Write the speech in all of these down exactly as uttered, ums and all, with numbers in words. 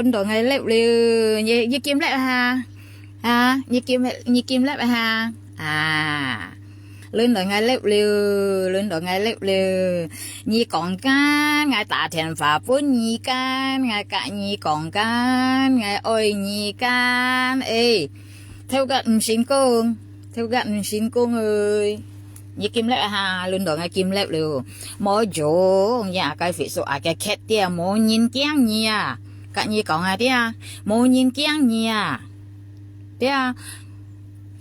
輪到𠊎嗶了，你，你敢嗶哈？啊，你敢，你敢嗶哈？啊，輪到𠊎嗶了，輪到𠊎嗶了。你講敢，𠊎打電話分你敢，𠊎佮你講敢，𠊎愛你敢。誒，頭殼毋成功，頭殼毋成功誒。你敢嗶哈？輪到𠊎敢嗶了。無用，你个Facebook啊，該缺點無人驚你啊！佮你講啊，對啊，無人驚你啊！ 對啊，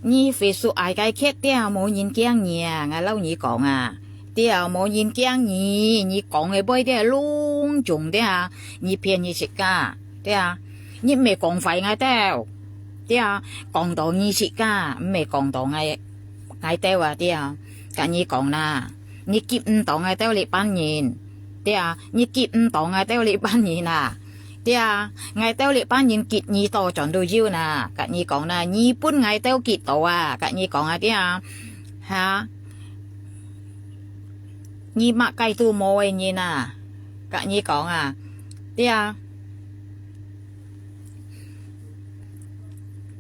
你Facebook愛該缺點無人驚你啊，𠊎摎你講啊，對啊，無人驚你，你講个話對啊，攏準對啊，你騙你自家，對啊，你毋係講壞𠊎兜，對啊，講到你自家，毋係講到𠊎，𠊎兜啊，對啊，佮你講啦，你激毋到𠊎兜這班人，對啊，你激毋到𠊎兜這班人啊。 對啊，𠊎兜這班人激你到轉到有哪，佮你講哪，你分𠊎兜激到啊，佮你講啊，對啊，哈，你麼个都無个人啊，佮你講啊，對啊。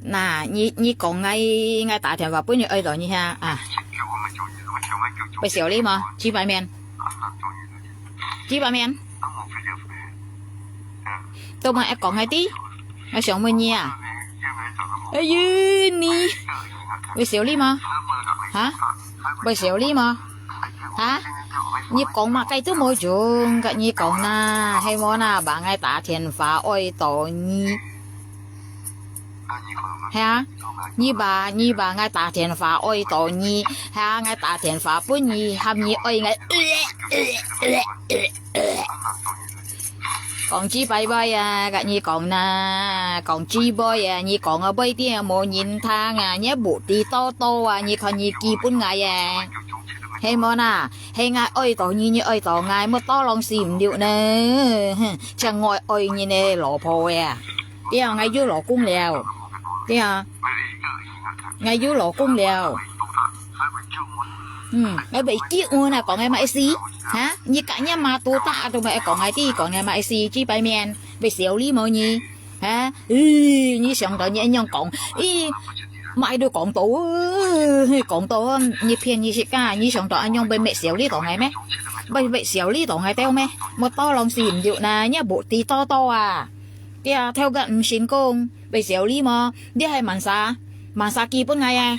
那你，你講𠊎，𠊎打電話分你愛到你遐啊，會笑你無？幾百面，幾百面。 都莫愛講𠊎知，𠊎想問你啊。哎喲，你，會笑你無？哈？會笑你無？哈？你講麼个都無用，佮你講哪，係無哪，話𠊎打電話愛到你。係啊，你話，你話𠊎打電話愛到你，係啊，𠊎打電話分你，喊你愛𠊎。 講幾擺話啊，佮你講哪，講幾擺啊，你講个話對無人聽啊，你無知多多啊，你看你幾分𠊎啊，係無哪？係𠊎愛到你，你愛到𠊎，莫多浪死毋了呢。哼，像𠊎愛你个老婆啊，對啊，𠊎有老公了，對啊。 𠊎有老公了。嗯，𠊎會結婚啊，講𠊎麼个事？哈？你佮若媽都打都莫愛講𠊎知，講𠊎麼个事？幾擺面，會笑你無你？哈？咦，你想到你恁樣講，咦，麼个都講到，呃，講到，你騙你自家，你想到恁樣會莫笑你到𠊎咩？會，會笑你到𠊎兜咩？莫多浪死毋了哪，你無知多多啊！對啊，頭殼毋成功。 會笑你無？你係麼儕？麼儕寄分𠊎啊？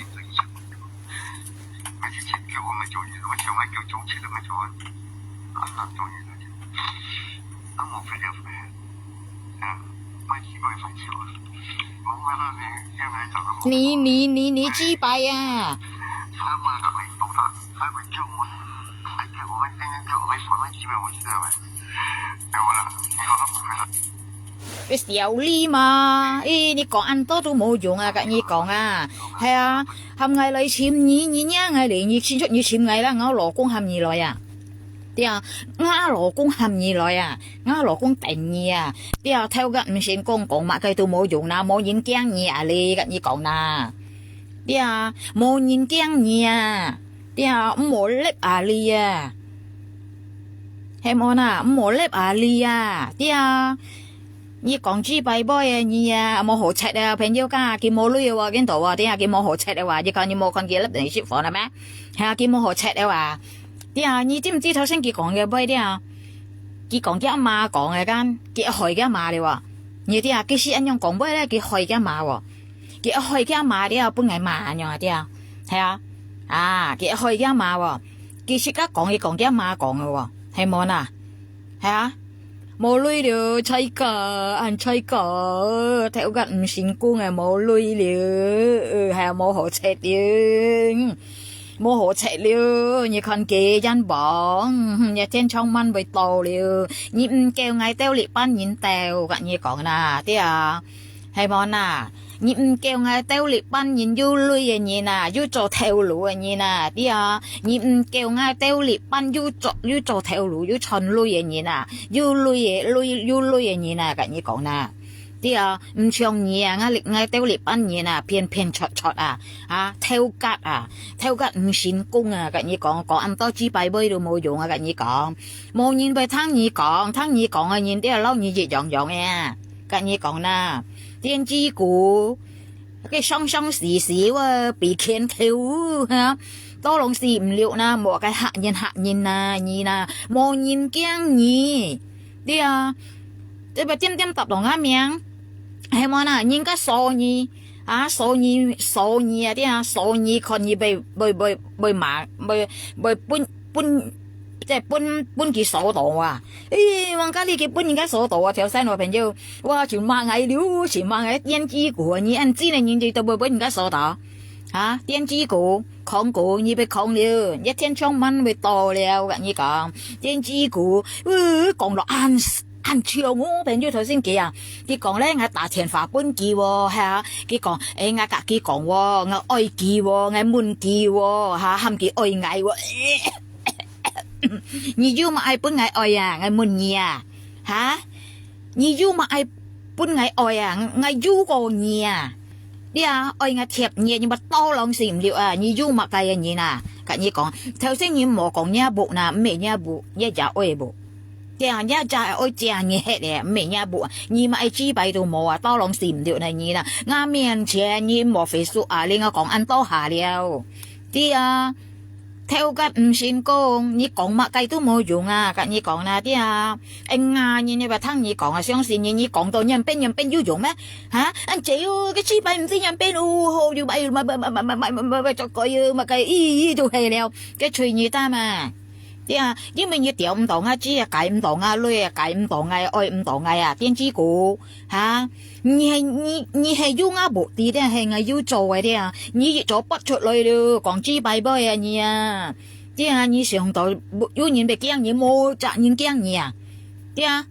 你，你，你，你幾擺啊？會笑你嘛？咦，你講恁多都無用啊，佮你講啊。係啊，喊𠊎來尋你，你惹𠊎哩，你清楚你尋𠊎啦，𠊎老公喊你來啊。對啊，𠊎老公喊你來啊，𠊎老公等你啊。對啊，頭殼毋成功，講麼个都無用啦，無人驚你啊哩，佮你講啦。對啊，無人驚你啊。對啊，毋好嗶啊哩啊。 係無哪，毋好嗶啊哩啊，對啊。你講幾擺話个你啊，無好食个朋友家，佢無鐳个話，見到話，對啊，佢無好食个話，你看你無看佢嗶你食飯了咩？係啊，佢無好食个話，對啊，你知毋知頭先佢講个話對啊？佢講佢阿媽講个，敢，佢害佢阿媽了哇？你對啊，佢係恁樣講話咧，佢害佢阿媽喎。 佢愛害佢阿媽了，分𠊎罵恁樣啊，對啊。係啊，啊，佢愛害佢阿媽哦。佢自家講，佢講佢阿媽講个哦，係無哪？係啊，無鐳了，衰過，恁衰過，頭殼毋成功个，無鐳了，係啊，無好食了，無好食了。你看佢眼望，哼，一天長滿會到了。你毋夠𠊎兜這班人鬥，佮你講啦，對啊。 係無哪？你毋夠𠊎兜這班人有鐳个人啊，有做頭路个人啊，對啊。你毋夠𠊎兜這班有做，有做頭路，有賺鐳个人啊，有鐳个，鐳，有鐳个人啊，佮你講啦。對啊，毋像你啊，𠊎，𠊎兜這班人啊，騙騙撮撮啊，啊，頭殼啊，頭殼毋成功啊，佮你講，講恁多幾擺話都無用啊，佮你講。無人會聽你講，聽你講个人，對啊，摎你一樣樣个啊。甲你講啦，電子鼓，个傷傷死死啊，比拳頭啊，刀郎死毋了啦，莫个嚇人嚇人啊，你啦，無人驚你，對啊，這个點點答到𠊎名，係無啦，人家鎖你，啊，鎖你，鎖你啊，對啊，鎖你，看你會，會，會，會罵，會，會分，分，即係分，分佢鎖到啊。 咦，往家裡去分人家鎖到啊，頭先我朋友，哇，就罵𠊎了，就罵𠊎電子鼓，你恁真个人就都會分人家鎖到。哈，電子鼓，空鼓，你被空了，一天充滿會到了，我跟你講，電子鼓，呃，講到恁，恁笑，我朋友頭先佢啊，佢講咧，𠊎打電話分佢哦，哈，佢講，誒，𠊎甲佢講哦，𠊎愛佢哦，𠊎問佢哦，哈，喊佢愛𠊎哦。 你有麼个愛分𠊎愛啊？𠊎問你啊，哈？你有麼个愛分𠊎愛啊？𠊎有過你啊？你啊，愛𠊎貼你，你莫刀郎死毋了啊！你有麼个啊你啊？甲你講，頭先你無講若屋啦，毋係若屋，若姐愛屋。對啊，若姐愛姐你歇咧，毋係若屋啊，你麼个嘴巴都無啊，刀郎死毋了呢你啦！𠊎面前你莫會輸啊，你𠊎講恁多下了。 對啊，頭殼毋成功，你講麼个都無用啊，甲你講啦，對啊。哎呀，人家會聽你講啊，相信你，你講到仰般仰般有用咩？哈？恁姐哦，个嘴巴毋知仰般哦，好，又買，買，買，買，做个哦，麼个，咦，都係了，个隨你打嘛。對啊，因為你調毋到𠊎姐啊，解毋到𠊎鐳啊，解毋到𠊎愛，毋到𠊎啊，電子鼓。 哈？你係，你，你係有𠊎屋知定係𠊎有做个定啊？你一早發出來了，講嘴巴妹啊你啊！定啊，你想到有人會驚你，無隻人驚你啊！定啊，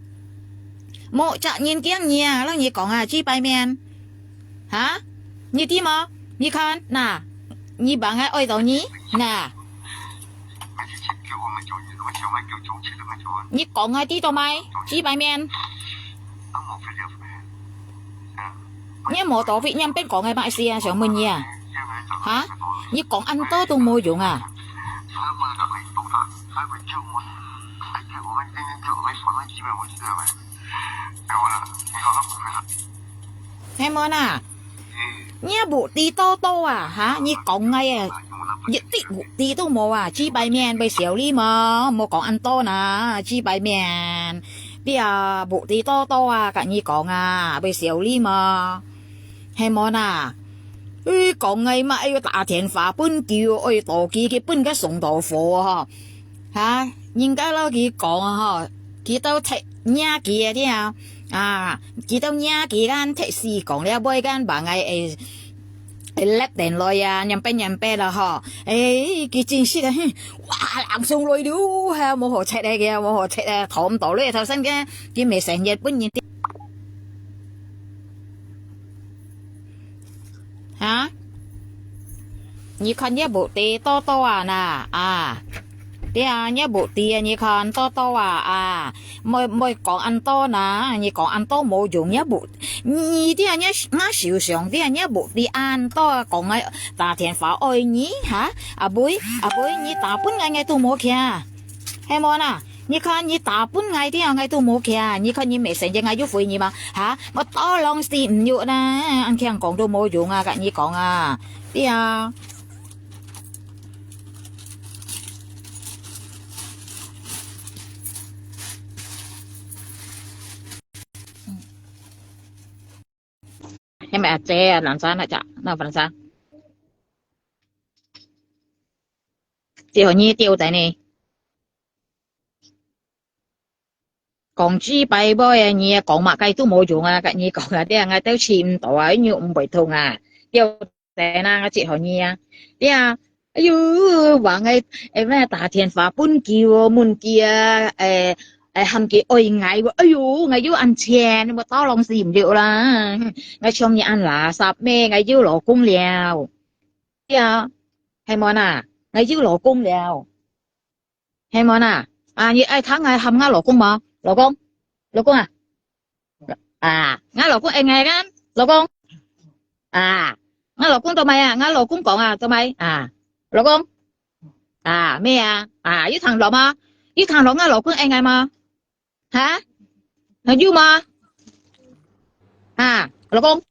無隻人驚你啊！摎你講啊，嘴巴面，哈？你知無？你看，那，你把𠊎愛到你，那。 你講个知道無？幾百面。你無道理，你邊講个麼个事啊？想問你啊？哈？你講恁多都無用啊！係無啦？ 若屋知多多啊，哈？你講个啊，一滴屋知都無啊，幾百面會笑你無？莫講恁多啦，幾百面。你啊，屋知多多啊，甲你講啊，會笑你無？係無啦？你講个嘛，愛打電話分佢，愛到佢去分佢送到貨吼。 哈，人家摎佢講吼，佢兜踢若佢个了，啊，佢兜若佢間踢死講了，尾間把𠊎會，會落電來啊，兩百兩百了吼。誒，佢真實啊，哼，哇，冷上來了，係無好食个，無好食个，討毋到了，頭先个，佢毋係成日分人 哈？你看若屋知多多啊啦，啊。對啊，若屋知啊，你看多多啊，啊。莫，莫講恁多啦，你講恁多無用，若屋，你，你對啊，若，若受傷，對啊，若屋知恁多講个打電話愛你，哈？阿妹，阿妹，你打分𠊎，𠊎都無care。 係無啦？你看你打分𠊎，對啊，𠊎都無care。你看你毋係成日𠊎有回你嗎？哈？𠊎刀郎死毋了啦，恁強講都無用啊，甲你講啊，對啊。你咪阿姐啊，冷衫啊，着，那冷衫。最後你丟在呢。 講幾擺尾啊，你講麼个都無用啊，甲你講啊，對啊，𠊎兜試毋到啊，又毋會痛啊，掉等啊，𠊎接好你啊，對啊，哎喲，話𠊎，誒，咩打電話分佢哦，問佢啊，誒，誒，喊佢愛𠊎哦，哎喲，𠊎又恁錢，𠊎刀郎死毋了啦，𠊎像你恁垃圾咩，𠊎有老公了，對啊，係無啦，𠊎有老公了。 係無啦？啊，你愛聽𠊎喊𠊎老公無？老公，老公啊，啊，𠊎老公愛𠊎个，老公，啊，𠊎老公做麼个啊？𠊎老公講啊，做麼个啊？老公，啊，咩啊？啊，有聽落無？有聽落𠊎老公愛𠊎無？ 哈？還有嗎？啊，老公。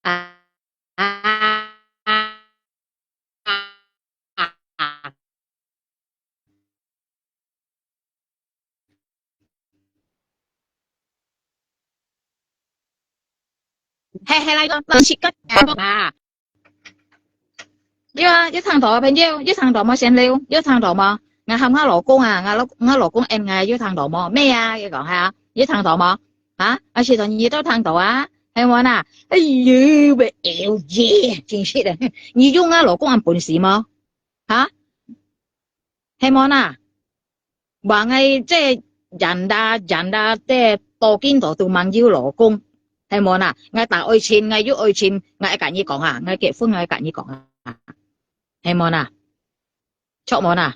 啊，啊，啊，啊。係，係，來，講，講，講啊。有啊，有聽到啊，朋友，有聽到無？先生，有聽到無？𠊎喊𠊎老公啊，𠊎老，𠊎老公應𠊎，有聽到無？咩啊，你講下，有聽到無？啊，啊，係，你都聽到啊，係無呐？哎喲，喂，哎喲耶，真係个，你有𠊎老公恁本事無？哈？係無呐？話𠊎這人啦，人啦，這到今都都吂有老公，係無呐？𠊎談愛情，𠊎有愛情，𠊎愛甲你講啊，𠊎結婚，𠊎愛甲你講啊，係無呐？著無呐？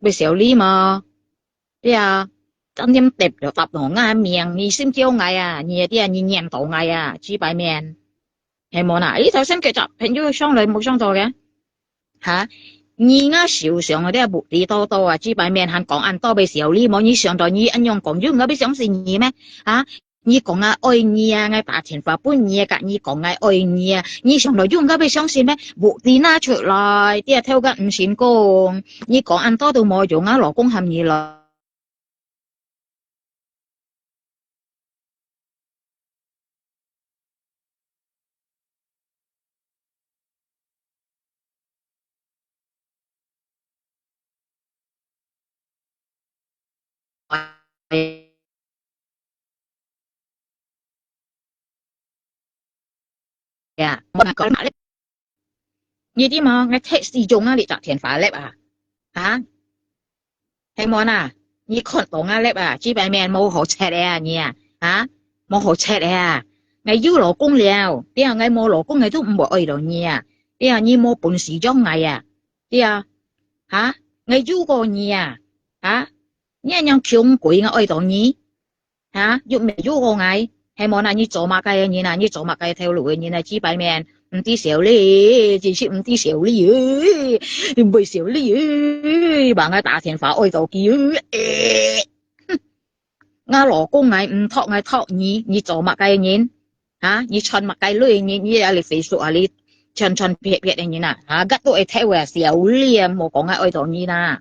會笑你無？對啊，真正跌了答到𠊎命，你心焦𠊎啊，你啊，對啊，你念到𠊎啊，幾百面，係無呐？咦，頭先幾隻朋友上來無上到个？ 哈？你𠊎受傷个，你目的多多啊，幾百面還講恁多會笑你無？你想到你恁樣講，有人會相信你咩？哈？你講𠊎愛你啊，𠊎打電話分你啊，甲你講𠊎愛你啊，你想到有人會相信咩？目的拿出來，你啊，偷个毋成功，你講恁多都無用啊，老公喊你來。 呀，莫講嘛咧。你知無？𠊎踢死中啊，你隻電話咧啊！哈？係無呐？你看到𠊎咧啊？幾百面無好切个啊，你啊？哈？無好切个啊！𠊎有老公了，對啊，𠊎無老公，𠊎都毋會愛到你啊！對啊，你無本事將𠊎啊！對啊，哈？𠊎有過你啊？哈？你恁樣窮鬼，𠊎愛到你？ 哈？又毋係有過𠊎，係無呐？你做麼个个人啊？你做麼个頭路个人啊？幾百面，毋知笑你，真係毋知笑你，毋會笑你，話𠊎打電話愛到佢，哼！𠊎老公𠊎毋託𠊎託你，你做麼个个人？哈？你賺麼个鐳？你，你啊，你Facebook啊，你賺賺撇撇个人啊，哈？搿都會偷啊，笑你啊，無講𠊎愛到你啦。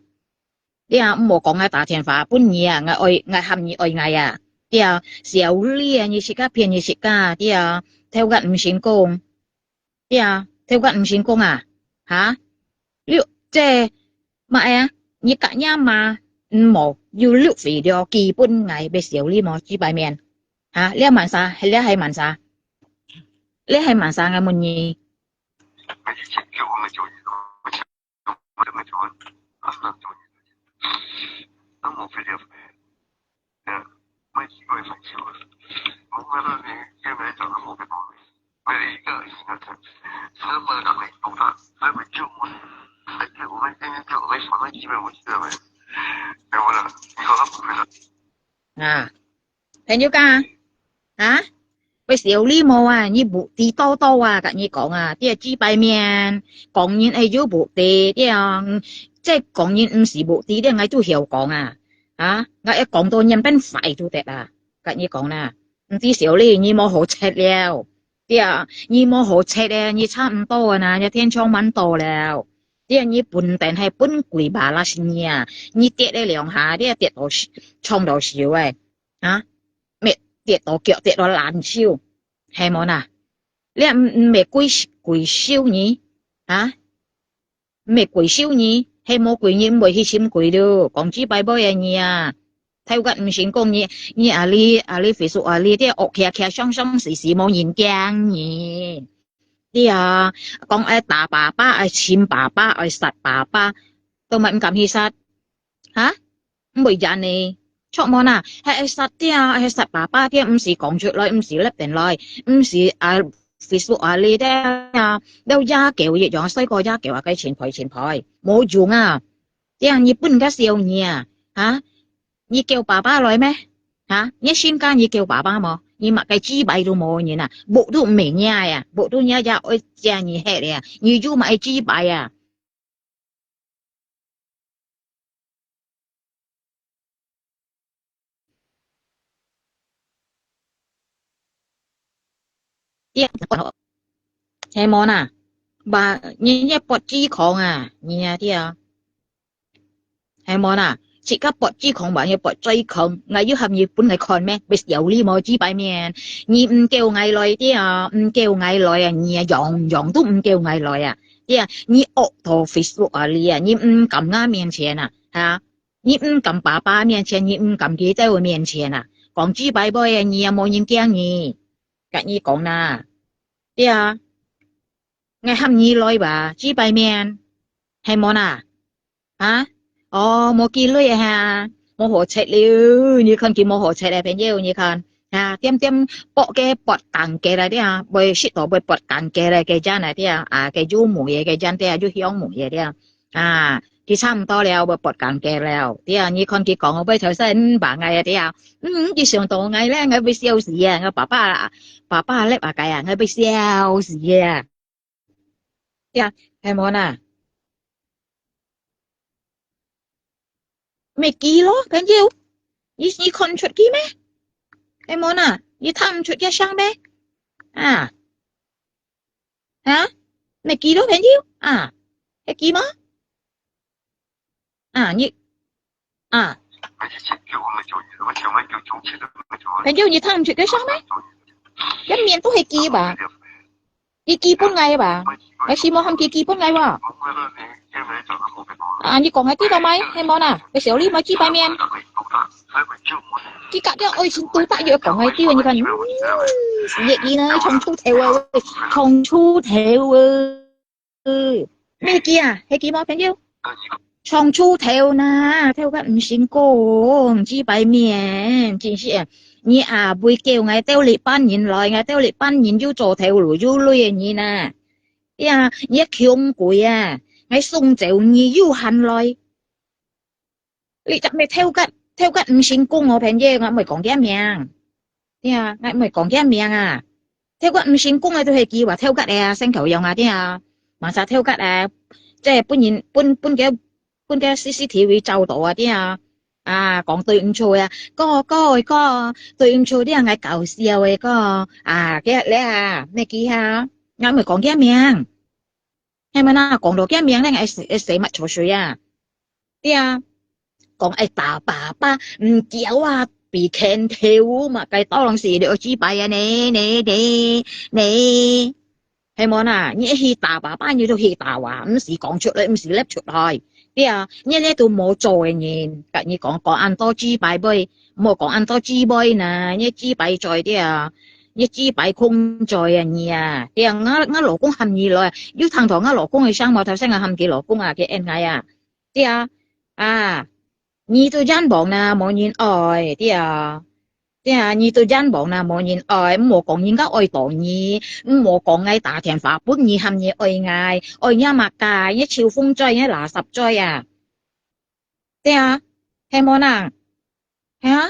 你啊，毋好講𠊎打電話分你啊，𠊎愛，𠊎喊你愛𠊎啊。對啊，小麗啊，你自家騙你自家，對啊，偷个毋成功。對啊，偷个毋成功啊，哈？你這，麼个啊？你隔夜嘛，毋好，又錄video寄分𠊎，會笑你無？幾百面。哈？你係麼儕？你係麼儕？你係麼儕？𠊎問你。 啊，朋友講，啊？ 會笑你無啊？你無知多多啊，甲你講啊，對啊，幾百面，講人會有目的，對啊，嗯，這講人毋係目的，對，𠊎都曉講啊，啊，𠊎愛講到人變壞都得啊，甲你講啦，毋知笑你，你無好切了，對啊，你無好切了，你差毋多啊，那天窗蠻多了，對啊，你本等係本鬼巴拉斯你啊，你跌了兩下，你跌到撞到手誒。 啊，乜跌到腳，跌到爛手，係無呐？你毋，毋係鬼，鬼手呢？啊？毋係鬼手呢？係無鬼人毋會去尋鬼了。講幾擺尾个你啊，頭殼毋成功，你，你啊，你啊，你Facebook啊，你這惡徛徛，傷傷死死，無人驚你。你啊，講愛打爸爸，愛尋爸爸，愛殺爸爸，都毋敢去殺。 哈？毋會贏呢，著無呐？係愛殺掉，係殺爸爸掉，毋係講出來，毋係立等來，毋係啊， Facebook啊，你兜啊，兜野狗一樣，衰過野狗啊，該錢賠錢賠，無用啊！這樣你分个小你啊，啊，你叫爸爸來咩？啊，你身家你叫爸爸無？你麼个雞排都無人啊，屋都毋係你啊，屋都你也愛借你歇啊，你就麼个雞排啊！係無啦？吧，你，你發雞狂啊，你啊，對啊。係無啦？自家發雞狂吧，你發嘴狂，𠊎有喊你分來看咩？別笑你無雞排面，你毋叫𠊎來，對啊，毋叫𠊎來啊，你啊，樣樣都毋叫𠊎來啊，對啊，你惡到Facebook啊，你啊，你毋敢𠊎面前啊，哈？ 你毋敢爸爸面前，你毋敢佢兜面前啊，講雞排妹啊，你也無人驚你。甲你講啦，對啊，𠊎喊你來吧，雞排面，係無啦？啊？哦，無幾鐳啊哈，無好食了，你看佢無好食啊，朋友，你看，啊，點點剝个剝乾个啦，對啊，會食到會剝乾个啦，个人啊，對啊，啊，个有味个，个人，對啊，有香味个，對啊。 啊，佢差毋多了，會發工嘅了。對啊，你看佢講，會頭先，嗯，把𠊎啊，對啊，嗯，佢想到𠊎咧，𠊎會笑死啊！𠊎爸爸啊，爸爸咧啊，該啊，𠊎會笑死啊！對啊，係無啦？咩佢咯，朋友，你你看出佢咩？係無啦？你聽毋出佢聲咩？啊？ 啊？你見到朋友？啊？你見嗎？啊，你，啊。朋友，你聽毋出个聲咩？一面都係佢吧？佢寄分𠊎吧？𠊎希望喊佢寄分𠊎吧？啊，你講个知道無？係無啦？你小李買幾百面？ 佢甲个愛情都大約講个對，你看，嗯，是个呢，長出頭啊，喂，長出頭啊。嗯，咩佢啊？係佢無朋友？長出頭呐，頭甲毋成功，幾百面，真是啊！你啊，會叫𠊎兜這班人來，𠊎兜這班人又做頭路又累你呐。呀，你窮鬼啊！𠊎送走你又還來。 你隻咩頭殼，頭殼毋成功哦，朋友，𠊎毋會講佢名。對啊，𠊎毋會講佢名啊。頭殼毋成功个都係佢話頭殼个啊，生頭樣啊，對啊。Masa頭殼啊，即係分人，分，分个，分个C C T V照到啊，對啊。啊，講對毋住啊，哥，哥，哥，對毋住，你啊，𠊎搞笑个哥，啊，佢咧啊，咩佢哈，𠊎毋會講佢名。 係無啦？講到佢名咧，會死，會死乜錯水啊？對啊，講愛打爸爸，毋叫啊，被拳頭嘛，該當然是你愛雞排啊，你，你，你，你，係無啦？你去打爸爸，你就去打啊，毋是講出來，毋是擸出來。對啊，你這都無做个人，甲你講，講恁多雞排妹，莫講恁多雞妹呐，你雞排嘴，對啊，你雞排空嘴啊，你啊，對啊，𠊎，𠊎老公喊你來， 有聽到𠊎老公个聲無？頭先𠊎喊佢老公啊，佢應𠊎啊。對啊，啊，你都冤枉啦，無人愛，對啊。對啊，你都冤枉啦，無人愛，毋好講人家愛到你，毋好講𠊎打電話分你，喊你愛𠊎，愛你麼个，你臭風嘴，你垃圾嘴啊！對啊，係無啦？係啊？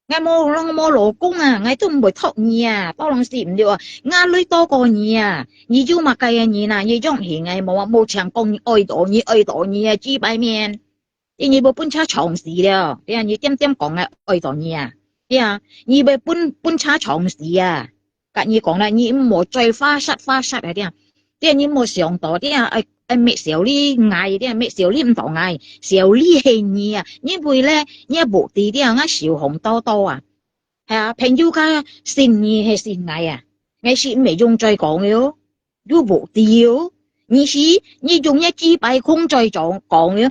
𠊎無，無老公啊，𠊎都毋會擇你啊，當然是毋對啊。𠊎鐳多過你啊，你有麼个啊你啊，你樣形啊，無，無像講你愛到你，愛到你啊，幾百面。你，你會分車撞死了，對啊，你點點講啊，愛到你啊，對啊，你會分，分車撞死啊。 甲你講啦，你毋好再花煞花煞啊，對啊。對啊，你莫想到，對啊，愛，愛搣小李𠊎，對啊，搣小李毋到𠊎，小李係你啊，因為咧，你也無知，對啊，𠊎小紅多多啊。係啊，朋友家信你係信𠊎啊，𠊎是毋係用嘴講个哦，又無知哦。你是，你用一支白空嘴講，講个，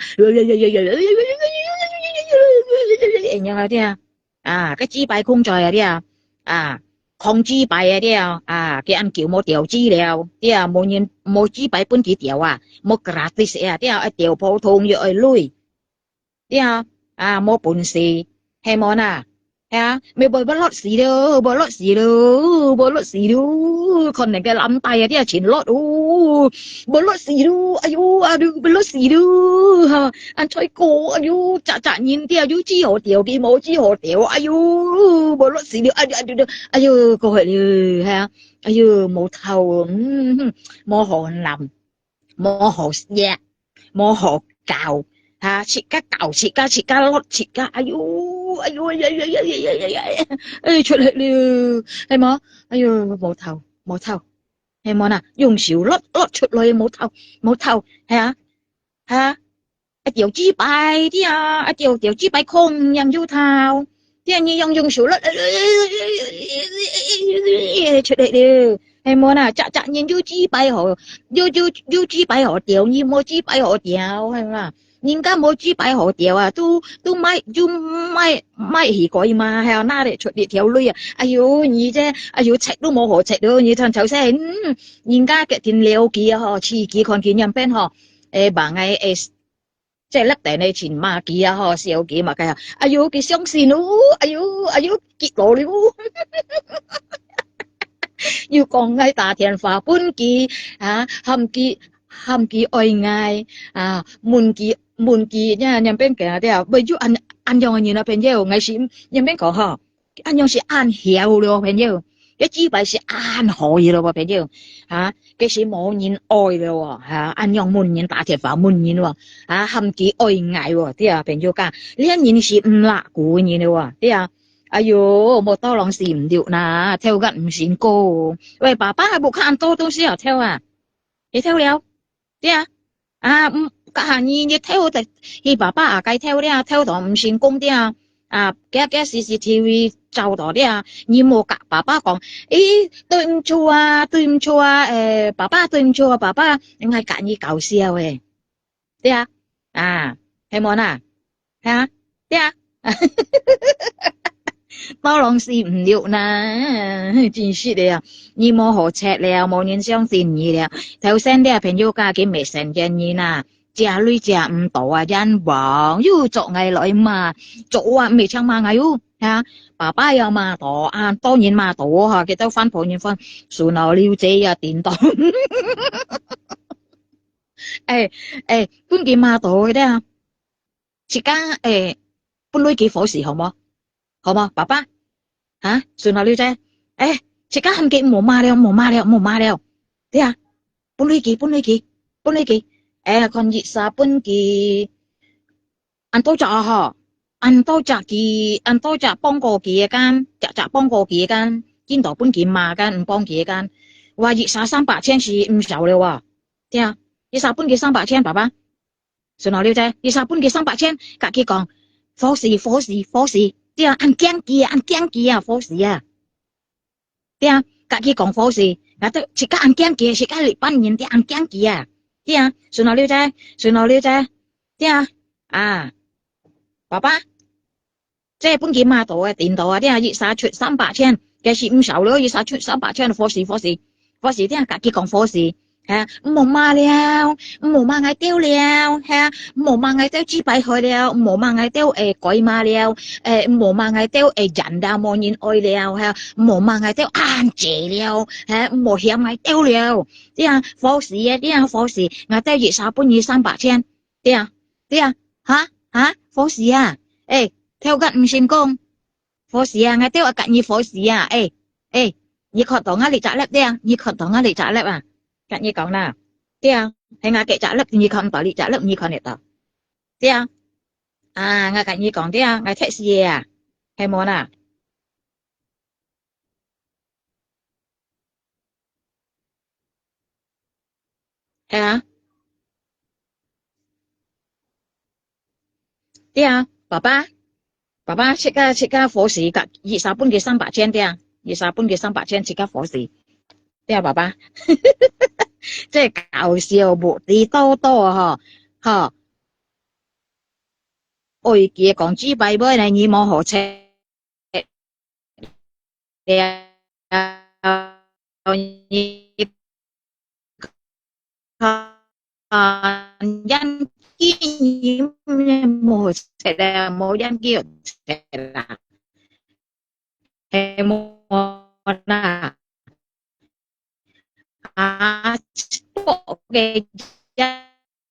你啊，對啊。 啊，該支牌控制啊，對啊，啊，控制牌啊，對啊，啊，佢恁久無調資料，對啊，無人，無支牌分佢調啊，無gratis啊，對啊，愛調普通又愛鐳，對啊，啊，無本事，係無啦？啊，無，無，無落水了，無落水了，無落水了，可能个藍帶啊，這下全落哦，無落水了，哎喲，啊，無落水了，哈，恁衰過，哎喲，隻隻人這下有紙好釣，佢無紙好釣，哎喲，無落水了，哎喲，哎喲，哎喲，過去了，哈，哎喲，無頭，嗯，無好淋。 無好食，無好搞，哈，自家搞自家，自家落自家，哎喲，哎喲，哎呀呀呀呀呀呀呀，哎，出來了，係無？哎喲，無頭，無頭，係無啦？用手落，落出來，無頭，無頭，係啊，哈，一條紙牌，對啊，一條，條紙牌空，樣有頭。 第二樣用手啦，出來了，係無啦？隻隻人有紙牌好，有，有，有紙牌好釣，你無紙牌好釣，係嘛？人家無紙牌好釣啊，都，都買，都買，買去過嘛，還有拿得出一條鐳啊！哎喲，你這，哎喲，食都無好食了，你看頭先，嗯，人家決定了佢啊，吼，自己看佢樣般吼，誒，吂誒， 這粒等个尋罵佢啊，吼，笑佢嘛，佢啊，哎喲，佢傷心哦，哎喲，哎喲，激到了哦。又講𠊎打電話分佢，啊，喊佢，喊佢愛𠊎，啊，問佢，問佢，呀，兩邊个啊，對啊，毋就恁，恁樣个人啊，朋友，𠊎是，兩邊講吼， 恁樣是恁曉了，朋友。該紙牌是恁好个了，朋友。哈，該是無人愛了哦，哈，恁樣問人打電話問人哦，哈，喊佢愛𠊎哦，對啊，朋友講，這人是毋落古个人了哦，對啊。哎喲，無多人死毋了啦，偷个毋成功。喂，爸爸，屋下恁多東西好偷啊？你偷了？ 對啊，啊，嗯，該下你，你偷个，佢爸爸啊，該偷了，偷到毋成功了，啊，該，該CCTV照到了，你莫佮爸爸講，誒，對毋住啊，對毋住啊，誒，爸爸對毋住啊，爸爸，𠊎佮你搞笑誒。對啊，啊，係無啦？ 哈，對啊，包攏死毋了啦，真實个啊！你無好食了，無人相信你了。頭先這朋友家佢未承認你啦，借鐳借毋到啊，冤枉，又捉𠊎來罵，捉我毋係請罵𠊎喲，哈，爸爸也罵到啊，當然罵到哈，佢兜番婆人番，順後了這也顛倒。誒，誒，分佢罵到个啊！ 自家，誒，分鐳佢伙食好無？好無？爸爸，哈，順後了這，誒，自家喊佢毋好罵了，毋好罵了，毋好罵了。對啊，分鐳佢，分鐳佢，分鐳佢。誒，看一儕分佢，恁多隻啊吼，恁多隻佢，恁多隻幫過佢个間，隻隻幫過佢个間，見到分佢罵間，毋幫佢个間。哇，一儕三百千是毋少了啊。對啊，一儕分佢三百千，爸爸。 順後了這，一儕分佢三百千，佮佢講，伙食，伙食，伙食，對啊，恁驚佢啊，恁驚佢啊，伙食啊。對啊，佮佢講伙食，𠊎兜自家恁驚佢，自家日本人對恁驚佢啊。對啊，順後了這，順後了這，對啊，啊，爸爸， 這分佢罵到个，顛倒啊，這一儕出三百千，該是毋少了，一儕出三百千，伙食，伙食，伙食，這佮佢講伙食，哈，毋好罵了，毋好罵𠊎兜了，哈，毋好罵𠊎兜失敗害了，毋好罵𠊎兜，誒，改罵了，誒，毋好罵𠊎兜，誒，人了，無人愛了，哈，毋好罵𠊎兜恁濟了，哈，毋好嫌𠊎兜了，這伙食啊，這伙食，𠊎兜一儕分你三百千。 對啊，對啊，哈，哈，伙食啊，誒，偷个毋成功，伙食啊，𠊎兜愛佮你伙食啊，誒，誒，你看到𠊎這隻粒對啊，你看到𠊎這隻粒啊，佮你講啦，對啊，係𠊎這隻粒，你看到這隻粒，你看得到，對啊，啊，𠊎佮你講，對啊，𠊎忒死个啊，係無啦？ 係啊。對啊，爸爸，爸爸，自家，自家伙食，佮一儕分佢三百千，對啊，一儕分佢三百千，自家伙食。對啊，爸爸。這搞笑，無知多多吼，吼。愛佢講幾擺尾呢，你無好切。 了，你看，眼睛無切了，無眼睛有切啦。係無啦？啊，个，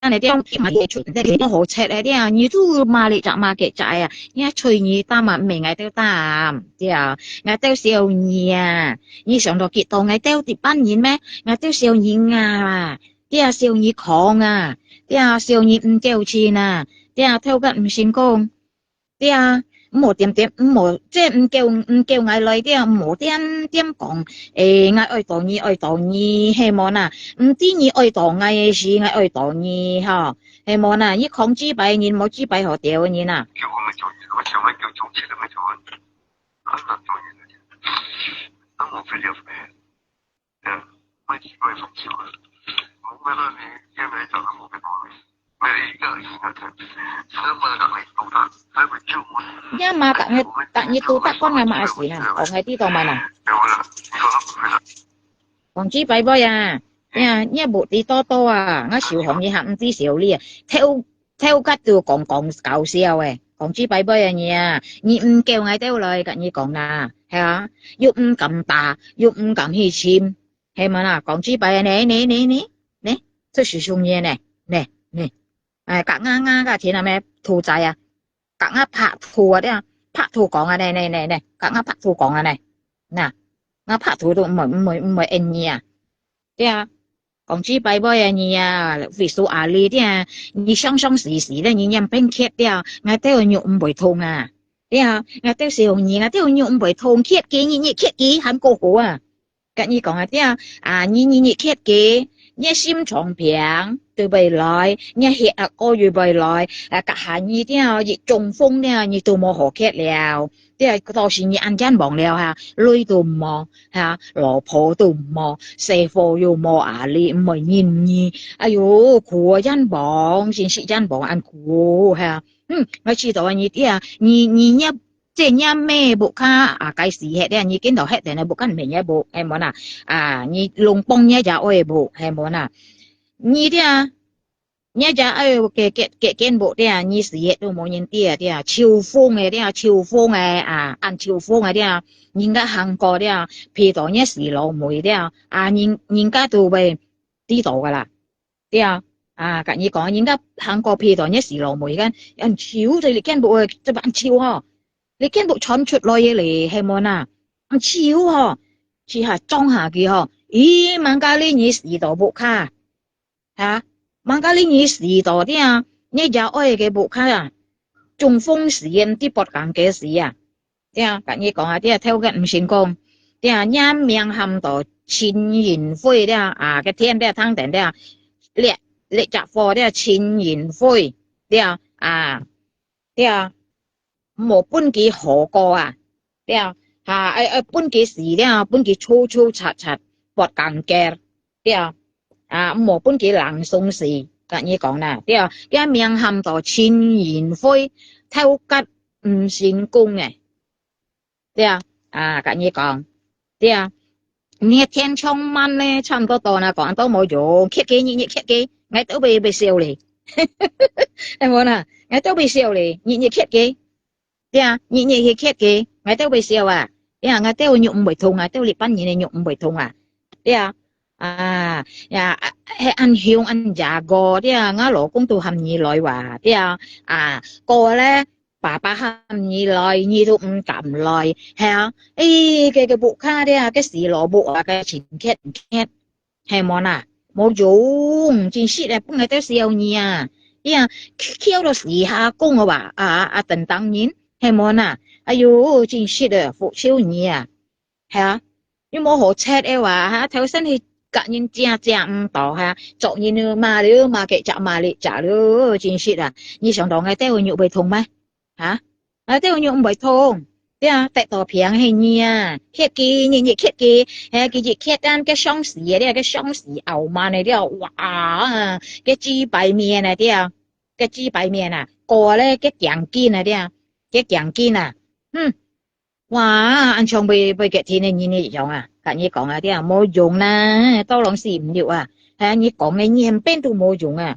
恁呢，這樣嘛，也就，這个好食个，這樣，你都買哩隻，買个隻啊，你隨你擔嘛，毋係𠊎兜擔，對啊，𠊎兜少你啊，你想到幾多，𠊎兜一般人咩？𠊎兜少你啊，對啊，少你窮啊，對啊，少你毋夠錢啊，對啊，頭家毋成功。 對啊，毋好點點，毋好，這毋夠，毋夠𠊎來，對啊，毋好點點講，誒，𠊎愛到你，愛到你，係無啦？毋知你愛到𠊎个時，𠊎愛到你，吼，係無啦？你講幾擺人，無幾擺好掉人啊。也嘛逐日，逐日都得講个嘛係啦，講个知道嘛啦。講幾擺杯啊，呀，你也無知多多啊，𠊎收紅你還毋知收哩啊，頭，頭殼都講講搞笑誒，講幾擺杯啊你啊，你毋夠𠊎兜來，佮你講啦，係啊，又毋敢打，又毋敢去尋，係無啦？講幾擺啊，呢，呢，呢，呢，呢，這係凶人呢，呢，呢。 哎，甲𠊎，𠊎个天啊，咩兔仔啊，甲𠊎拍兔啊，這樣，拍兔講啊，呢，呢，呢，呢，甲𠊎拍兔講啊，呢，那，𠊎拍兔都毋會，毋會，毋會應你啊，對啊，講幾擺杯啊你啊，會輸啊你，對啊，你傷傷死死咧，你念變缺掉，𠊎兜肉毋會痛啊，對啊，𠊎兜小你，𠊎兜肉毋會痛，缺幾日，你缺幾還過好啊。 甲你講啊，對啊，啊，你，你，你日歇个，你心臟病都會來，你血壓高又會來，啊，甲下你對啊，一中風了，你都無好歇了，對啊，到時你恁冤枉了哈，鐳都無哈，老婆都無，細貨又無啊，你毋會認你，哎喲，苦啊冤枉，真是冤枉，恁苦哈。嗯，𠊎知道啊，你對啊，你，你，你 這若姆个屋下啊，該死忒了，你見到忒等个屋下毋係若屋，係無啦？啊，你攏幫若爺哀个屋，係無啦？你這，若爺哀个，个，个間屋這，你死忒都無人知啊，這，秋風个這，秋風个啊，恁秋風个這，人家行過這，鼻到若死老妹這，啊，人，人家都會知道个啦。 對啊，啊，甲你講，人家行過鼻到若死老妹个，恁臭，這你見過，這般臭吼，你見過傳出來个咧，係無啦？恁臭吼，這下撞下去吼，咦，吂加哩你死到屋下，哈？吂加哩你死到這，你爺哀个屋下啊，中風死个，毋知發生个事啊。 對啊，甲你講啊，對啊，頭家毋成功。對啊，若命喊到陳雲輝對啊，啊，个天對啊，通等對啊，這，這隻貨對啊，陳雲輝，對啊，啊，對啊，無分佢好過啊，對啊，哈，愛，愛分佢死了，分佢臭臭赤赤，發生个，對啊，啊，無分佢冷送死，甲你講啦，對啊，這命喊到陳雲輝，頭家毋成功誒。 對啊，啊，甲你講，對啊，你个天窗慢咧，差毋多到啦，講都無用，歇个，日日歇个，𠊎都會，會笑咧。係無啦？𠊎都會笑咧，日日歇个。對啊，日日去歇个，𠊎都會笑啊。對啊，𠊎都肉毋會痛啊，都一般人个肉毋會痛啊。對啊，啊，呀，啊，係恁凶恁邪个，對啊，𠊎老公都喊你來哇，對啊，啊，過咧， 爸爸喊你來，你都毋敢來，係啊。誒，該，該屋下咧，該死老母啊，該真缺，缺，係無啦？無用，真實个，分𠊎兜笑你啊！哎呀，翹到四下公个哇，啊，啊，等等人，係無啦？哎喲，真實个，福壽你啊！ 係啊，又無好食个話，哈，頭先去甲人食食毋到哈，做人又罵了罵个，隻罵你隻了，真實啊！你想到𠊎兜肉會痛嗎？哈？𠊎兜肉毋會痛，對啊，得到病係你啊，歇个，日日歇个，係，佢日歇單，个傷死个了，个傷死傲慢个了，哇，个幾百面啊，對啊，个幾百面啊，過咧，个驚緊啊，對啊，个驚緊啊，哼。 哇，恁像會，會結天个人一樣啊！甲你講啊，對啊，無用啦，多人死毋了啊！係啊，你講个言變都無用啊！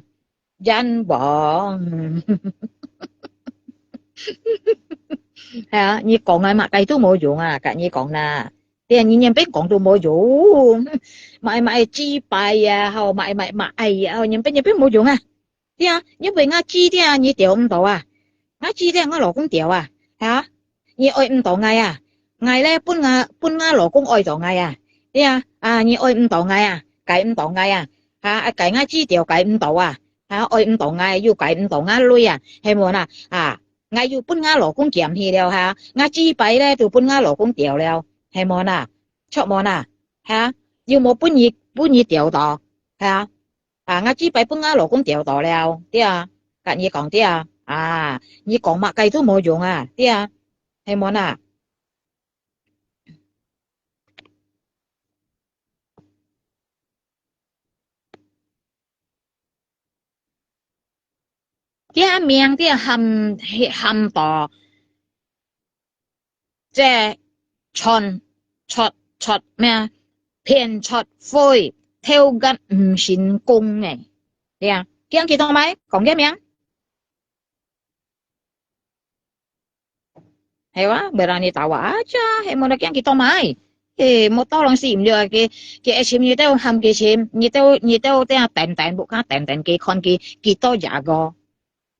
冤枉！係啊，你講啊，麼个都無用啊，跟你講啦。對啊，你連鞭講都無用，麼个麼个雞掰呀，吼，麼个麼个麼个呀，吼，連鞭連鞭無用啊。對啊，因為吾知對啊，你釣毋到啊，吾知對啊，吾老公釣啊，哈，你愛毋到𠊎啊，𠊎咧分吾分吾老公愛到𠊎啊，對啊，啊，你愛毋到𠊎啊，解毋到𠊎啊，哈，啊，解吾知釣解毋到啊，哈，愛毋到𠊎又解毋到吾鐳啊，係無啦？啊， 𠊎又分吾老公撿去了哈，吾雞掰咧都分吾老公釣了，係無啦？著無啦？哈，又無分你分你釣到，哈，啊，吾雞掰分吾老公釣到了，對啊，跟你講對啊，啊，你講麼个都無用啊，對啊，係無啦？佢个名佢喊喊到，這穿出出咩啊？騙出會偷个毋成功个，對啊，驚佢當買講个名。 係哇，berani tawa aja，係無得驚佢當買。係，無多人死毋了，佢佢愛尋你兜喊佢尋，你兜你兜這樣等等，屋下等等佢看佢幾多隻个。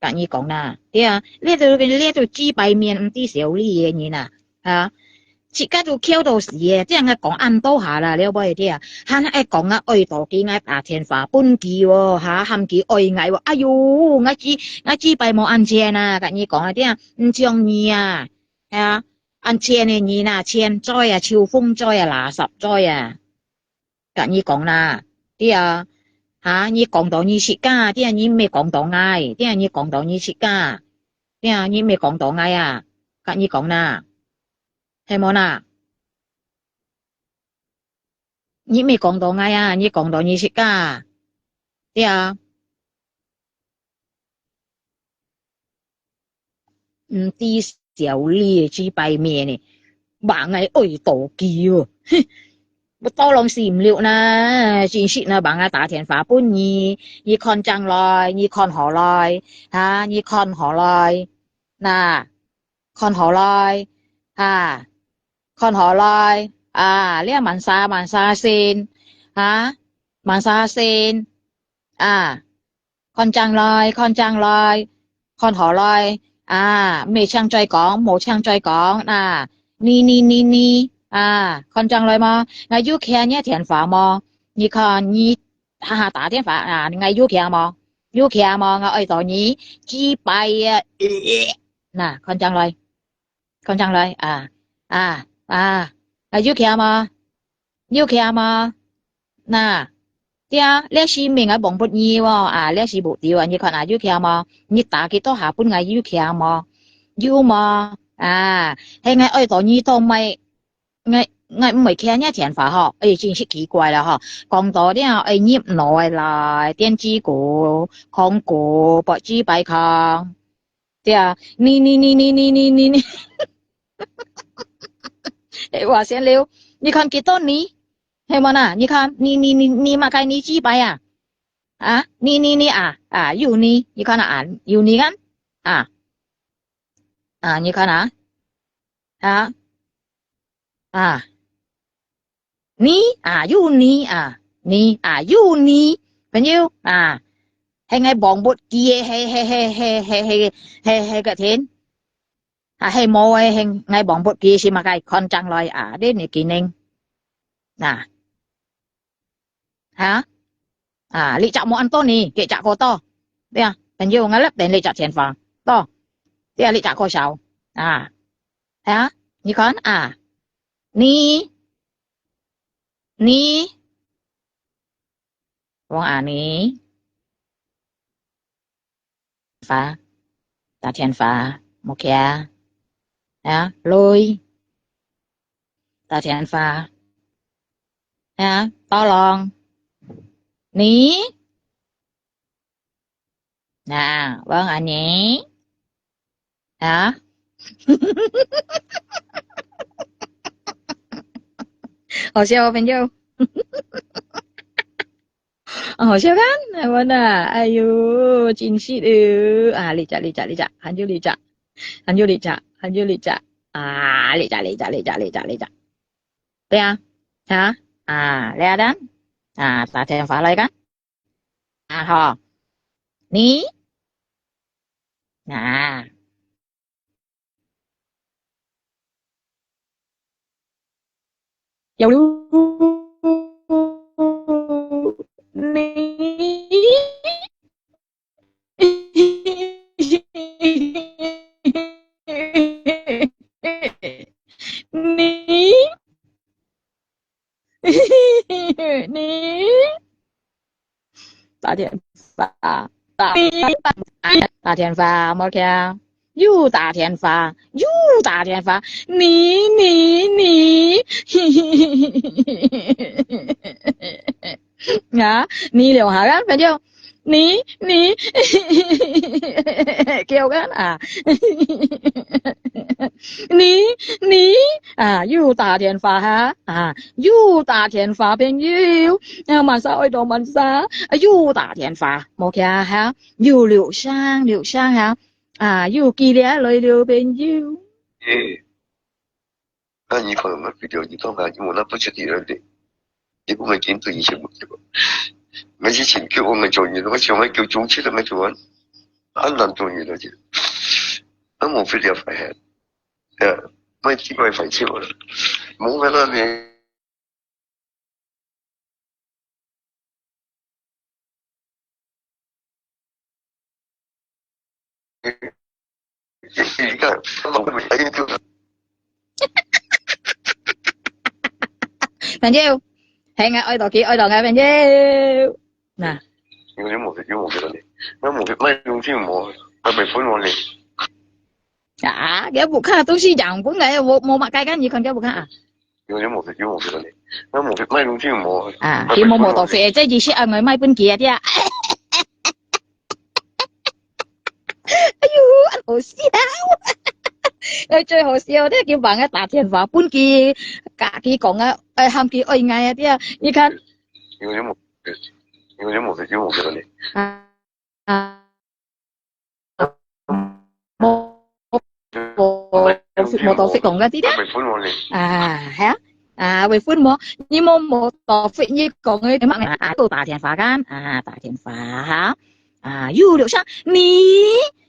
跟你講啦，對啊，這兜這兜雞掰面毋知小理个人啊，啊，自家都噭到死个，這樣个講恁多下啦，了尾對啊，還愛講啊，愛到佢，𠊎打電話分佢哦，哈，喊佢愛𠊎哦，哎喲，𠊎雞𠊎雞掰無恁賤啊，跟你講啊，對啊，毋像你啊。 係啊，恁賤个人啊，錢災啊，秋風災啊，垃圾災啊。跟你講啦，對啊，哈，你講到你自家，對啊，你毋係講到𠊎，對啊，你講到你自家，對啊，你毋係講到𠊎啊，跟你講啦，係無啦？你毋係講到𠊎啊，你講到你自家，對啊。 毋知小理个雞掰面呢，話𠊎愛到佢哦，哼，無多人死毋了啦，真實啦，話𠊎打電話分你，你看正來，你看好來，哈，你看好來，那，看好來，哈，看好來，啊，這慢些，慢些先，哈，慢些先，啊。 看正來，看正來，看好來，啊，無請再講，無請再講，啊，你你你你，啊，看正來無？𠊎又聽你電話無？你看你哈哈打電話啊，𠊎又聽無？又聽無？𠊎愛到你幾擺啊？那，看正來。 看正來啊，啊，啊，啊，有聽無？有聽無？那，對啊，這時命啊，忘不你哦，啊，這時目標啊，你看啊，有聽無？你打幾多下分𠊎有聽無？有無？啊，係𠊎愛到你都毋愛，𠊎，𠊎毋會聽你電話吼，哎，真是奇怪了吼，講到了，哎，入腦个來，電子鼓、空鼓、不知擺空。 對啊，你你你你你你你你，哎，我先溜，你看幾多你？係無啦？你看，你你你你麼个你幾擺啊？啊，你你你啊，啊，有你，你看啊，啊，有你看，啊，啊，你看啊，啊，啊。 你啊，有你啊，你啊，有你，朋友啊，係𠊎忘不記个，係係係係係係係係个天，啊係無个，係𠊎忘不記是麼个？看正來啊，你你記能啊，哈啊，你隻無恁多呢，幾隻過多，對啊，朋友，𠊎立等你隻電話，多，對啊，你隻過少啊，啊，你看啊，你。 你，王阿你，發，打電話，無去啊，啊，雷，打電話，啊，刀郎，你， 啊，王阿你，啊，好笑哦，朋友，好笑看，哎，我呐，哎喲，真是的，啊，你讲，你讲，你讲，很久你讲，很久你讲。還有這隻，啊，這隻，這隻，這隻，這隻，這隻。對啊，哈，啊，這隻，啊，打電話來看，啊，好，你，啊，有，你。你，你，打電話，打，打電話，無聽，又打電話，又打電話，你，你，你，啊，你兩下啊，反正 你，你，叫緊啊！你，你，啊，又打電話哈，啊，又打電話，朋友，啊，慢些，愛到慢些，啊，又打電話，無聽哈，又六聲，六聲哈，啊，又寄了來了，朋友。 啊，你朋友个video，你到哪？你莫拿不出去了的。你不能跟着一些不对吧？没事情，给我们做你，我想要给中气的没做完，很难做你了就。啊，莫非了反黑，呃，没机会反气我了，莫为了你。 朋友，係𠊎愛到佢，愛到𠊎朋友。那。有你無，有無个呢？那無个，賣東西無，還沒分我呢。啊，佢屋下東西養分个，我，我嘛該个，你看佢屋下啊。 有，有無个，有無个呢？那無个賣東西無？啊，佢無無到飛，這意思啊，𠊎賣分佢啊，對啊。哎喲，恁好笑！哎，最好笑，你叫人家打電話分佢，甲佢講啊，哎，喊佢愛愛啊，對啊。你看，有，有無个，有，有無个，有無个呢？啊，啊。 無，無，無到識講个，知道？啊，係啊。啊，會分無？你無，無到識，你講个，點啊？啊，都打電話kan，啊，打電話哈。啊，又六聲，你，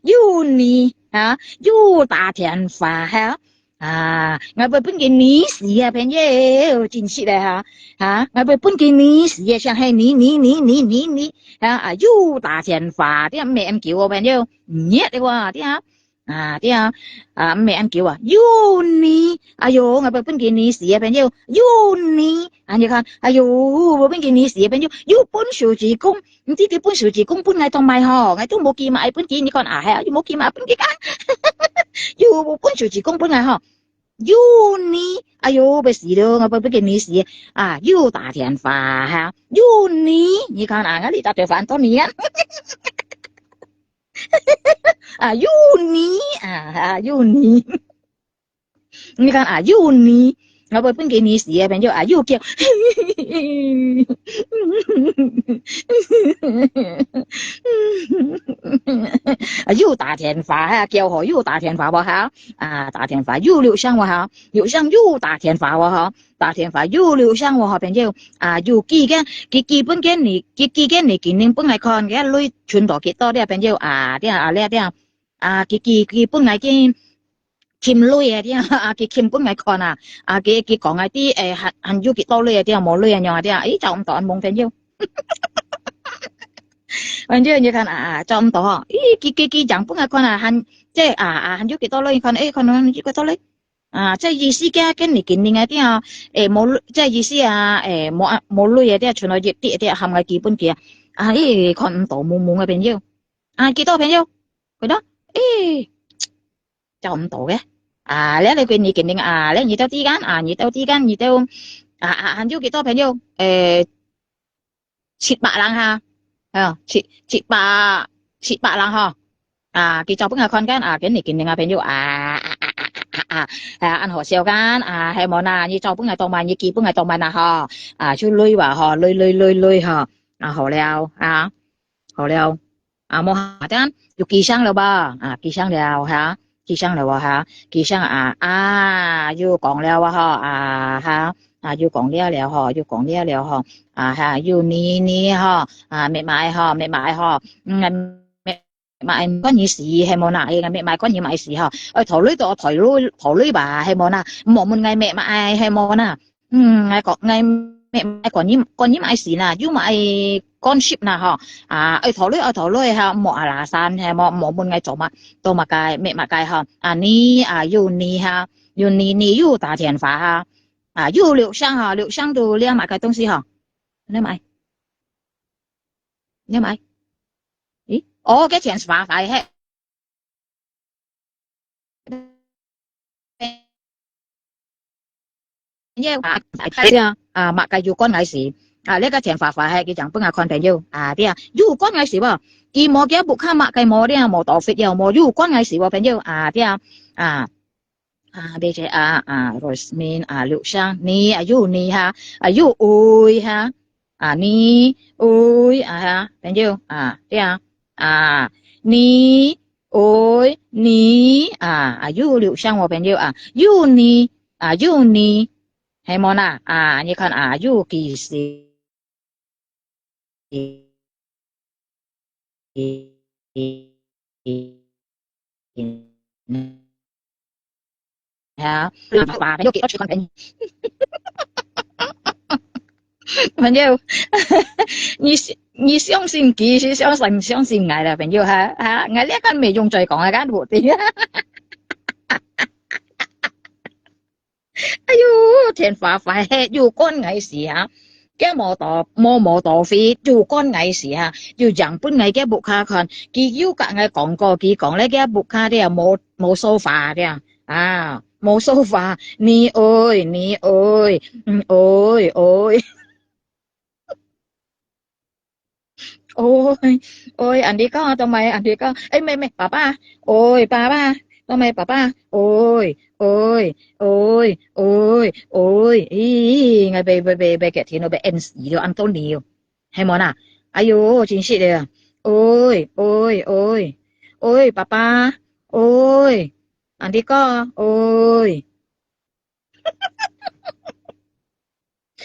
又你，啊，又打電話哈。 啊，𠊎會分佢你死啊，朋友，真實个哈。啊，𠊎會分佢你死啊，像係你，你，你，你，你，你，啊，啊，又打電話，對啊，毋係恁久哦，朋友，毋熱个哇，對啊。啊，對啊，啊，毋係恁久啊，又你，哎喲，𠊎會分佢你死啊，朋友，又你，啊，你看，哎喲，會分佢你死啊，朋友，又分手指公， 毋知佢分手指公分𠊎當賣吼，𠊎都無寄嘛，愛分佢，你看啊，係啊，又無寄嘛，分佢kan。又無分手指公分𠊎吼。又你，哎喲，會死了，𠊎會分佢你死啊，又打電話哈，又你，你看啊，𠊎這打電話恁多年啊。啊，又你，啊，啊，又你。 你看啊，又你，𠊎會分佢你死个，朋友啊，又叫，啊，又打電話哈，叫吼，又打電話喔哈，啊，打電話又六聲喔哈，六聲又打電話喔哈，打電話又六聲喔哈，朋友啊，又寄个，佢寄分个你，佢寄个你，佢人分𠊎看，佢鐳存到幾多了，朋友啊，這啊，這啊，啊，佢寄，佢分𠊎寄 欠鐳个，對啊，啊，佢欠分𠊎看啊，啊，佢，佢講个，對，誒，還，還有幾多鐳个，對啊，無鐳个樣啊，對啊，誒，找毋到，恁懵，朋友。反正你看啊，啊，找毋到吼，咦，佢，佢，佢正分𠊎看啊，還，這，啊，啊，還有幾多鐳，看，誒，看，還有幾多鐳，啊，這意思个，跟你肯定个，對啊，誒，無，這意思啊，誒，無啊，無鐳个，對啊，存到一滴，對啊，喊𠊎寄分佢啊，啊，誒，看毋到，懵懵个，朋友。啊，幾多，朋友？幾多？誒， 找毋到个。啊，這你个你肯定啊，這你兜知kan，啊，你兜知kan，你兜，啊，啊，還有幾多朋友？誒，七百人哈，啊，七，七百，七百人吼。啊，佢找分𠊎看kan，啊，跟你肯定啊朋友，啊，啊，恁好笑kan，啊，係無啦，你找分𠊎當慢，你寄分𠊎當慢啊吼，啊，就鐳哇吼，鐳，鐳，鐳，鐳吼，啊，好了，啊，好了。 啊，無下單，有寄上了吧？啊，寄上了哈。起聲了哦哈，起聲啊，啊，又講了哦哈，啊哈，啊，又講了了吼，又講了了吼，啊哈，又你你吼，啊，乜買吼，乜買吼，嗯，乜買關你事，係無呐？哎，乜買關你買事吼，哎，頭鐳都頭鐳，頭鐳吧，係無呐？莫問𠊎乜買，係無呐？嗯，𠊎講，𠊎乜買關你，關你買事呐，又買關ship呐吼，啊，哎，頭鐳，哎，頭鐳哈，莫啊啦山，係無？莫問𠊎做麼，做麼个，乜麼个哈，啊，你啊，又你哈，又你，你又打電話哈，啊，又留聲哈，留聲都領麼个東西哈？你買，你買，咦？哦，該電話費係，係啊，啊，麼个有關𠊎事？啊，這个電話費係佢正分𠊎看朋友，啊，對啊，有關𠊎事無？佢無佢屋下麼个無了，無多fit了，無有關𠊎事無，朋友，啊，對啊，啊。 啊，B J啊，啊，Rosmin啊，六香，你啊，有你哈，啊，有愛哈，啊，你愛啊哈，朋友啊，對啊，啊，你愛你啊，啊，有六香哦，朋友啊，有你啊，有你，係無啦？啊，你看啊，有其事。 哈，爸爸又給我去看朋友。朋友，你相，你相信佢，係相信，相信𠊎啦，朋友哈，哈，𠊎這个沒用再講啊，該無定。 哎喲，電話費係有關𠊎事哈，佢無多，無，無多費，有關𠊎事哈，又影分𠊎佢屋下看，佢有甲𠊎講過，佢講咧佢屋下咧無，無sofa咧，啊，無sofa，你愛，你愛，嗯，愛，愛。 Ôi, ôi, anh đi con, tao mày anh đi con. Ê, mày, mày, papa. Ôi, papa, tao mày papa. Ôi, ôi, ôi, ôi, ôi. Ý, ý, ngai bê, bê, bê, bê, kẹt thì nó bê en xí rồi ăn tốn nhiều. Hay món à? Ai dô, chính xác đấy. Ôi, ôi, ôi. Ôi, papa. Ôi, anh đi con. Ôi.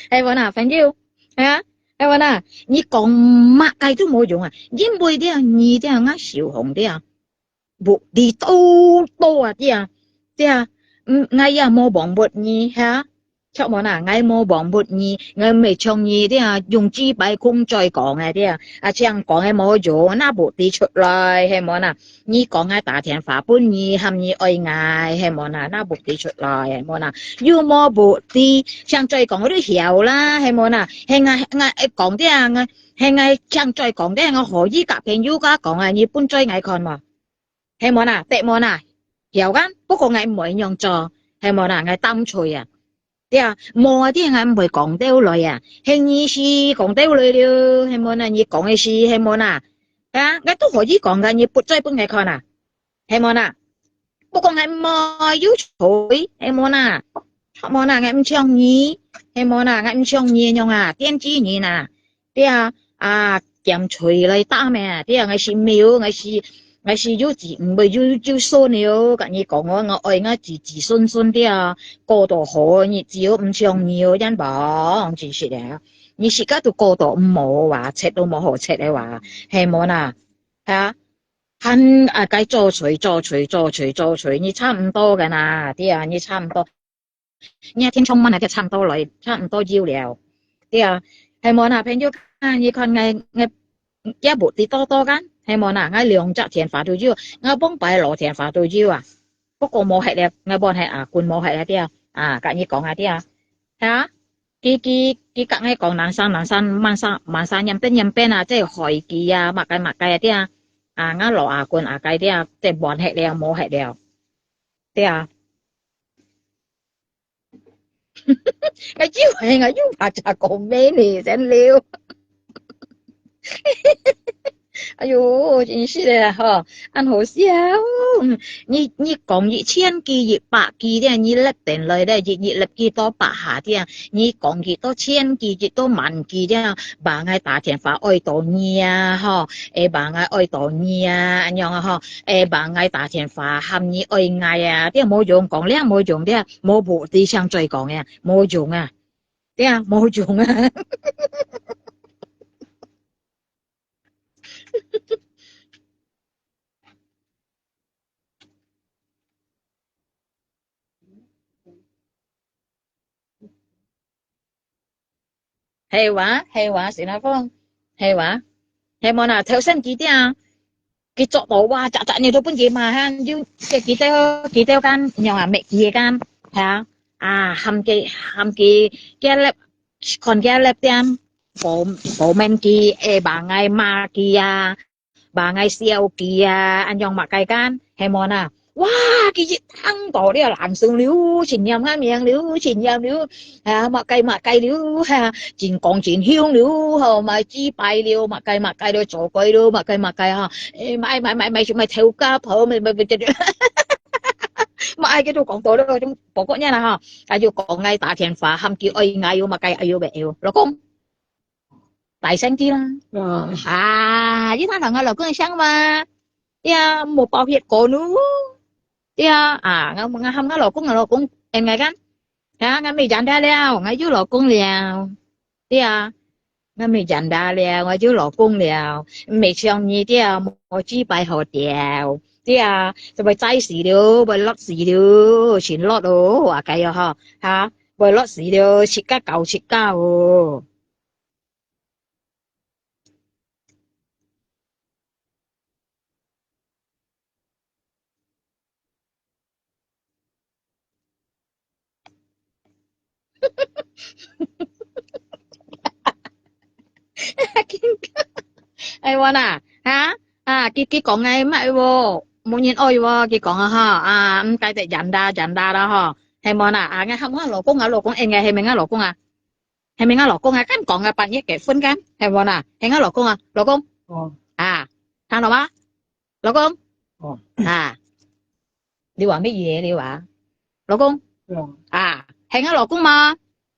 係無啦，朋友？啊，係無啦？你講麼个都無用啊，因為這你這𠊎受傷這，物理多多啊這，這，嗯，𠊎也無忘勿你哈，著無啦？𠊎無忘勿你，𠊎毋係像你這，用幾擺空嘴講个這，啊，這樣講个無用，那物理出來，係無啦？ 你講𠊎打電話分你，喊你愛𠊎，係無啦？那物理出來，係無啦？又無物理，像嘴講都曉啦，係無啦？係𠊎，𠊎講的啊，𠊎，係𠊎像嘴講的，𠊎可以甲朋友家講啊，你分嘴𠊎看無？係無啦？得無啦？曉啊，不過𠊎毋會樣做，係無啦？𠊎擔罪啊。 對啊，無啊，對啊，𠊎毋會講兜來啊，係你係講兜來了，係無啦？你講个係，係無啦？啊，𠊎都可以講个，你不再分𠊎看啊，係無啦？不過𠊎無有罪，係無啦？係無啦？𠊎毋像你，係無啦？𠊎毋像你樣啊，電鋸人啊，對啊，啊， 劍錘來打咩？對啊，𠊎係廟，𠊎係，𠊎係有子，毋會有，有孫了。甲你講哦，𠊎愛𠊎子子孫孫的啊，過到好日子哦，毋像你哦，樣般，真實的啊。你自家都過到毋好哇，切都無好切的哇，係無啦？哈？還啊，該做錘，做錘，做錘，做錘，你差毋多个啦，對啊，你差毋多。 你啊，天窗門啊，就差毋多來，差毋多有了。對啊，係無啦，朋友啊，你看𠊎，𠊎，也無知多多間，係無啦，𠊎兩隻電話都有，𠊎往擺老電話都有啊。不過無核了，𠊎換係啊，kun無核了，對啊，啊，甲你講啊，對啊，哈，佢，佢，佢甲𠊎講，南山，南山，萬山，萬山，任邊，任邊啊，即係海記啊，麼个，麼个啊，對啊，啊，𠊎老阿君阿該，對啊，即係換核了，無核了，對啊。 𠊎又係，𠊎又怕隻講咩呢，真溜。哎喲，真是个吼，恁好笑。嗯，你，你講一千句、一百句咧，你立等來咧，一日立幾多百下咧，你講幾多千句、幾多萬句咧，話𠊎打電話愛到你啊，吼，誒，話𠊎愛到你啊，恁樣啊，吼，誒，話𠊎打電話喊你愛𠊎啊，這無用，講了無用，這無目的想再講呀，無用啊，這無用啊。係哇，係哇，新加坡，係哇，係無啦？頭先佢兜啊，佢捉到哇，隻隻你都分佢罵哈，又佢兜，佢兜間，樣啊，搣佢个間，係啊，啊，喊佢，喊佢，佢粒，看佢粒點，無，無面佢，會話𠊎罵佢啊， 話𠊎笑佢啊，恁樣麼个間，係無啦？哇，佢一聽到了，冷汗流，真要命流，真要命流，啊，麼个麼个流，哈，真講真凶流，吼，麼个雞排流，麼个麼个流，做鬼流，麼个麼个哈，誒，買買買買買頭家婆，買買買，買个都講到了，種報告人啦哈，啊，又講𠊎打電話，喊佢愛𠊎又麼个，哎喲喂，哎喲，老公。 大聲啲啦。啊。啊，你聽到𠊎老公个聲嘛？對啊，無包血管咯。對啊，啊，𠊎，𠊎喊𠊎老公，𠊎老公，應該講，啊，𠊎沒長大了，𠊎有老公了。對啊，𠊎沒長大了，𠊎有老公了，沒像你這樣，無雞排好掉。對啊，就會栽死了，會落死了，先落咯，話該喲吼，哈，會落死了，自家搞自家哦。 哎，我啦，哈，啊，佢，佢講个麼个無？無人愛喔，佢講啊哈，啊，毋該得忍啦，忍啦啦吼，係無啦？啊，𠊎喊𠊎老公啊，老公，應該係毋係𠊎老公啊？係毋係𠊎老公啊？敢講啊，半夜結婚敢？係無啦？係𠊎老公啊，老公。哦。啊，聽到嗎？ 老公。哦。啊，你話乜嘢？你話，老公。哦。啊，係𠊎老公嘛？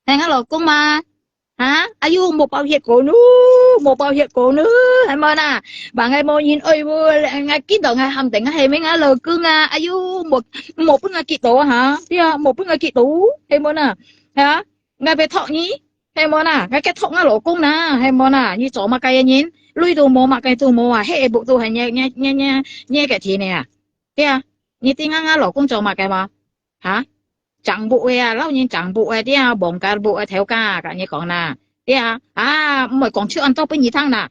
係𠊎老公嘛？啊，哎喲，無包血管咯，無包血管咯，係無啦？話𠊎無人愛喔，𠊎見到𠊎喊定𠊎係毋係𠊎老公啊？哎喲，無，無分𠊎激到啊哈，對啊，無分𠊎激到，係無啦？啊， 𠊎會托你，係無啦？𠊎該托𠊎老公啦，係無啦？你做麼个人？鐳都無，麼个都無啊，係屋都係你，你，你，你，你个田个啊？對啊，你知𠊎，𠊎老公做麼个無？哈？種屋个啊，摎人種屋个，對啊，望該屋个頭家，跟你講啦，對啊，啊，毋會講出恁多分你聽啦，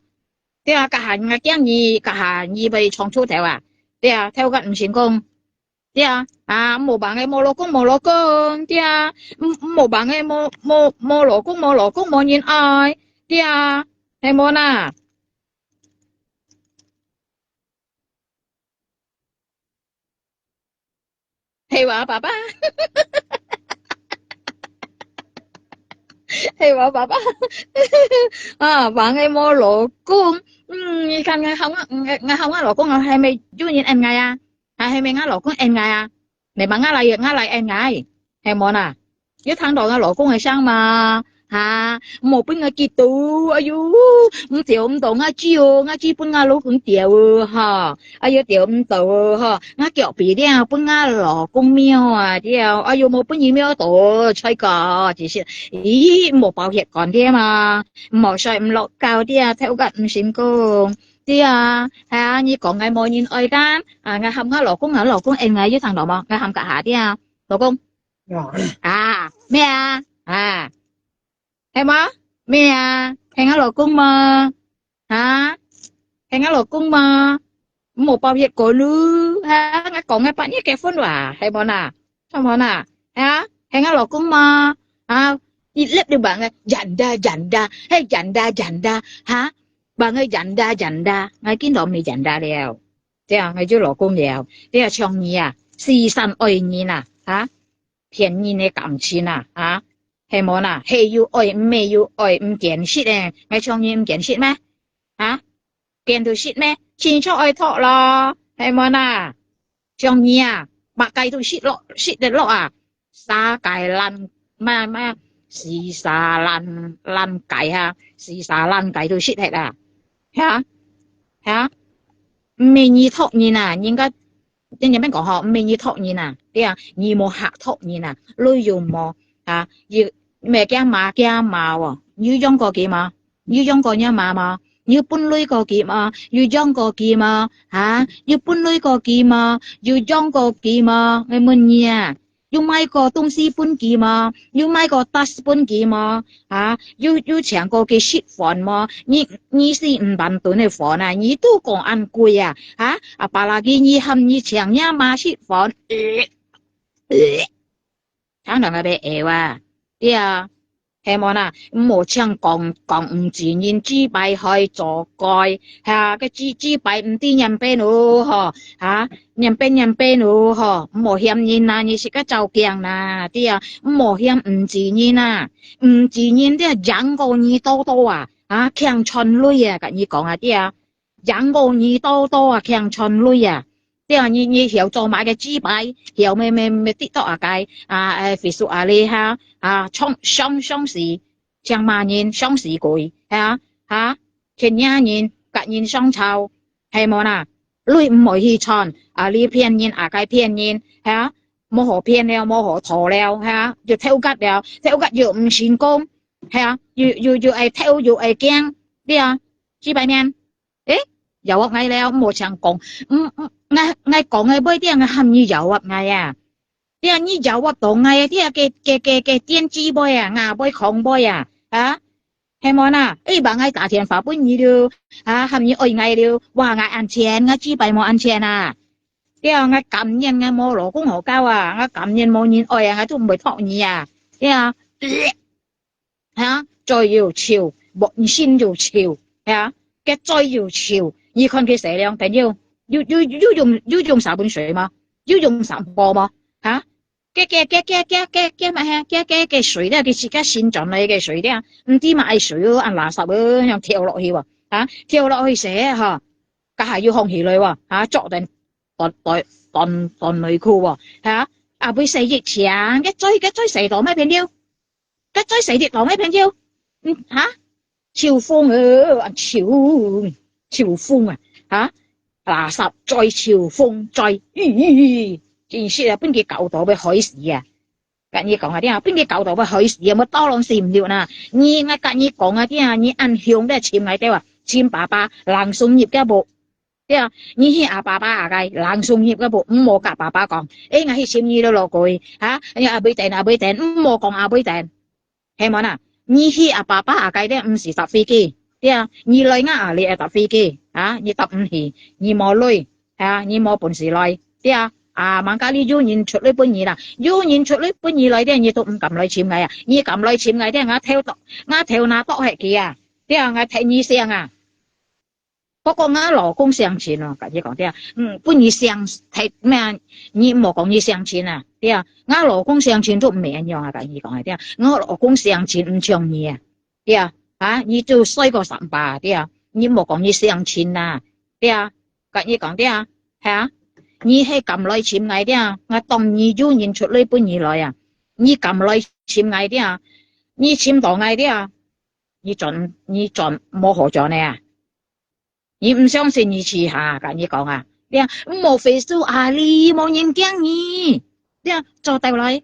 對啊，該下𠊎驚你，該下你會唱出頭啊，對啊，頭家毋成功。 對啊，啊，無話个無老公無老公，對啊，毋，毋無話个無，無，無老公無老公無人愛，對啊，係無啦？係哇，爸爸。係哇，爸爸。啊，話个無老公，嗯，你看𠊎喊𠊎，𠊎，𠊎喊𠊎老公啊，係毋係有人應𠊎啊？ 啊，係毋係𠊎老公應𠊎啊？你問𠊎來，𠊎來應𠊎，係無啦？有聽到𠊎老公个聲嘛？哈，莫分𠊎激到，哎喲，毋掉毋到𠊎知哦，𠊎知分𠊎老公掉哦，哈，哎喲，掉毋到哦，哈，𠊎腳皮了分𠊎老公摸啊，掉，哎喲，莫分你摸到，衰个，只是，咦，莫包血管了嘛，莫睡毋落覺了，頭殼毋成功。 對啊，係啊，你講𠊎無人愛kan，啊，𠊎喊𠊎老公，𠊎老公應𠊎，有聽到無？𠊎喊該下對啊，老公。啊，咩啊？啊，係無？咩啊？係𠊎老公無？啊，係𠊎老公無？無包血管咯，哈，𠊎講𠊎八月結婚哇，係無啦？係無啦？啊，係𠊎老公無？啊，一粒都話个，janda，janda，係janda，janda，哈？ Bang ai janda janda，ngai kin lom mi janda liau. Tia ngai ju 老公 liau. Tia 像你啊，死心愛人啊，哈？騙人个感情啊，哈？係無啦？係有愛，毋係有愛，毋見識个。Ngai 像你毋見識咩？哈？見都食咩？親像愛擇咯，係無啊？像你啊，麼个都食落，食得落啊？三界爛，麼，麼，四沙爛，爛界哈，四沙爛界都食忒啊，哈？哈？毋係你擇人啊，人家，人家免講吼，毋係你擇人啊，對啊，你無學擇人啊，鐳又無，哈？又，毋係驚罵，驚罵哦，你有養過佢無？你有養過若媽無？你有分鐳過佢無？有養過佢無？哈？有分鐳過佢無？有養過佢無？𠊎問你啊，有買過東西分佢無？有買過 tas 分佢無？哈？有，有請過佢食飯無？你，你係毋單單个飯啊，你都講恁貴啊？哈？啊，apalagi你喊你請若媽食飯，呃，呃， 聽到𠊎會噭啊，對啊，係無啊？毋好淨講，講毋知人，嘴巴會做怪，哈，个嘴，嘴巴毋知仰般哦，吼，哈，仰般仰般哦，吼，毋好嫌人啊，你自家照鏡啊，對啊，毋好嫌毋知人啊，毋知人，對啊，贏過你多多啊，啊，強賺鐳啊，佮你講啊，對啊。 贏過你多多啊，強賺鐳啊。對啊，你，你曉做麼个嘴巴，曉乜，乜，乜TikTok啊該，啊，誒，Facebook啊哩哈，啊，上，上，上市，像麼人上市貴，哈，哈，全亞人，佮人相吵，係無啊？鐳毋會去賺，啊，你騙人，啊，該騙人，哈，無好騙了，無好討了，哈，就偷吉了，偷吉又毋成功，哈，又，又，又愛偷又愛驚，對啊，嘴巴面。 誒，有啊，𠊎了，毋好淨講。嗯，嗯，𠊎，𠊎講个話，對啊，𠊎喊你有啊，𠊎啊。對啊，你有啊，當𠊎啊，對啊，个，个，个，个電子妹啊，𠊎妹狂妹啊，啊？係無啊？誒，把𠊎打電話分你了，啊，喊你愛𠊎了，哇，𠊎恁錢，𠊎嘴巴無恁錢啊。對啊，𠊎甘願，𠊎無老公好交啊，𠊎甘願無人愛啊，𠊎都毋會擇你啊。對啊。 哈，嘴又臭，本身又臭，哈，个嘴又臭。你看佢洗涼朋友，有，有，有用，有用沙本水無？有用沙布無？哈，个，个，个，个，个，个，个，个，个水咧，佢自家新轉來个水咧，毋知麼个水哦，恁垃圾哦，恁樣跳落去哦，哈，跳落去洗吼，該下又放起來哦，哈，著等，等，等，等內褲哦，哈，啊，會洗一淨，个嘴，个嘴洗到麼朋友？ 个嘴洗得落咩朋友？嗯，哈？臭風啊，臭，臭風啊，哈？垃圾嘴，臭風嘴，咦，真係啊，分佢搞到要害死啊！佮你講啊，對啊，分佢搞到要害死啊，無到攏死毋了啊！你，𠊎佮你講啊，對啊，你恁凶个尋𠊎兜啊，尋爸爸，冷送入个屋。 對啊，你去阿爸爸阿該，冷送入个屋，毋好佮爸爸講，誒，𠊎去尋你了老鬼，哈，哎呀，阿妹等，阿妹等，毋好講阿妹等，係無啊？你去阿爸爸阿該咧，毋使搭飛機，對啊，你來𠊎阿里愛搭飛機，哈，你搭毋起，你無鐳，哈，你無本事來，對啊，啊，吂該哩有人出鐳分你啦，有人出鐳分你來咧，你都毋敢來尋𠊎啊，你敢來尋𠊎咧，𠊎頭剁，𠊎頭那剁忒佢啊，對啊，𠊎忒你聲啊！ 不過𠊎老公相親哦，佮你講對啊，嗯，分你相，忒，咩啊，你莫講你相親啊，對啊，𠊎老公相親都毋係恁樣啊，佮你講啊，對啊，𠊎老公相親毋像你啊，對啊，啊，你就衰過三把，對啊，你莫講你相親啊，對啊，佮你講對啊，哈，你係敢來尋𠊎，對啊，𠊎當你有人出鐳分你來啊，你敢來尋𠊎，對啊，你尋到𠊎，對啊，你轉，你轉無好轉个啊。 你毋相信你試下，佮你講啊，對啊，無Facebook啊，你無人驚你，對啊，做到來，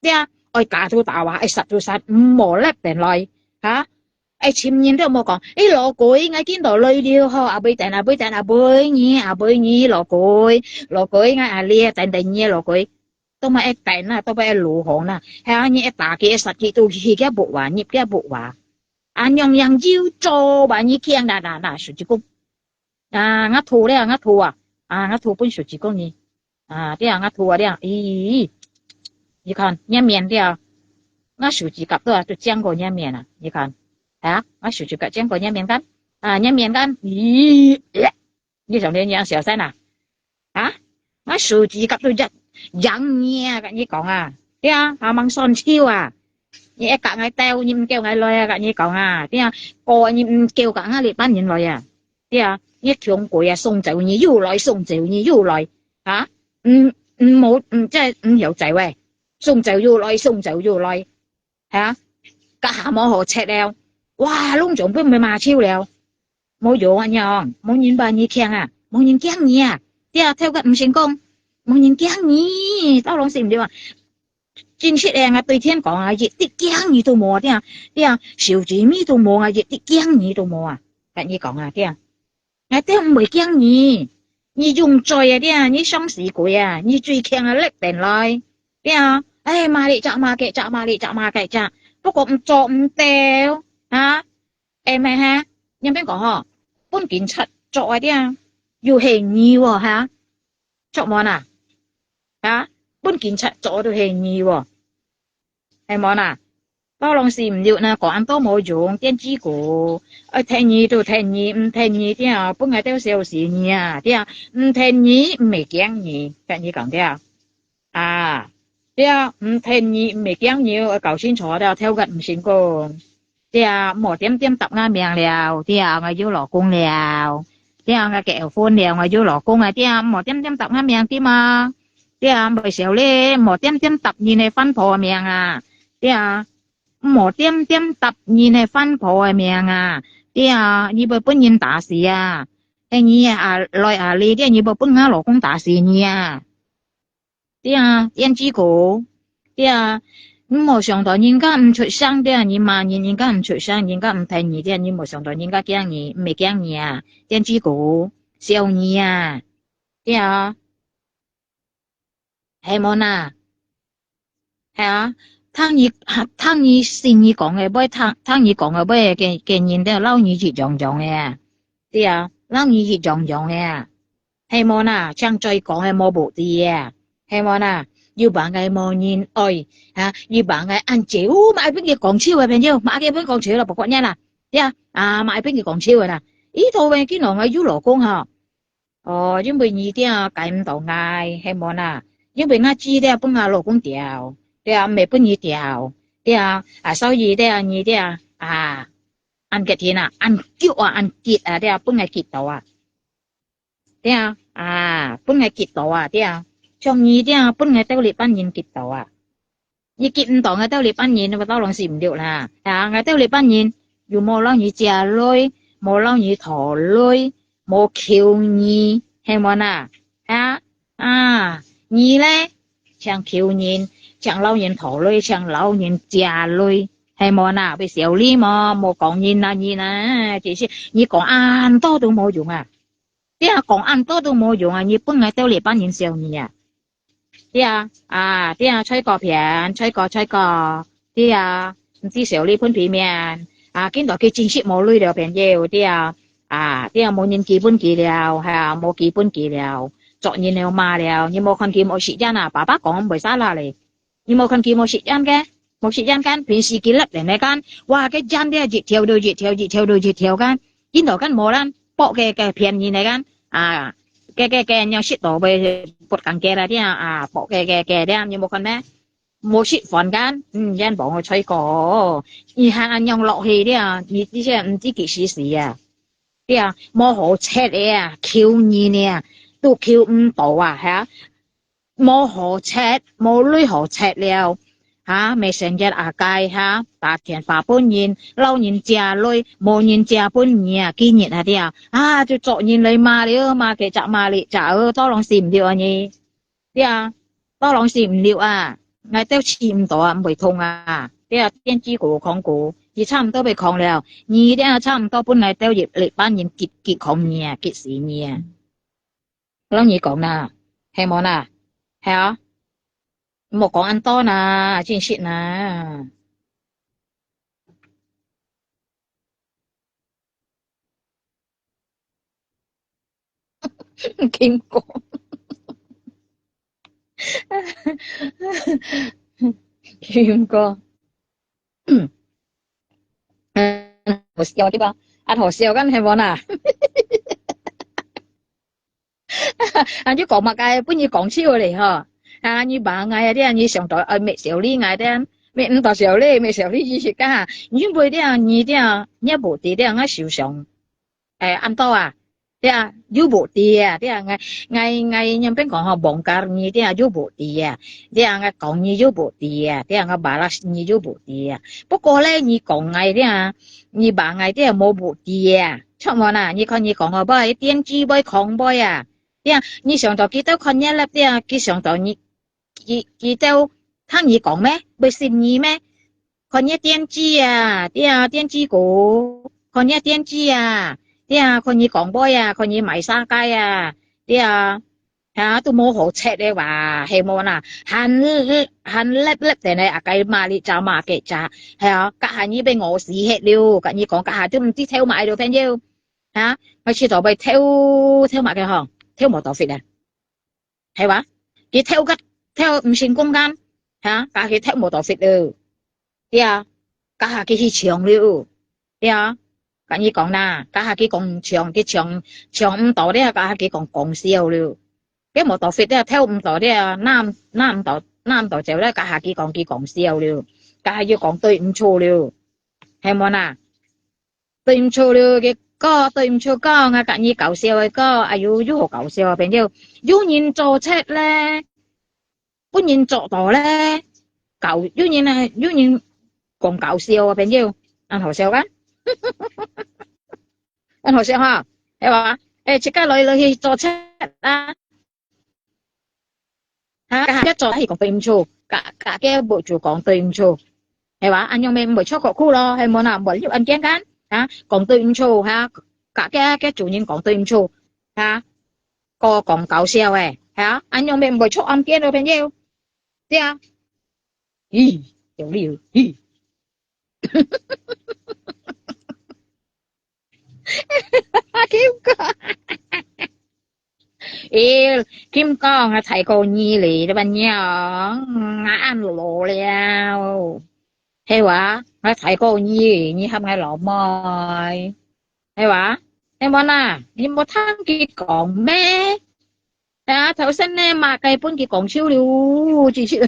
對啊，愛打就打啊，愛殺就殺，毋好立等來，哈，愛尋人都莫講，誒，老鬼，𠊎見到來了吼，阿妹等，阿妹等，阿妹你，阿妹你，老鬼，老鬼，𠊎阿烈等等你，老鬼，都莫愛等啊，都莫愛路行啊，係啊，你愛打佢，愛殺佢，都去佢屋啊，入佢屋啊。 啊，樣樣有做，話你驚啦啦啦，手指公。啊，𠊎吐了，𠊎吐啊，啊，𠊎吐分手指公呢。啊，對啊，𠊎吐啊了，咦，你看，若面了，𠊎手指甲都啊，都靚過若面啊，你看，啊，𠊎手指甲靚過若面kan，啊，若面kan，咦， 你像恁樣小三啊？啊？𠊎手指甲都一樣啊，佮你講啊，對啊，還吂算手啊。你愛佮𠊎鬥，你毋叫𠊎來啊，佮你講啊，對啊，哥，你毋叫佮𠊎這班人來啊，對啊，你窮鬼啊，送走你又來，送走你又來，啊，嗯，嗯，無，嗯，這毋曉走喂，送走又來，送走又來，哈，這下無好食了，哇，攏總分人罵手了，無用啊，娘，無人摎你驚啊，無人驚你啊，對啊，頭个毋成功，無人驚你，到攏死毋對啊。 真實个，𠊎對天講啊，一滴驚你都無啊，對啊，對啊，小姐妹都無啊，一滴驚你都無啊。跟你講啊，對啊，𠊎兜毋會驚你，你用嘴啊，對啊，你想死鬼啊，你最強啊，力等來，對啊，哎，罵這隻罵該隻，罵這隻罵該隻，不過毋做毋到，啊，會毋會哈？你邊講吼，分警察捉啊，對啊，又係你哦，哈，捉無啊？ 啊，分警察捉都係你哦，係無啊？到攏死毋對啊，講恁多無用，電子鼓，愛聽你就聽你，毋聽你對啊，分𠊎兜笑死你啊，對啊，毋聽你，毋係驚你，跟你講對啊。啊，對啊，毋聽你，毋係驚你，愛搞清楚對啊，頭个毋成功。 對啊，莫恬恬答𠊎名了，對啊，𠊎有老公了，對啊，𠊎結婚了，𠊎有老公啊，對啊，莫恬恬答𠊎名，對嘛？對啊，莫笑咧，莫恬恬答人个番婆个名啊，對啊，莫恬恬答人个番婆个名啊，對啊，你會分人打死啊！哎，你啊，來啊，你，對啊，你會分𠊎老公打死你啊！ 對啊，胭脂姑，對啊，你莫想到人家毋出聲，對啊，你罵人，人家毋出聲，人家毋聽你，對啊，你莫想到人家驚你，毋係驚你啊，胭脂姑，笑你啊，對啊，係無啊？係啊，聽你，聽你信你講个，會聽，聽你講个，會个，个人都摎你一樣樣个啊，對啊，摎你一樣樣个啊。 係無啊？像嘴講个無目的啊，係無啊？又話𠊎無人愛，哈，又話𠊎恁姐，哦，莫愛分佢講笑个朋友，莫愛分佢講笑啦，不管你啦，對啊，啊，莫愛分佢講笑个啦。伊都會見到𠊎有老公吼，哦，因為你對啊，改毋到𠊎，係無啊？因為𠊎知對啊，分𠊎老公掉，對啊，毋係分你掉，對啊，啊，所以對啊，你對啊，啊，恁激天啊，恁激啊，恁激啊，對啊，分𠊎激到啊。 對啊，啊，分𠊎激到啊，對啊，像你對啊，分𠊎兜這班人激到啊。你激毋到𠊎兜這班人，𠊎到攏死毋對啦。啊，𠊎兜這班人又無摎你借鐳，無摎你討鐳，無求你，係無啊？啊，啊，你咧，淨求人，淨摎人討鐳，淨摎人借鐳，係無啊？會笑你無？無講人啊，人啊，其實你講恁多都無用啊。 對啊，講恁多都無用啊，你分𠊎兜這班人笑你啊。對啊，啊，對啊，吹過片，吹過，吹過，對啊，毋知笑你分皮面，啊，見到佢真實無鐳了朋友，對啊，啊，對啊，無人寄分佢了，係啊，無寄分佢了，作孽了罵了，你無看佢無食煙啊，爸爸講毋會salah咧。 你無看佢無食煙个，無食煙間，平時佢立等个間，哇，个煙个一條就一條，一條就一條間，見到間無人，剝个个騙人个間，啊，个个个人食到會發工个啦，這樣啊，剝个个个這樣，你無看咩？無食飯間，嗯，煙幫我吹過，你還恁樣落去這樣，你這些毋知幾時死啊？對啊，無好食个啊，求人个啊，都求毋到啊，哈。 無好食，無鐳好食了。哈，乜成日啊該哈，打電話分人，摎人借鐳，無人借分你啊，今日啊對啊，啊，就作孽來罵了，罵該隻罵這隻，哦，到攏死毋對啊你。對啊，到攏死毋對啊，𠊎兜試毋到啊，毋會痛啊。對啊，電子鼓、空鼓，佢差毋多會空了，你對啊，差毋多分𠊎兜一，一班人激，激空你啊，激死你啊。 摎你講啦，係無啦？係啊，莫講恁多啦，真實啦。金哥，金哥，好笑對吧？啊，好笑，敢係無啦？ 啊，你講麼个，分你講笑咧吼。啊，你罵𠊎啊，這樣你想到，呃，乜笑你𠊎這樣，乜毋到笑你，乜笑你意思个哈。因為這樣，你這樣，你無知這樣，𠊎受傷。哎，恁多啊，對啊，又無知啊，對啊，𠊎，𠊎，𠊎原本講吼，bongkar你，對啊，又無知啊，對啊，𠊎講你又無知啊，對啊，𠊎balas你又無知啊。不過咧，你講𠊎，對啊，你話𠊎，對啊，無無知啊，著無啦？你看你講个話，電視會講話啊，對啊，你想到佢兜看你粒，對啊，佢想到你，佢，佢兜聽你講咩？會信你咩？看你電視啊，對啊，電視哥，看你電視啊，對啊，看你講話啊，看你買沙街啊，對啊，哈，都無好食个哇，係無啦？還，還粒粒等个啊，該馬里扎馬給扎，係啊，隔下你被餓死忒了，跟你講，隔下都毋知偷買了，朋友，哈，我試到被偷，偷買个吼，偷無多fit啊。 係哇？佢偷个，偷毋成功間，哈，家己偷無多fit了。對啊，家下佢去搶了。對啊，跟你講啦，家下佢講搶，佢搶，搶毋到了，家下佢講講笑了。佢無多fit了，偷毋到了，拿，拿毋到，拿毋到走了，家下佢講佢講笑了，家下又講對毋住了，係無啦？ 對毋住了，个歌，對毋住歌，𠊎甲你搞笑个歌，哎喲，又好搞笑啊，朋友。有人做出咧，不能做到咧，搞，有人啊，有人講搞笑啊，朋友，恁好笑啊？恁好笑哈，係吧？誒，自家來來去做出啊！ 哈，該下做係講對毋住，甲，甲个無就講對毋住，係吧？恁樣咪毋會出國苦咯，係無啦？毋會有案件間，哈，講對毋住，哈，甲个，个主人講對毋住，哈，个講搞笑个，哈，恁樣咪毋會出案件咯，朋友。對啊。咦，有理由，咦。 Kim哥，咦，Kim哥，𠊎大過你咧，你麼樣？𠊎恁老了，係哇？𠊎大過你，你喊𠊎老妹，係哇？係無啦？你無聽佢講咩？ 啊，頭先呢，麼个分佢講笑了，真是。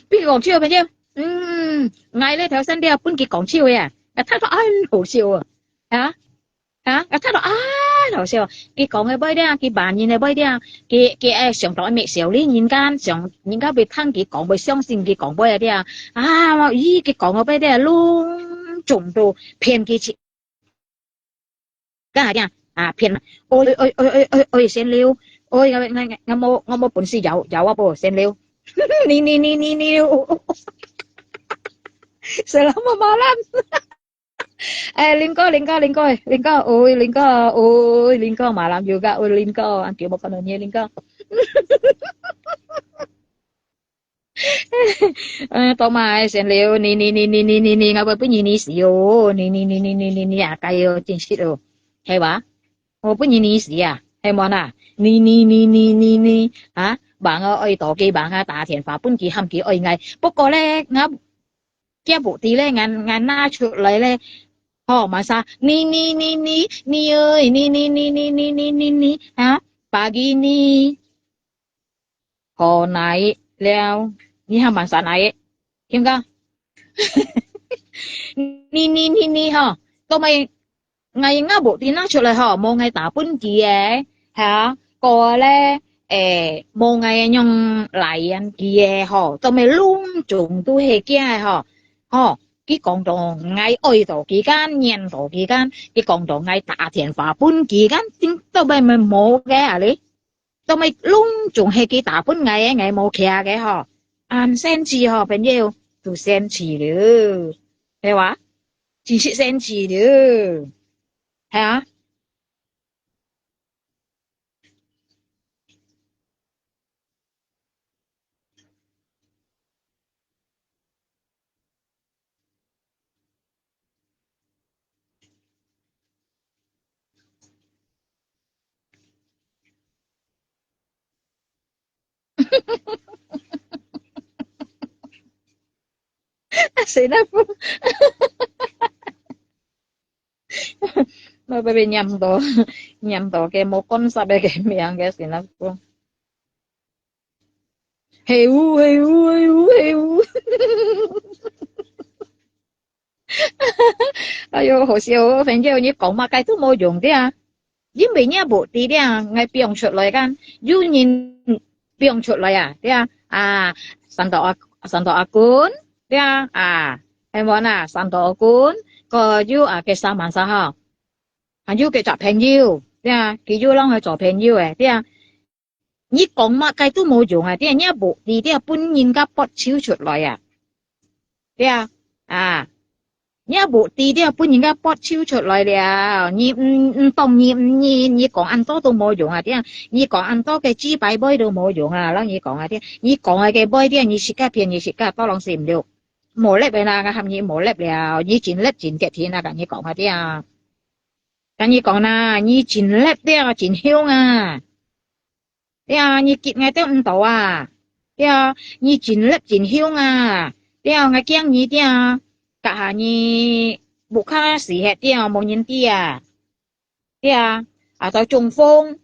分佢講笑，朋友。嗯，𠊎呢，頭先這分佢講笑呀，啊，聽到恁好笑啊。啊，啊，聽到恁好笑。佢講个話咧，佢罵人个話咧，佢，佢，誒，想到乜小李人家，想人家會聽佢講，會相信佢講話个咧。啊，咦，佢講个話咧，攏總都騙佢去。 該下點啊，騙啊！喂，喂，喂，喂，喂，喂，先溜，喂，𠊎，𠊎，𠊎，𠊎無，𠊎無本事搖，搖啊啵，先溜。你，你，你，你，你，Selamat malam。誒，林哥，林哥，林哥，林哥，喂，林哥，喂，林哥，malam juga，喂，林哥，恁久無看到你，林哥。 呃，多嘛，先溜，你，你，你，你，你，你，你，𠊎會分你，你死哦，你，你，你，你，你，你，你啊，該哦，真實哦，係哇？𠊎分你，你死啊，係無啦？你，你，你，你，你，你，啊，幫𠊎愛到佢，幫𠊎打電話分佢，喊佢愛𠊎。不過咧，𠊎，佢無知咧，𠊎，𠊎拿出來咧，吼，麼儕，你，你，你，你，你，你，你，啊，pagi你。 好，哪一了？你還蠻啥哪一？聽講？你，你，你，你吼，都沒，𠊎，𠊎無知拿出來吼，無𠊎打分佢个，哈，過咧，誒，無𠊎用來源佢个吼，都沒攏總都係假个吼，吼，佢講到𠊎愛到佢間，念到佢間，佢講到𠊎打電話分佢間，真都沒，沒無个啊咧。 都乜攏總係佢打分𠊎个，𠊎無care个吼。恁生趣吼，朋友，都生趣了，係哇？真係生趣了，係啊。Singapore。我被念到，念到个無講啥个个名个Singapore。係有，係有，係有，係有。哎喲，好笑哦，反正你講麼个都無用的啊。因為你也無知的啊，𠊎放出來kan，有人放出來啊，對啊，啊，三島阿，三島阿君，對啊，啊，係無啊，三島阿君，個有啊，个三萬三號，還有个做朋友，對啊，佢有讓佢做朋友誒，對啊。 你講麼个都無用啊，對啊，你也無知，對啊，分人家發笑出來啊，對啊，啊，你也無知，對啊，分人家發笑出來了，你毋，毋當你毋認，你講恁多都無用啊，對啊，你講恁多个幾百倍都無用啊，讓你講啊，對啊，你講个个倍，對啊，你自家騙你自家，到浪時毋了，無力个啦，𠊎喊你無力了，你真力真get天啊，跟你講啊，對啊，跟你講啦，你真力了，真凶啊。 對啊，你激𠊎兜毋到啊。對啊，你真力真凶啊。對啊，𠊎驚你，對啊，該下你屋下死忒，對啊，無人知啊。對啊，啊，到中風，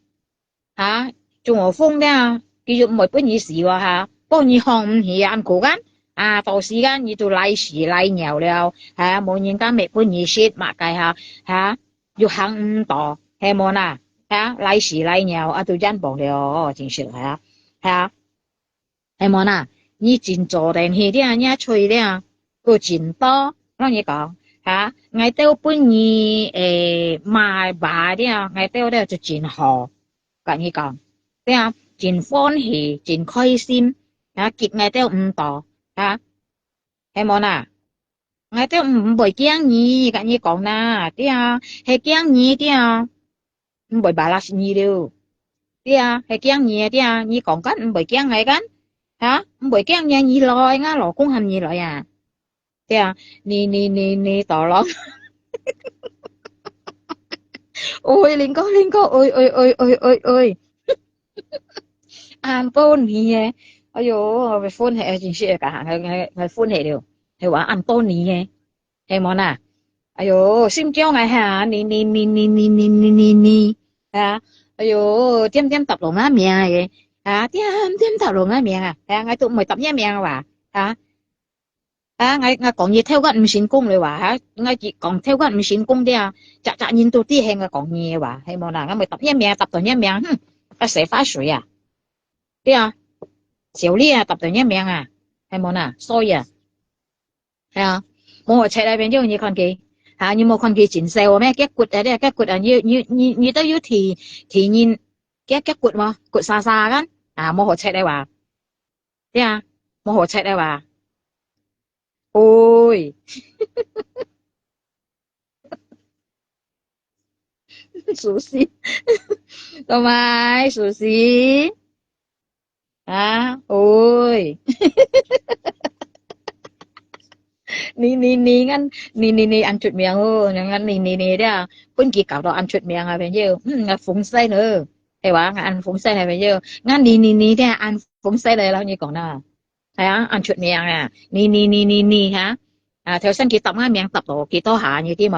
哈，中了風，對啊，佢就毋會分你死啊，哈，分你䟘毋起啊，恁苦kan，啊，到時間你就賴屎賴尿了，哈，無人敢會分你食麼个哈，哈。 又行毋到，係無啊？哈，賴屎賴尿啊，都冤枉了，真係哈，哈，係無啊？你真做得去了，你吹了，又真多，讓你講，哈，𠊎兜分你，誒，罵罵了，𠊎兜了就真好，跟你講，對啊，真歡喜，真開心，啊，激𠊎兜毋到，啊，係無啊？ 𠊎兜毋，毋會驚你，跟你講啦，對啊，係驚你，對啊，毋會balas你了。對啊，係驚你，對啊，你講kan毋會驚𠊎kan，哈，毋會驚你，你來，𠊎老公喊你來啊。對啊，你，你，你，你tolong。喂，林哥，林哥，喂，喂，喂。 恁多年誒，哎喲，𠊎歡喜，真係个，𠊎，𠊎，𠊎歡喜了，係話恁多年誒，係無啊？哎喲，心焦𠊎哈，你，你，你，你，啊，哎喲，點點答落𠊎名誒，啊，點點答落𠊎名啊，係啊，𠊎都毋會答你名哇，啊。 啊，𠊎，𠊎講你頭个毋成功了哇，哈，𠊎講頭个毋成功了，隻隻人都知係𠊎講你个哇，係無啦？𠊎毋會答你名，答到你名，哼，該洗髮水啊，對啊，小麗啊，答到你名啊，係無啦？所以啊，係啊，無好食啊，朋友，你看佢，哈，你無看佢真瘦咩？佢骨啊，佢骨啊，你，你，你，你都有體，體認，佢，佢骨無？骨沙沙kan，啊，無好食个哇。 對啊，無好食个哇。喂，壽司，同埋壽司，啊，喂。你，你，你，𠊎，你，你，你恁出名哦，𠊎，你，你，你，對啊，分佢搞到恁出名啊，朋友，嗯，𠊎風神哦。 係話，𠊎恁風神个朋友，𠊎你你你聽，恁風神个，摎你講啦，係啊，恁出名啊，你你你你你哈，啊，頭先佢答𠊎名答到幾多下，你知無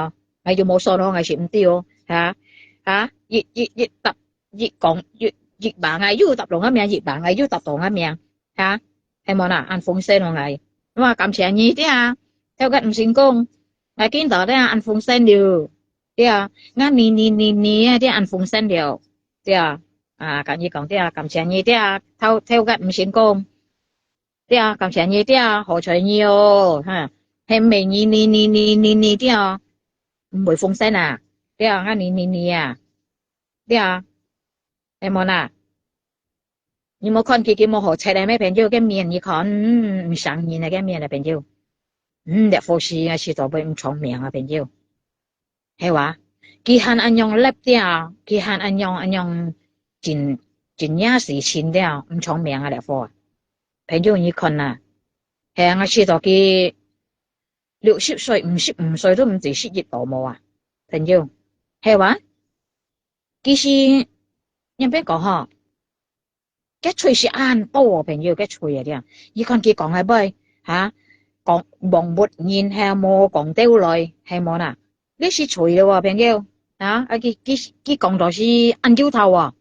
？𠊎又無算哦，𠊎係毋知哦，哈，哈，一一一答，一講一一話，𠊎又答到𠊎名，一話，𠊎又答到𠊎名，哈，係無啦？恁風神哦，𠊎，哇，感謝你，對啊，頭个毋成功，𠊎見到咧，恁風神了，對啊，𠊎你你你你啊，對，恁風神了。 對啊，啊，跟你講，對啊，感謝你，對啊，頭，頭个毋成功，對啊，感謝你，對啊，好彩你哦，哈，係毋係你，你，你，你，你，你，對啊，毋會風神啊，對啊，𠊎你，你，你啊，對啊，係無啦？你無看佢，佢無好食个咩？朋友，个面你看，嗯，毋像人个面啊，朋友，嗯，這貨是啊，是做會毋長命啊，朋友。 係話，佢還恁樣凹掉，佢還恁樣，恁樣真，真正是親了，毋長命啊，這貨啊。朋友，你看啊，係啊，𠊎試到佢六十歲、五十五歲都毋知食一刀無啊，朋友。係話，其實，人別講吼， 个喙是恁多哦，朋友，个喙啊，對啊。你看佢講个話，哈，講，罔目人係無講道理，係無啦？這是喙了哦，朋友，啊，啊，佢，佢，佢講到是恁幼頭哦，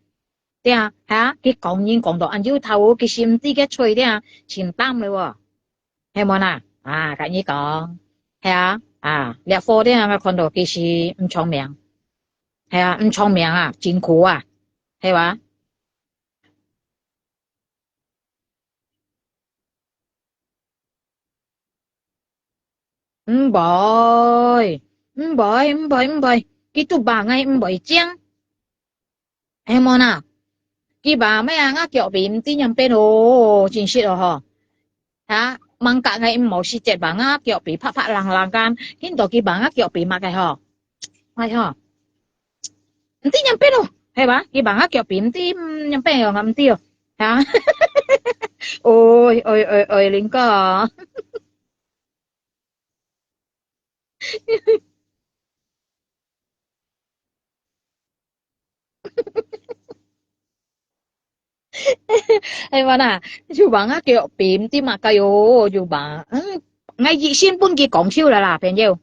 對啊，哈，佢講人講到恁幼頭哦，佢心底个喙，對啊，清淡了哦。 係無啦？啊，跟你講，係啊，啊，這貨店𠊎看到其實毋長命，係啊，毋長命啊，真苦啊，係吧？ 毋會，毋會，毋會，毋會，佢都話𠊎毋會靚，係無哪？佢話咩啊？𠊎腳皮毋知仰般哦，真實哦吼。哈，吂甲𠊎毋好時節話𠊎腳皮白白冷冷間，見到佢話𠊎腳皮麼个吼？哎吼，毋知仰般哦，係吧？佢話𠊎腳皮毋知，嗯，仰般哦，𠊎毋知哦。哈，喂喂喂喂，林哥。哎，完啦，就話𠊎腳皮毋知麼个喲，就話，嗯，𠊎一先分佢講笑了啦，朋友。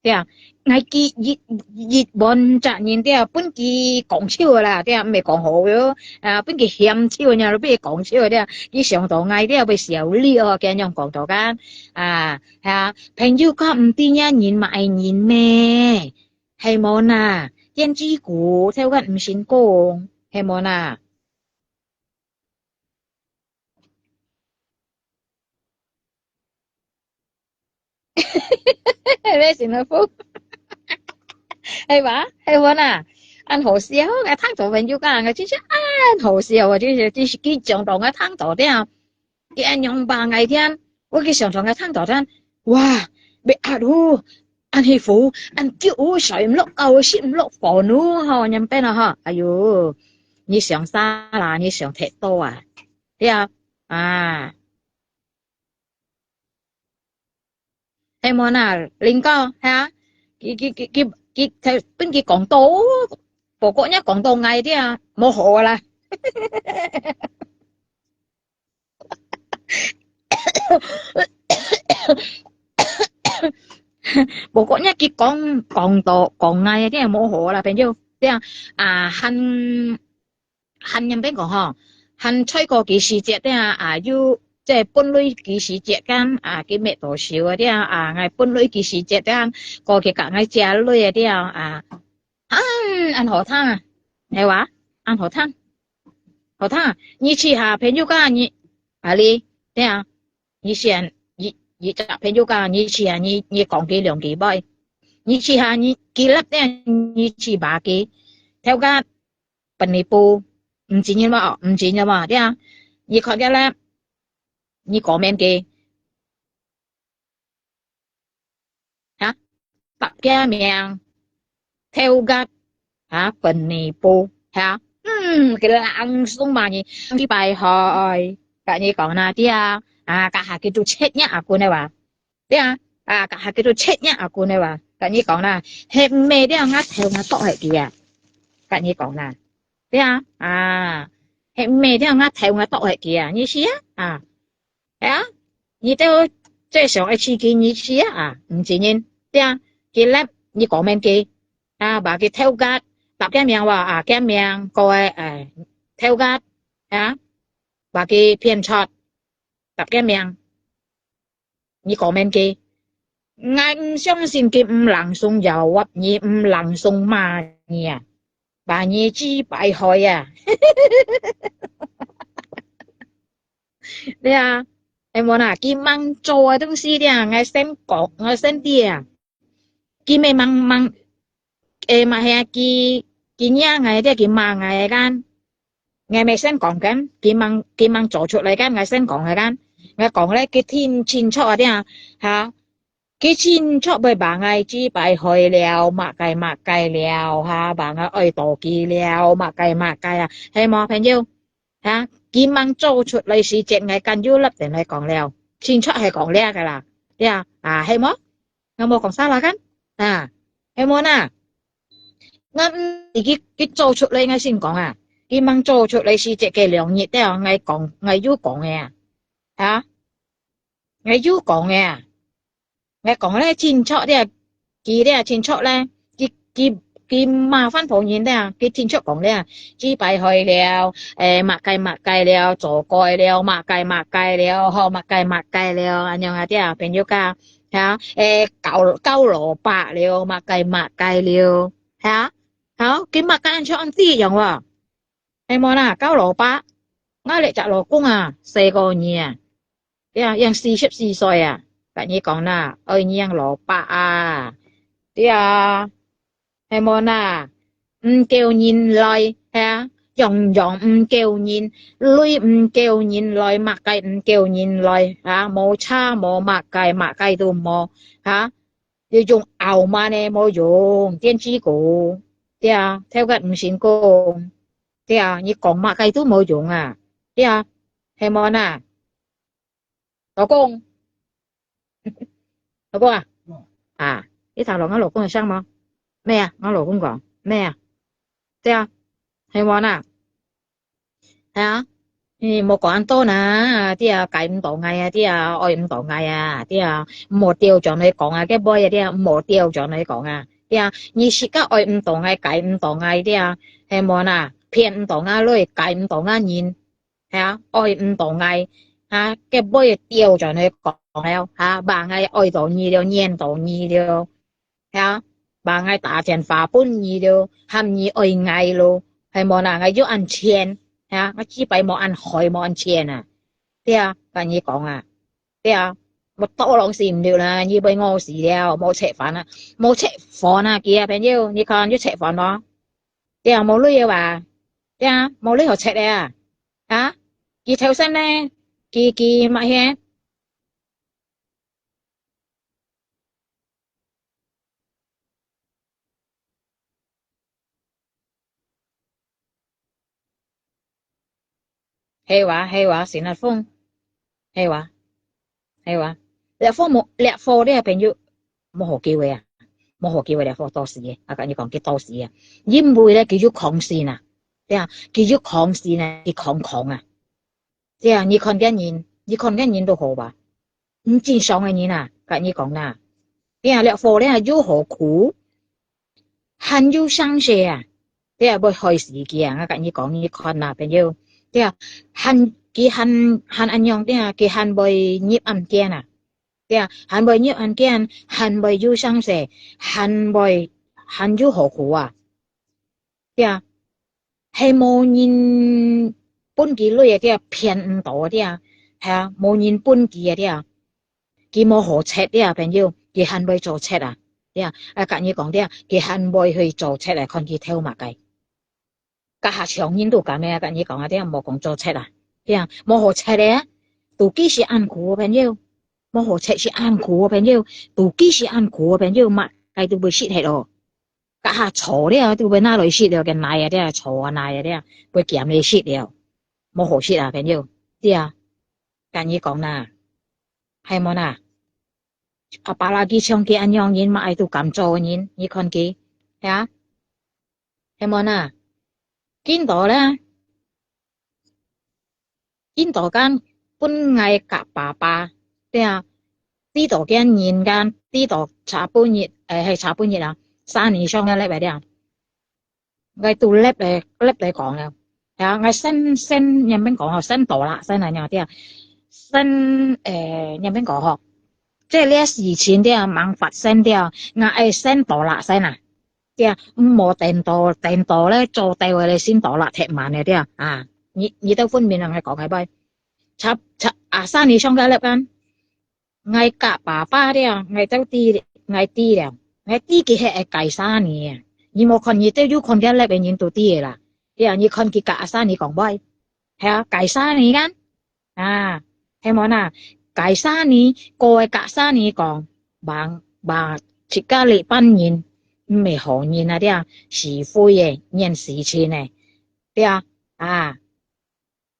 對啊，𠊎佢一，一般責任對啊，分佢講笑了啦，對啊，毋係講好喲，啊，分佢嫌笑呢，分佢講笑對啊，佢想到𠊎對啊，會笑你哦，恁樣講到間，啊，係啊，朋友講毋知呢，人嘛愛人咩，係無哪？胭脂姑，頭先毋先講，係無哪？ 你成了福。係吧？係無哪？恁好笑，𠊎聽到朋友講，𠊎真係恁好笑啊！真係，真係，佢講到𠊎聽到了，佢恁樣話𠊎聽，𠊎佢想到𠊎聽到了，哇，要壓哦，恁幸福，恁久哦，睡毋落覺哦，食毋落飯哦，吼，仰般啊吼，哎喲，你想啥啦？你想忒多啊，對啊，啊。 係無哪？林哥，係啊，佢，佢，佢，佢，佢，頭，分佢講到，報告若講到𠊎這啊，無好啊啦。報告若佢講，講到，講𠊎這啊，無好啊啦，朋友，這啊，啊，還 還仰般講吼，還再過幾時節這啊，啊，又，即係分類幾時節間，啊，佢搣到手啊，這啊，啊，𠊎分類幾時節間，過去甲𠊎借類啊，這啊，啊，恁，恁好聽啊，係哇？恁好聽，好聽啊！你試下朋友家，你，啊，你，這啊，你先，你，你隻朋友家，你試下，你，你講佢兩句話，你試下，你，佢粒這，你試下佢，頭家 分你報，毋知人無？毋知人無？對啊，你看見了，你comment佢，哈，答佢名，頭家，哈，分你報，哈，嗯，佢langsung罵你，你拜害，甲你講啦，對啊，啊，甲下佢都切你阿公个話。 對啊，啊，甲下佢都切你阿公个話，甲你講啦，係毋係了，𠊎頭𠊎剁下佢啊，甲你講啦，對啊，啊，係毋係了，𠊎頭𠊎剁下佢啊，你試啊，啊，係啊，你兜最想愛試佢，你試啊，啊，毋知人，對啊，佢粒，你comment佢，啊，話佢頭家，答佢名話，啊，佢名，各位，哎，頭家，啊，話佢騙財，答佢名。 你comment佢，𠊎毋相信佢毋langsung jawab你，毋langsung罵你啊，把你雞掰開啊！對啊，係無啦？佢吂做个東西咧，𠊎先講，𠊎先知啊。佢乜吂，吂，誒，嘛係啊，佢，佢惹𠊎咧，佢罵𠊎个間。 𠊎乜先講緊，佢吂，佢吂做出來間，𠊎先講个間。𠊎講咧，佢聽清楚啊，聽啊，哈，佢清楚會話𠊎雞掰開了，麼个麼个了，哈，話𠊎愛到佢了，麼个麼个啊，係無，朋友？哈，佢吂做出來時節，𠊎敢有立定來講了，清楚係講了个啦，對啊，啊，係無？ 𠊎無講salah kan？啊，係無哪？𠊎毋知佢，佢做出來，𠊎先講啊。佢吂做出來時節个兩日，對啊，𠊎講，𠊎有講个啊。啊？𠊎有講个啊。𠊎講咧清楚咧，佢咧清楚咧，佢，佢，佢麻煩別人咧，佢清楚講咧，雞掰開了，誒，麼个麼个了，做怪了，麼个麼个了，吼，麼个麼个了，恁樣啊，對啊，朋友家。哈，誒，搞，搞蘿蔔了，麼个麼个了，哈，好，佢麼个恁像恁知樣哦，係無啦？搞蘿蔔，𠊎這隻老公啊，細過你啊，對啊，已經四十四歲啊，跟你講啦，愛認蘿蔔啊，對啊。 係無啦？毋夠人來，係啊，樣樣毋夠人，鐳毋夠人來，麼个毋夠人來，啊，無車無麼个，麼个都無，啊，你用傲慢个無用，電子股，對啊，頭殼毋成功，對啊，你講麼个都無用啊，對啊，係無啦？ 老公，老公啊，啊，你聽著𠊎老公个聲無？無啊，𠊎老公講，無啊，對啊，係無啦？係啊，你莫講恁多啦，對啊，解毋到𠊎啊，對啊，愛毋到𠊎啊，對啊，莫刁轉來講啊，該尾啊，對啊，莫刁轉來講啊，對啊，你自家愛毋到𠊎，解毋到𠊎，對啊，係無啦？騙毋到𠊎鐳，解毋到𠊎人。 係啊，愛毋到𠊎，哈，該尾刁轉來講了，哈，話𠊎愛到你了，黏到你了，係啊，話𠊎打電話分你了，喊你愛𠊎咯，係無啦？𠊎有恁淺，係啊，𠊎這擺無恁壞，無恁淺啊，對啊，跟你講啊，對啊，無多人死毋了啦，你會餓死了，無食飯啊，無食飯啊，佢啊，朋友，你看有食飯無？對啊，無鐳啊，對啊，無鐳好食个啊。 啊？佢頭先呢？佢，佢麼个？係哇，係哇，新加坡，係哇。 係哇，這貨無，這貨這朋友，無好救个啊，無好救个，這貨到時个，啊，跟你講，佢到時个，因為咧，佢有抗性啊，對啊，佢有抗性啊，佢抗抗啊，對啊，你看見人，你看見人都好吧，毋正常个人啊，跟你講啦，對啊，這貨咧又好苦， 還有生死啊，對啊，會害死佢啊！𠊎跟你講，你看啊，朋友，對啊，還，佢還，還恁樣，對啊，佢還會入陰間啊，對啊，還會入陰間，還會有生死，還會，還有好苦啊，對啊，係無人分佢鐳啊，對啊，騙毋到啊，對啊，係啊，無人分佢啊，對啊。 佢無好食了，朋友，佢還會做賊啊？對啊，啊，跟你講了，佢還會去做賊啊，看佢偷麼个。該下搶人都敢个啊，跟你講啊，對啊，莫講做賊啊，對啊，無好食个啊，肚飢係恁苦，朋友，無好食係恁苦，朋友，肚飢係恁苦，朋友，麼个都會食忒哦。該下草了都會拿來食了，个泥啊，對啊，草啊泥啊，對啊，會撿來食了，無好食啊，朋友，對啊，跟你講啦。 係無啦？啊，巴拉佢像佢恁樣人，嘛愛都敢做个人，你看佢，係啊？係無啦？見到啦，見到間分𠊎甲爸爸，對啊，知道間人間，知道查本日，誒，係查本日啊，三年上个禮拜了。 𠊎都摎來，摎來講了。係啊，𠊎先，先，仰般講吼，先到啦，先啊，仰般啊，先，誒，仰般講吼，這个事情對啊，吂發生對啊，𠊎愛先到啦，先啊，對啊，毋好等到，等到咧，做到个咧，先到啦，忒慢个對啊，啊，你，你兜分明啊，𠊎講个啵，差，差，啊，三年上个禮拜， 𠊎甲爸爸了，𠊎都知，𠊎知了，𠊎知佢係會解沙尼啊。你無看，你兜有看佢粒个人都知个啦。對啊，你看佢甲阿沙尼講話，係啊，解沙尼kan？啊，係無啦？解沙尼，過个甲沙尼講，吂，吂，自家這班人，毋係好人啊，對啊，是非个，惹事情个，對啊，啊。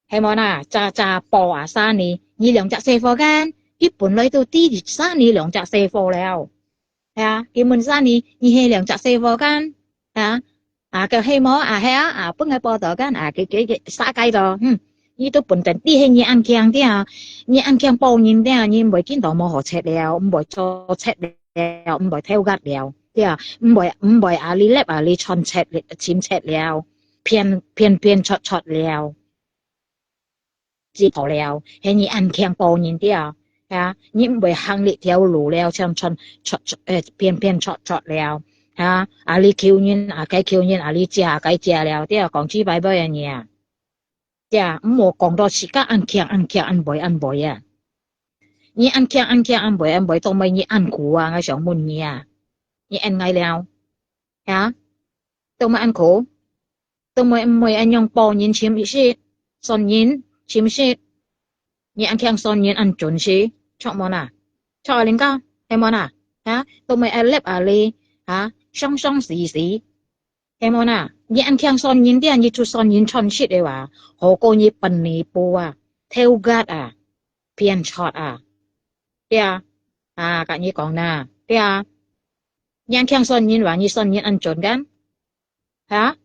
係無啦？早早報阿沙尼，你兩隻細貨kan，佢本來都知沙尼兩隻細貨了。係啊，佢問沙尼，你係兩隻細貨kan？啊，啊，佢係無？啊，係啊，啊，分𠊎報到kan？啊，佢，佢，佢，沙雞到，嗯，你都本等知係你恁慶對啊，你恁慶報人對啊，你毋會見到無好食了，毋會做賊了，毋會偷挖了，對啊，毋會，毋會啊，你粒啊，你穿賊，穿賊了，騙，騙騙出出了。 知道了，係你恁慶報人對啊，啊，你毋會行這條路了，像穿，穿，穿，呃，偏偏錯錯了，啊，啊，你求人，啊，該求人，啊，你借，該借了，對啊，講起拜拜啊你啊，對啊，毋好講到自家恁強，恁強，恁會，恁會啊。你恁強，恁強，恁會，恁會，到尾你恁苦啊，𠊎想問你啊，你恁𠊎了，啊？ 都毋恁苦，都毋毋會恁樣報人尋食，算人尋食，你恁強算人恁準時，著無哪？著啊，人家，係無哪？啊，都毋會啊，lepali，啊，傷傷死死，係無哪？你恁強算人，對啊，你就算人賺食个哇，好過你penipu啊，偷捔啊，騙財啊，對啊，啊，甲你講哪，對啊，你恁強算人哇，你算人恁準个？ 哈？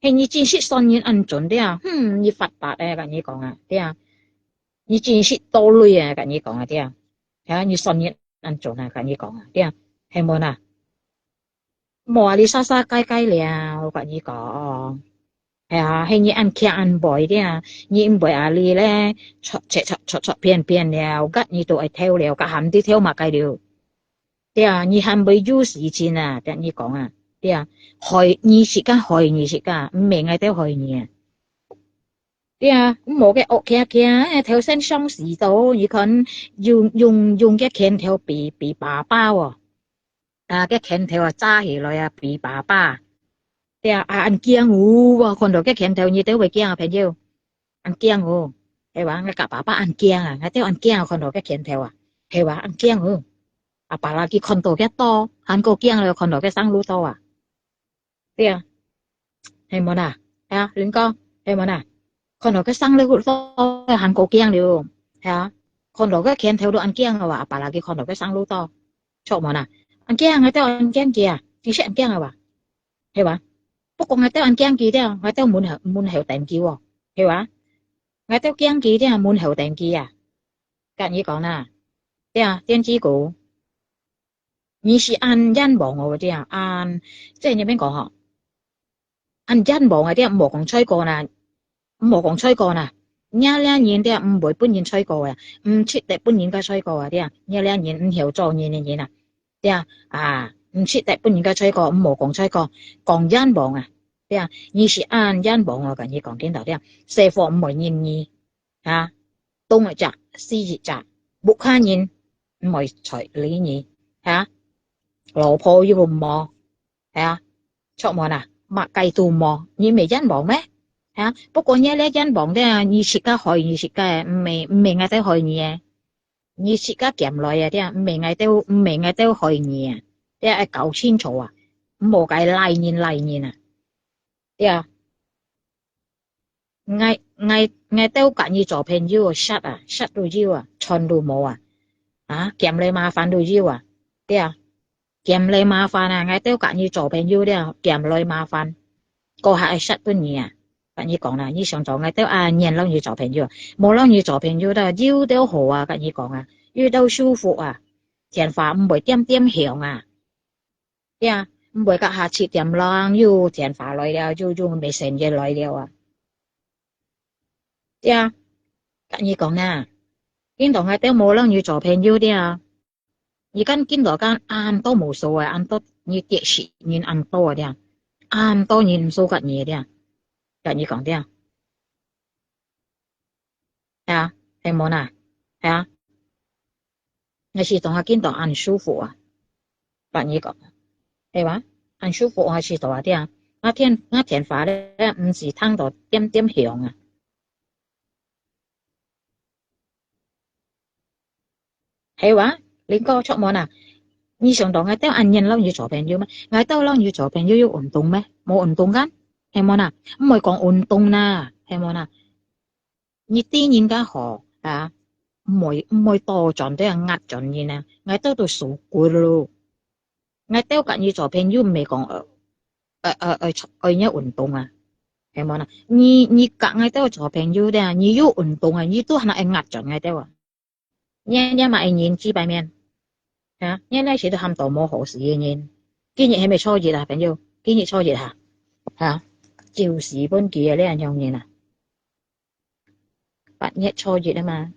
係你真識算人恁準个啊？哼，你發達个，甲你講啊，對啊。你真識多鐳个，甲你講啊，對啊。哈，你算人恁準啊，甲你講啊，對啊。係無哪？無啊，你沙沙街街了，甲你講。係啊，係你恁強恁會个啊，你毋會啊，你咧，出，出，出，出，出，騙，騙了，甲你都愛偷了，甲喊你偷麼个了。 對啊，你還會有時間啊，甲你講啊，對啊，害你自家，害你自家，毋係𠊎兜害你啊。對啊，毋好个惡徛徛，頭先傷死到，你看用用用个拳頭比比爸爸哦，啊，个拳頭啊，揸起來啊，比爸爸。對啊，啊，恁驚哦，看到个拳頭你兜會驚啊，朋友。 恁驚哦，係哇，𠊎甲爸爸恁驚啊，𠊎兜恁驚啊，看到个拳頭啊，係哇，恁驚哦。Apalagi看到个刀，還過驚了，看到个生鏤刀啊。對啊，係無哪？係啊，恁講，係無哪？看到个生鏤刀，還過驚了，係啊，看到个拳頭都恁驚啊哇，apalagi看到个生鏤刀，著無哪？恁驚，𠊎兜恁驚佢啊，其實恁驚啊哇。 係哇？不過𠊎兜恁驚佢了，𠊎兜門口，門口等佢哦，係哇？𠊎兜驚佢了，門口等佢啊。甲你講哪，對啊，電子股，你係恁冤枉哦，對啊，恁，這你免講吼，恁冤枉啊，對啊，毋好講衰過哪， 毋好講衰過哪，若這人對啊，毋會分人衰過个，毋值得分人家衰過啊，對啊，若這人毋曉做人个人啊，對啊，啊，毋值得分人家衰過，毋好講衰過，講冤枉啊，對啊，你係恁冤枉啊，甲你講顛倒對啊，師傅毋會認你，哈，東一隻，西一隻，屋下人毋會睬理你，哈，老婆又無， 係啊，著無哪？麼个都無，你毋係冤枉咩？係啊，不過你這冤枉个，你自家害你自家个，毋係，毋係𠊎兜害你个。你自家撿來个，對啊，毋係𠊎兜，毋係𠊎兜害你个，對啊，愛搞清楚啊，毋好該賴人賴人啊，對啊。 𠊎，𠊎，𠊎兜甲你做朋友，識啊，識都有啊，賺都無啊。啊，撿來麻煩都有啊，對啊。撿來麻煩啊，𠊎兜甲你做朋友了，撿來麻煩，過下愛識分你啊。甲你講啦，你想做𠊎兜啊，願摎你做朋友，無摎你做朋友啦，有都好啊，甲你講啊，有都舒服啊，電話毋會點點響啊。 對啊，毋會甲下次點lang，又電話來了，又，又message來了啊。對啊，甲你講啊，今到𠊎兜無摎你做朋友了啊。你敢今到敢恁多無所謂，恁多你跌死人恁多啊，對啊，恁多人毋受甲你了啊。甲你講，對啊。 係啊，係無哪？係啊，𠊎試著啊，今到恁舒服啊，甲你講，係哇？恁舒服啊，試著啊，對啊。𠊎電，𠊎電話咧，毋使聽到點點響啊。 係哇，林哥，著無哪？你想到𠊎兜恁願摎你做朋友咩？𠊎兜摎你做朋友有運動咩？無運動kan？係無哪？毋會講運動哪，係無哪？你對人家好啊，毋會，毋會倒轉，都愛壓轉人啊。𠊎兜都受過咯。 𠊎兜甲你做朋友，毋係講，呃，呃，呃，呃，愛你運動啊，係無啦？你，你甲𠊎兜做朋友咧，你有運動啊，你都還愛壓轉𠊎兜啊。你，你嘛會人幾百面，啊？你那時都喊到無好事个人，今日係毋係初一啊，朋友？今日初一哈，啊？就是分佢个這樣人啊。 八月初一啊嘛。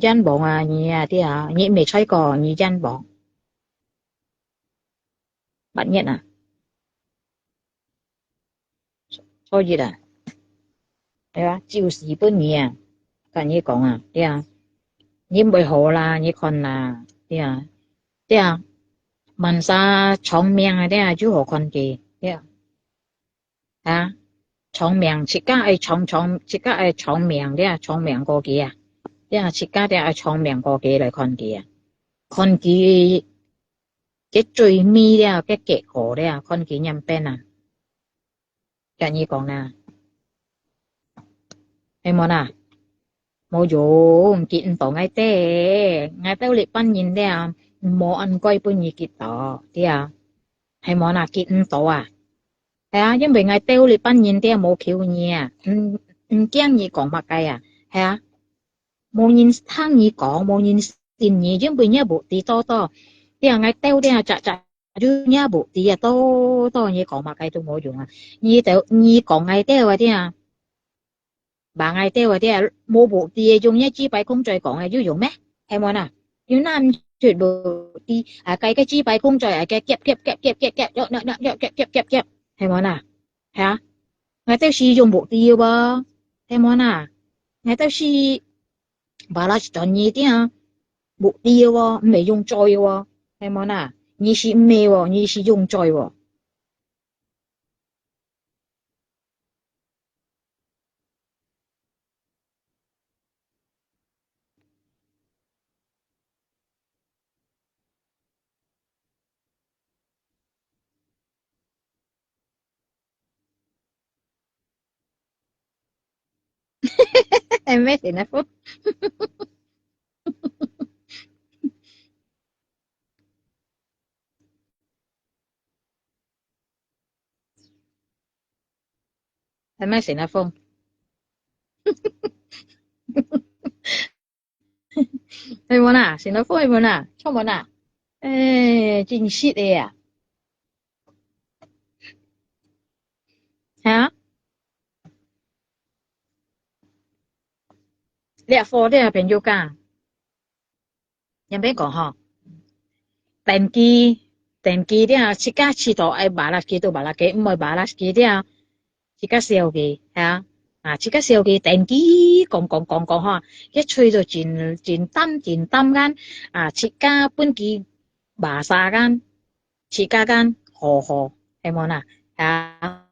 冤枉啊，你啊，對啊，你毋係罪過，你冤枉。八月啊，初一啊，對啊，就是分你啊，跟你講啊，對啊，你毋會好啦，你看啦，對啊，對啊，滿儕長命啊，對啊，就好看佢，對啊。 啊，長命，自家愛長長，自家愛長命，對啊，長命過佢啊，對啊，自家對啊，愛長命過佢來看佢啊，看佢个最尾了，个結果了，看佢仰般啊。跟你講啦，係無啦？無用，見毋到𠊎兜，𠊎兜這班人了，無恁該分你見到，對啊，係無啦？見毋到啊！ 係啊，因為𠊎兜這班人兜無求你啊，毋，毋驚你講麼个啊，係啊，無人聽你講，無人信你，因為若目的多多，對啊，𠊎兜兜啊，隻隻就若目的啊，多多你講麼个都無用啊。你兜，你講𠊎兜啊，對啊， 罵𠊎兜啊，對啊，無目的个用這紙牌公仔講个有用咩？係無啦？有拿毋出目的，啊，該个紙牌公仔啊，該夾夾夾夾夾夾，夾夾夾夾夾夾夾，係無啦？係啊，𠊎兜係用目的个喎，係無啦？𠊎兜係balas轉你个目的个喎，毋係用嘴个喎，係無啦？你係毋係喎？你係用嘴喎？ 係無？係哪風？係無？係哪風？ 係無啦？係哪風係無啦？著無啦？欸，真實个啊！哈？這貨這朋友講， 仰般講吼，等佢，等佢了，自家試著愛balas佢就balas佢，毋愛balas佢了，自家笑佢，哈，啊，自家笑佢，等佢講講講講吼，佢喙就真，真淡，真淡kan，啊，自家分佢basa kan，自家kan，好好，係無啦？啊，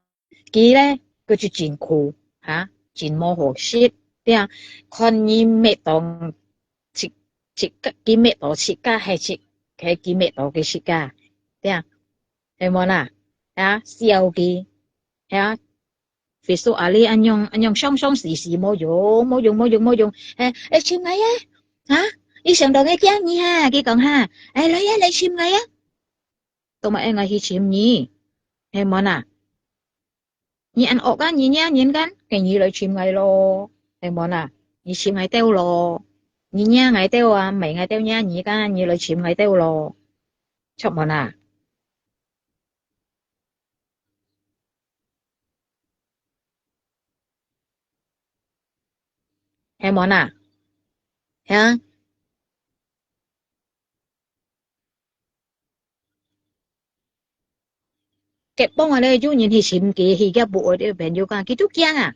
佢呢，佢就真苦，哈，真無好食，對啊。看你搣到自，自家，佢搣到自家，係自，係佢搣到佢自家，對啊。係無啦？啊，笑佢，係啊。Besok hari恁樣，恁樣傷傷時時，無用，無用，無用，無用。欸，欸，尋𠊎啊！哈？你想到𠊎驚你哈？佢講哈？欸，來啊，來尋𠊎啊！做麼个𠊎去尋你？係無啦？ 你恁惡啊，你惹人kan，該你來尋𠊎咯，係無啦？你尋𠊎兜咯，你惹𠊎兜啊，毋係𠊎兜惹你kan，你來尋𠊎兜咯，著無啦？係無啦？哈？ 結幫啊咧，有人去尋佢，去佢屋个朋友講，佢都驚啊。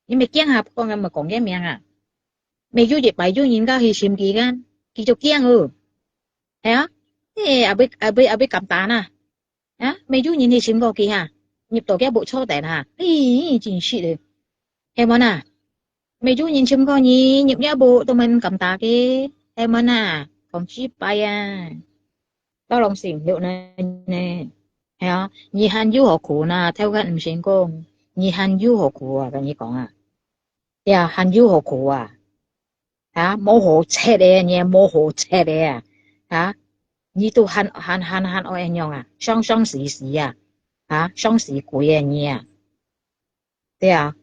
你毋驚啊，講啊，毋講佢名啊。乜有一擺有人家去尋佢kan，佢就驚哦。係啊，欸，後尾，後尾，後尾敢打啦。啊，乜有人去尋過佢哈，入到佢屋坐等哈，咦，真實个。係無啦？乜有人尋過你，入佢屋都毋敢打佢，係無啦？講失敗啊！ Tolong singkyo呢，呢。係啊，你還有好苦呢，頭先毋成功，你還有好苦啊，跟你講啊。呀，還有好苦啊。啊，無好食个，你無好食个啊。啊，你都還，還，還，還愛恁樣啊，傷傷時時啊。啊，傷時鬼个你啊。 對啊，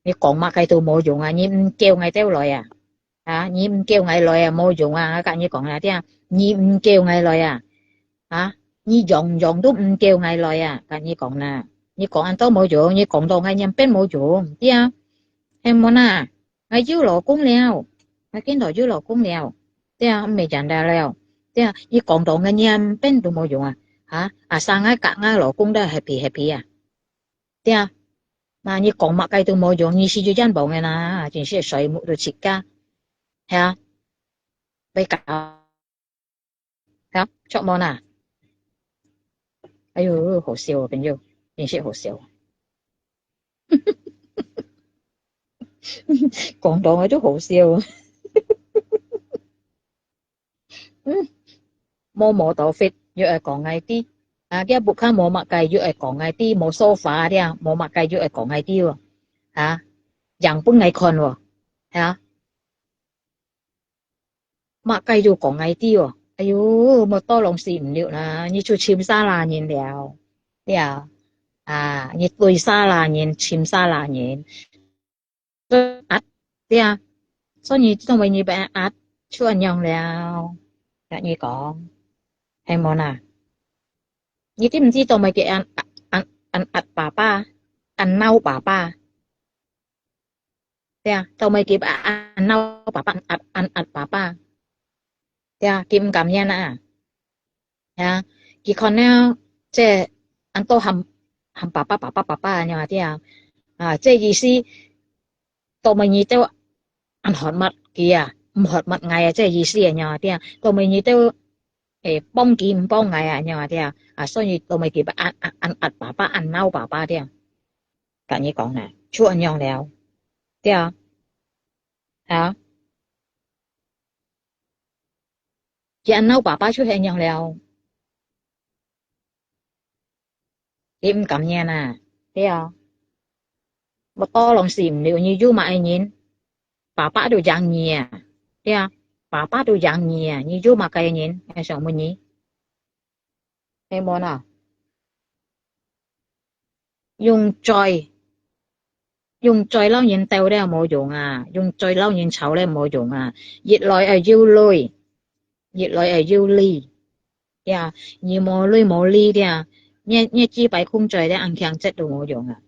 你講麼个都無用啊，你毋叫𠊎兜來啊，啊，你毋叫𠊎來啊，無用啊，𠊎跟你講啊，對啊，你毋叫𠊎來啊，啊，你樣樣都毋叫𠊎來啊，跟你講啦，你講恁多無用，你講到𠊎仰般無用，對啊，係無啦？𠊎有老公了， 𠊎見到有老公了，對啊，毋係真个了，對啊，你講到𠊎念邊都無用啊，哈，啊，生𠊎佮𠊎老公都happy happy啊，對啊，那你講麼个都無用，你是有冤枉个啦，真係睡目都直家，係啊，被搞。 啊，著無啦？哎喲，好笑哦，朋友，真係好笑。講到𠊎都好笑。嗯，無摩托fit，又愛講𠊎知。啊，佢屋下無麼个，又愛講𠊎知，無沙發了，無麼个，又愛講𠊎知哦。啊，樣分𠊎看哦。啊， 麼个都講𠊎知哦。哎喲，無多lòng死毋溜啦，你就尋salah人了。對啊，啊，你對salah人，尋salah人。壓，對啊，所以做麼个你被壓，就恁樣了。跟你講，係無啦？你知毋知做麼个佢恁，恁，恁壓爸爸，恁惱爸爸？ 對啊，做麼个佢恁惱爸爸，恁，恁，恁爸爸？對啊，佢毋甘願啊。係啊，佢看了，這恁多喊，喊爸爸，爸爸，爸爸，恁樣啊，對啊。啊，這意思，做麼个你都恁hormat佢啊，毋hormat𠊎啊，這意思，恁樣啊，對啊。做麼个你都，誒，幫佢，毋幫𠊎啊，恁樣啊，對啊。啊，所以做麼个佢恁，恁，恁，恁爸爸，恁惱爸爸，對啊。 跟你講啦，就恁樣了。對啊。啊。佢恁惱爸爸就係恁樣了。佢毋甘願啊。對啊。無多lòng死毋溜，你有麼个人，爸爸都贏你啊。對啊。爸爸都贏你啊，你有麼个人，𠊎想問你。 係無啦？用嘴，用嘴摎人鬥了無用啊，用嘴摎人吵了無用啊，越來越有鐳，越來越有理。呀，你無鐳無理了，你，你幾擺控嘴了，恁強節都無用啊。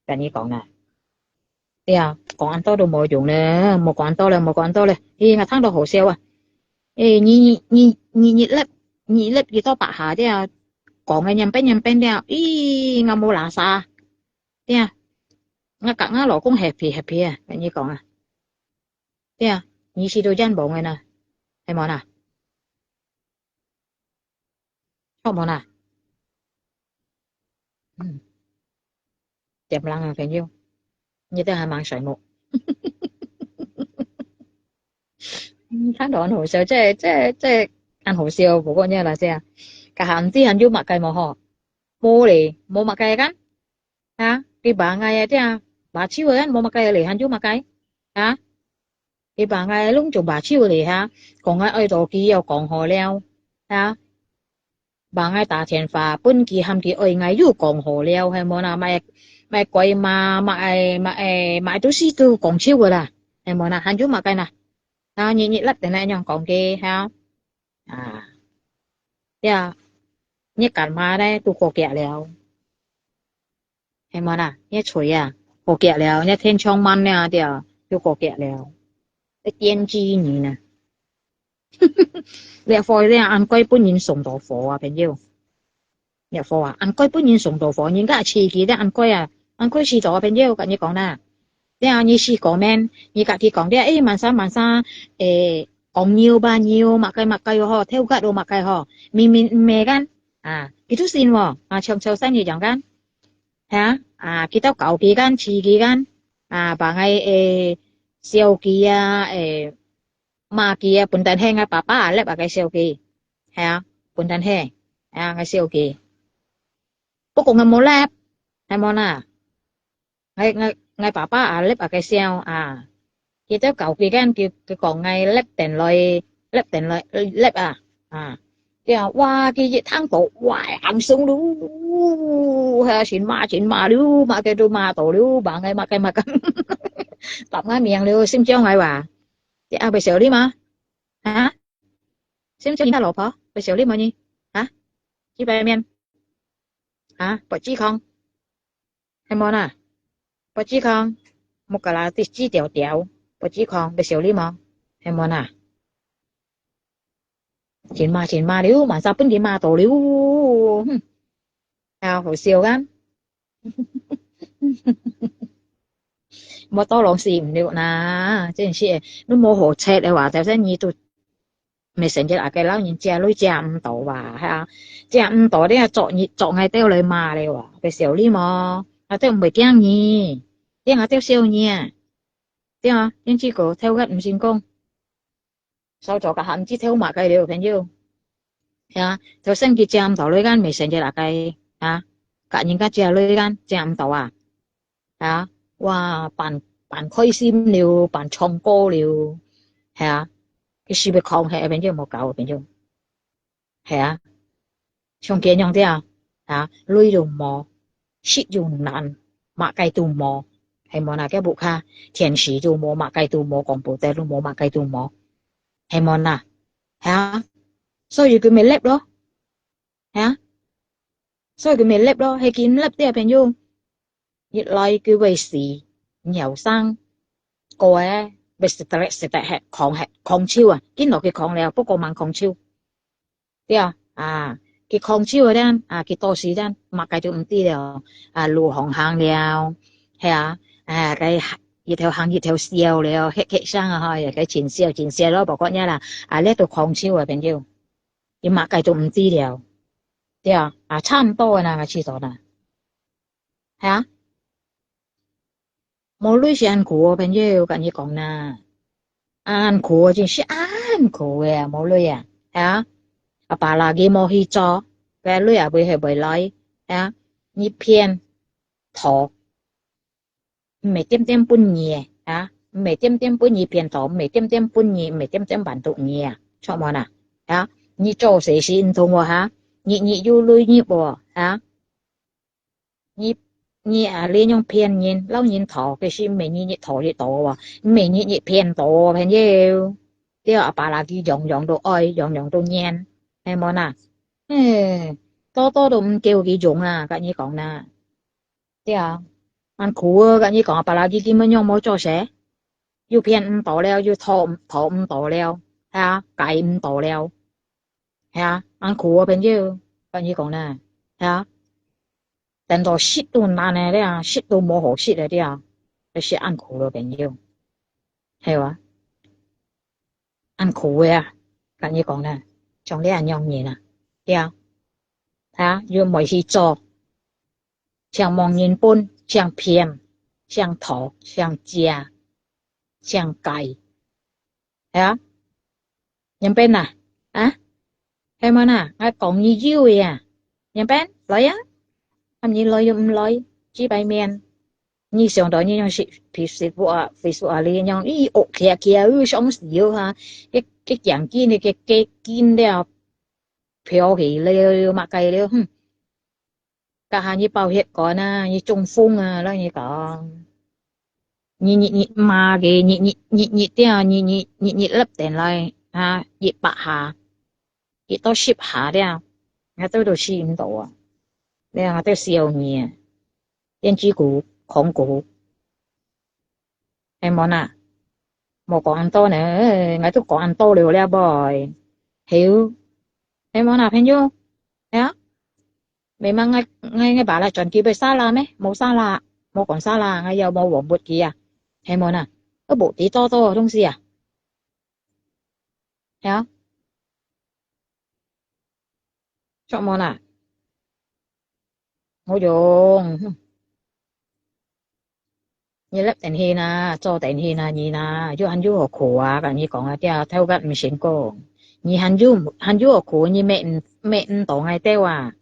跟你講啦。對啊，講恁多都無用咧，莫講恁多咧，莫講恁多咧。咦，𠊎聽到好笑啊！誒，你，你，你，你，你粒，你粒幾多百下對啊？講个念邊念邊了，咦，𠊎無拉沙。對啊，𠊎佮𠊎老公happy happy啊，跟你講啊。對啊，你是都冤枉个呢，係無啦？好無啦？嗯。 點亮啊，朋友，你都還蠻睡目。嗯，聽到恁好笑，這，這，這恁好笑，不過呢啦，這樣，該下毋知還有麼个無吼？無咧，無麼个kan？啊，佢罵𠊎啊，這樣，罵手啊，無麼个咧，還有麼个？啊？ 佢罵𠊎攏總罷手咧哈，講𠊎愛到佢又講好了哈。罵𠊎打電話，分佢喊佢愛𠊎又講好了，係無啦？莫，莫怪罵，莫愛，莫愛，莫愛都係都講笑个啦，係無啦？還有麼个啦？啊，日日辣等來恁樣講个哈。啊，呀，你幹嘛呢？都過極了。 係無啦？你个嘴啊，過極了，你个天窗門了，對，又過極了。你電擊你呢？這火這恁快分人送到火啊，朋友。這火啊，恁快分人送到火，人家自己這恁快啊，恁快死到啊，朋友，跟你講啦。對啊，你試過無？你家己講，對啊，誒，慢些，慢些，誒，講牛吧，牛，麼个，麼个吼，頭殼都麼个吼，明明毋係kan，啊，佢都信哦，啊，像潮汕一樣kan。 哈，啊，佢兜教佢kan，試佢kan，啊，把𠊎，誒，笑佢啊，誒，罵佢啊，本旦係𠊎爸爸啊，摎啊个笑佢，係啊，本旦係，啊，𠊎笑佢。不過𠊎無摎，係無啦？𠊎，𠊎，𠊎爸爸啊，摎啊个笑啊， 佢兜教佢kan，佢，佢講𠊎lép等來，lép等來，lép啊，啊，對啊，哇，佢一聽到，哇，喊聲lu，哈，真罵，真罵lu，罵个都罵到lu，罵𠊎，罵个，罵个，答𠊎名lu，心中𠊎話，這啊，會笑你嗎？啊？心中你个老婆，會笑你嗎你？啊？幾百面？啊？不知講。 係無啦？不知講，目个啦，直直條條，不知講，會笑你無？係無啊？真罵真罵了，萬儕分佢罵到了，哼，啊，好笑啊！無多攏死毋了啦，真係，你無好切个話，頭先你都 Messenger啊，該老人借鐳借毋到啊，係啊，借毋到，你啊作孽作𠊎兜來罵了啊，該笑你無？𠊎兜毋會驚你，你𠊎兜笑你啊，對啊，因此个頭殼毋成功，少做个還毋知頭罵个了，朋友，係啊，頭先佢借毋到鐳，Messenger啊該啊，甲人家借鐳，借毋到啊。 啊，哇，扮，扮開心了，扮唱歌了，係啊，佢係毋係講係朋友無搞朋友，係啊，像佢樣个啊，啊，鐳都無，食又難，麼个都無，係無啊？該屋下電視都無，麼个都無，廣播電都無，麼个都無，係無啊？係啊，所以佢毋會立咯。 係啊，所以佢毋會立咯，係佢毋立个朋友，一來佢會死，尿酸，過个會stress，stress係狂係狂手啊，緊落去狂了，不過吂狂手，對啊，啊，佢狂手个人啊，佢到時人麼个都毋知了，啊，路行行了，係啊，啊，該一頭行一頭笑了，嘿嘿聲啊，吼，也該真笑真笑咯，無管呀啦，啊，這都狂手个朋友。 佢麼个都毋知了，對啊，啊，差毋多个啦，𠊎試著啦，係啊，無鐳係恁苦哦，朋友，𠊎甲你講啦，恁苦哦，真係恁苦个啊，無鐳啊，係啊，apalagi無去做，該鐳也會係會來，係啊，你騙，討， 毋係恬恬分你个，啊，毋係恬恬分你騙到，毋係恬恬分你，毋係恬恬還著你啊，著無啊？啊，你做事係毋同哦，哈，日日有鐳入哦，啊，你，你啊，這樣騙人，摎人討，該係毋係日日討得到哦，毋係日日騙到哦，朋友，對啊，apalagi樣樣都愛，樣樣都願，係無啊？嘿，多多都毋夠佢用啊，甲你講啦。 對啊，恁苦哦，甲你講，apalagi佢乜樣無做事，又騙毋到了，又討，討毋到了，係啊，戒毋到了，係啊，恁苦哦，朋友，甲你講呢，係啊，等到食都難个了，食都無好食个了，這係恁苦咯，朋友，係啊，恁苦个啊，甲你講呢，像這樣人啊，對啊，係啊，又毋會去做。 淨望人分，淨騙，淨討，淨借，淨戒。係啊，仰般啊？啊？係無啊？𠊎講你有个啊？仰般？來啊！喊你來又毋來，幾擺面。你想到你樣係Facebook啊，Facebook啊，你樣，咦，惡企企，呃，想死哦哈！該，該講緊个，該，該緊了，飄去了，麼个了，哼。 該下你爆血管啊，你中風啊，摎你講。你，你，你罵佢，你，你，你，你，對啊，你，你，你，你立等來，啊，一百下，一到十下了，𠊎兜都死毋到啊。你，𠊎兜笑你啊，胭脂股、空股。 係無啊？無講恁多呢，𠊎都講恁多了了啵。係，係無啊，朋友？係啊？Memang𠊎，𠊎，𠊎bala轉去會salah咩？無salah，無講salah，𠊎又無枉罰佢啊。係無啊？都無知多多東西啊。係啊？著無啊？無用，哼。 你立等去啦，做等去啦，你啦，又還有何苦啊？甲你講啊，對啊，頭殼毋成功。你還有，還有何苦？你搣毋，搣毋到𠊎兜啊？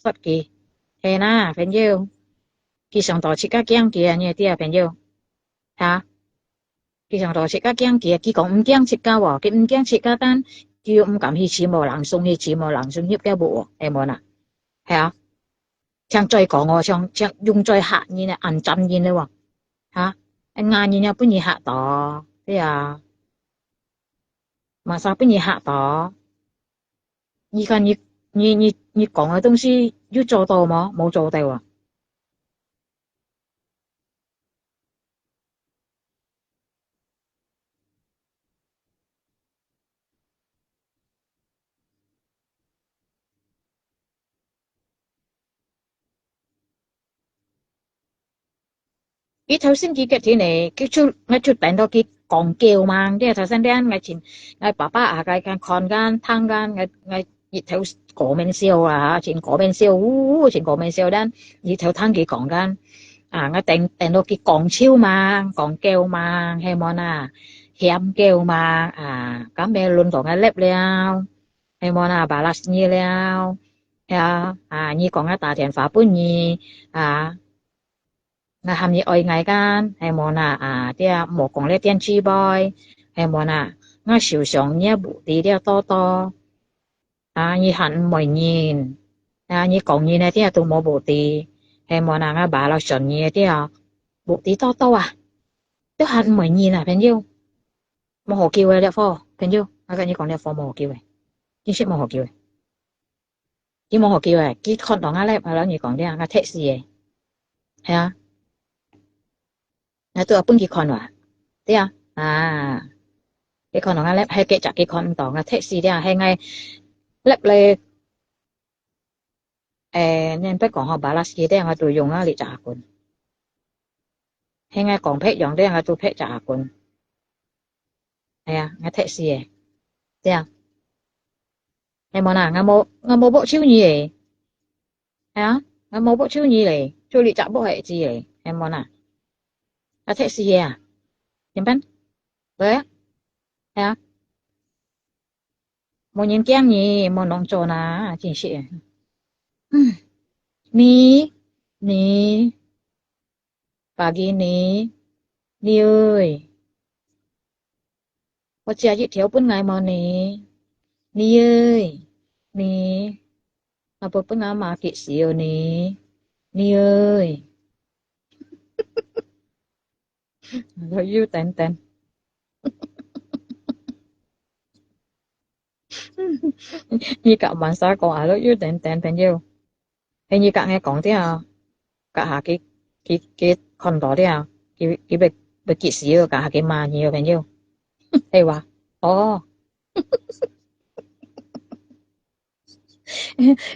煞佢，係啦，朋友。佢想到自家驚佢啊，你知啊，朋友？哈？佢想到自家驚佢啊，佢講毋驚自家哦，佢毋驚自家單，佢又毋敢去尋無人送，去尋無人送，入个無哦，係無啊？係啊。 像嘴講哦，像，像用嘴嚇人啊，恁針人了哦，哈，恁牙人啊，分你嚇到，對啊，麼儕分你嚇到？你看你，你，你，你講个東西有做到無？無做到啊。佢頭先佢決定呢，佢就，𠊎就等到佢講夠嘛。這頭先呢，𠊎尋，𠊎爸爸啊，𠊎看看，聽看，𠊎，𠊎日頭過面燒啊，尋過面燒，嗚，尋過面燒，等日頭聽佢講間。啊，𠊎等，等到佢講超嘛，講夠嘛，係無啦？喊夠嘛，啊，該尾輪到𠊎粒了，係無啦？Balas你了，係啊，啊，你講𠊎打電話分你，啊， 𠊎喊你愛𠊎間，係無啦？啊，這無講了電視背，係無啦？𠊎受傷，你也無知了多多。啊，你還毋會認。啊，你講人个這都無無知，係無啦？𠊎爸老想你个這無知多多啊，都還毋會認啊，朋友。無好救个這貨，朋友，𠊎跟你講這貨無好救个，真係無好救个。 佢無好救个，佢看到𠊎咧，𠊎摎你講咧，𠊎忒死个。係啊，𠊎都愛分佢看哇。對啊，啊，佢看到𠊎咧，係佢隻佢看毋到，𠊎忒死咧，係𠊎咧咧，誒，你別講吼，balas佢咧，𠊎都用啊，你隻阿君。係𠊎講別樣咧，𠊎都別隻阿君。係啊，𠊎忒死个。對啊。 係無啦？𠊎無，𠊎無報仇你咧。係啊，𠊎無報仇你咧，就你隻報係知咧，係無啦？𠊎忒死个啊，點辦？對啊，係啊，無人驚你，無啷做啦，真係。嗯，你，你，pagi你，你ơi。 我借一條分𠊎無呢？你ơi，你，啊，分分𠊎嘛，激死哦你，你ơi。I love you，等等。你甲Mansa講I love you，等等，朋友。 係你甲𠊎講的啊，甲下佢，佢，佢看到的啊，佢，佢會，會激死哦，甲下佢罵你哦，朋友。係哇？哦。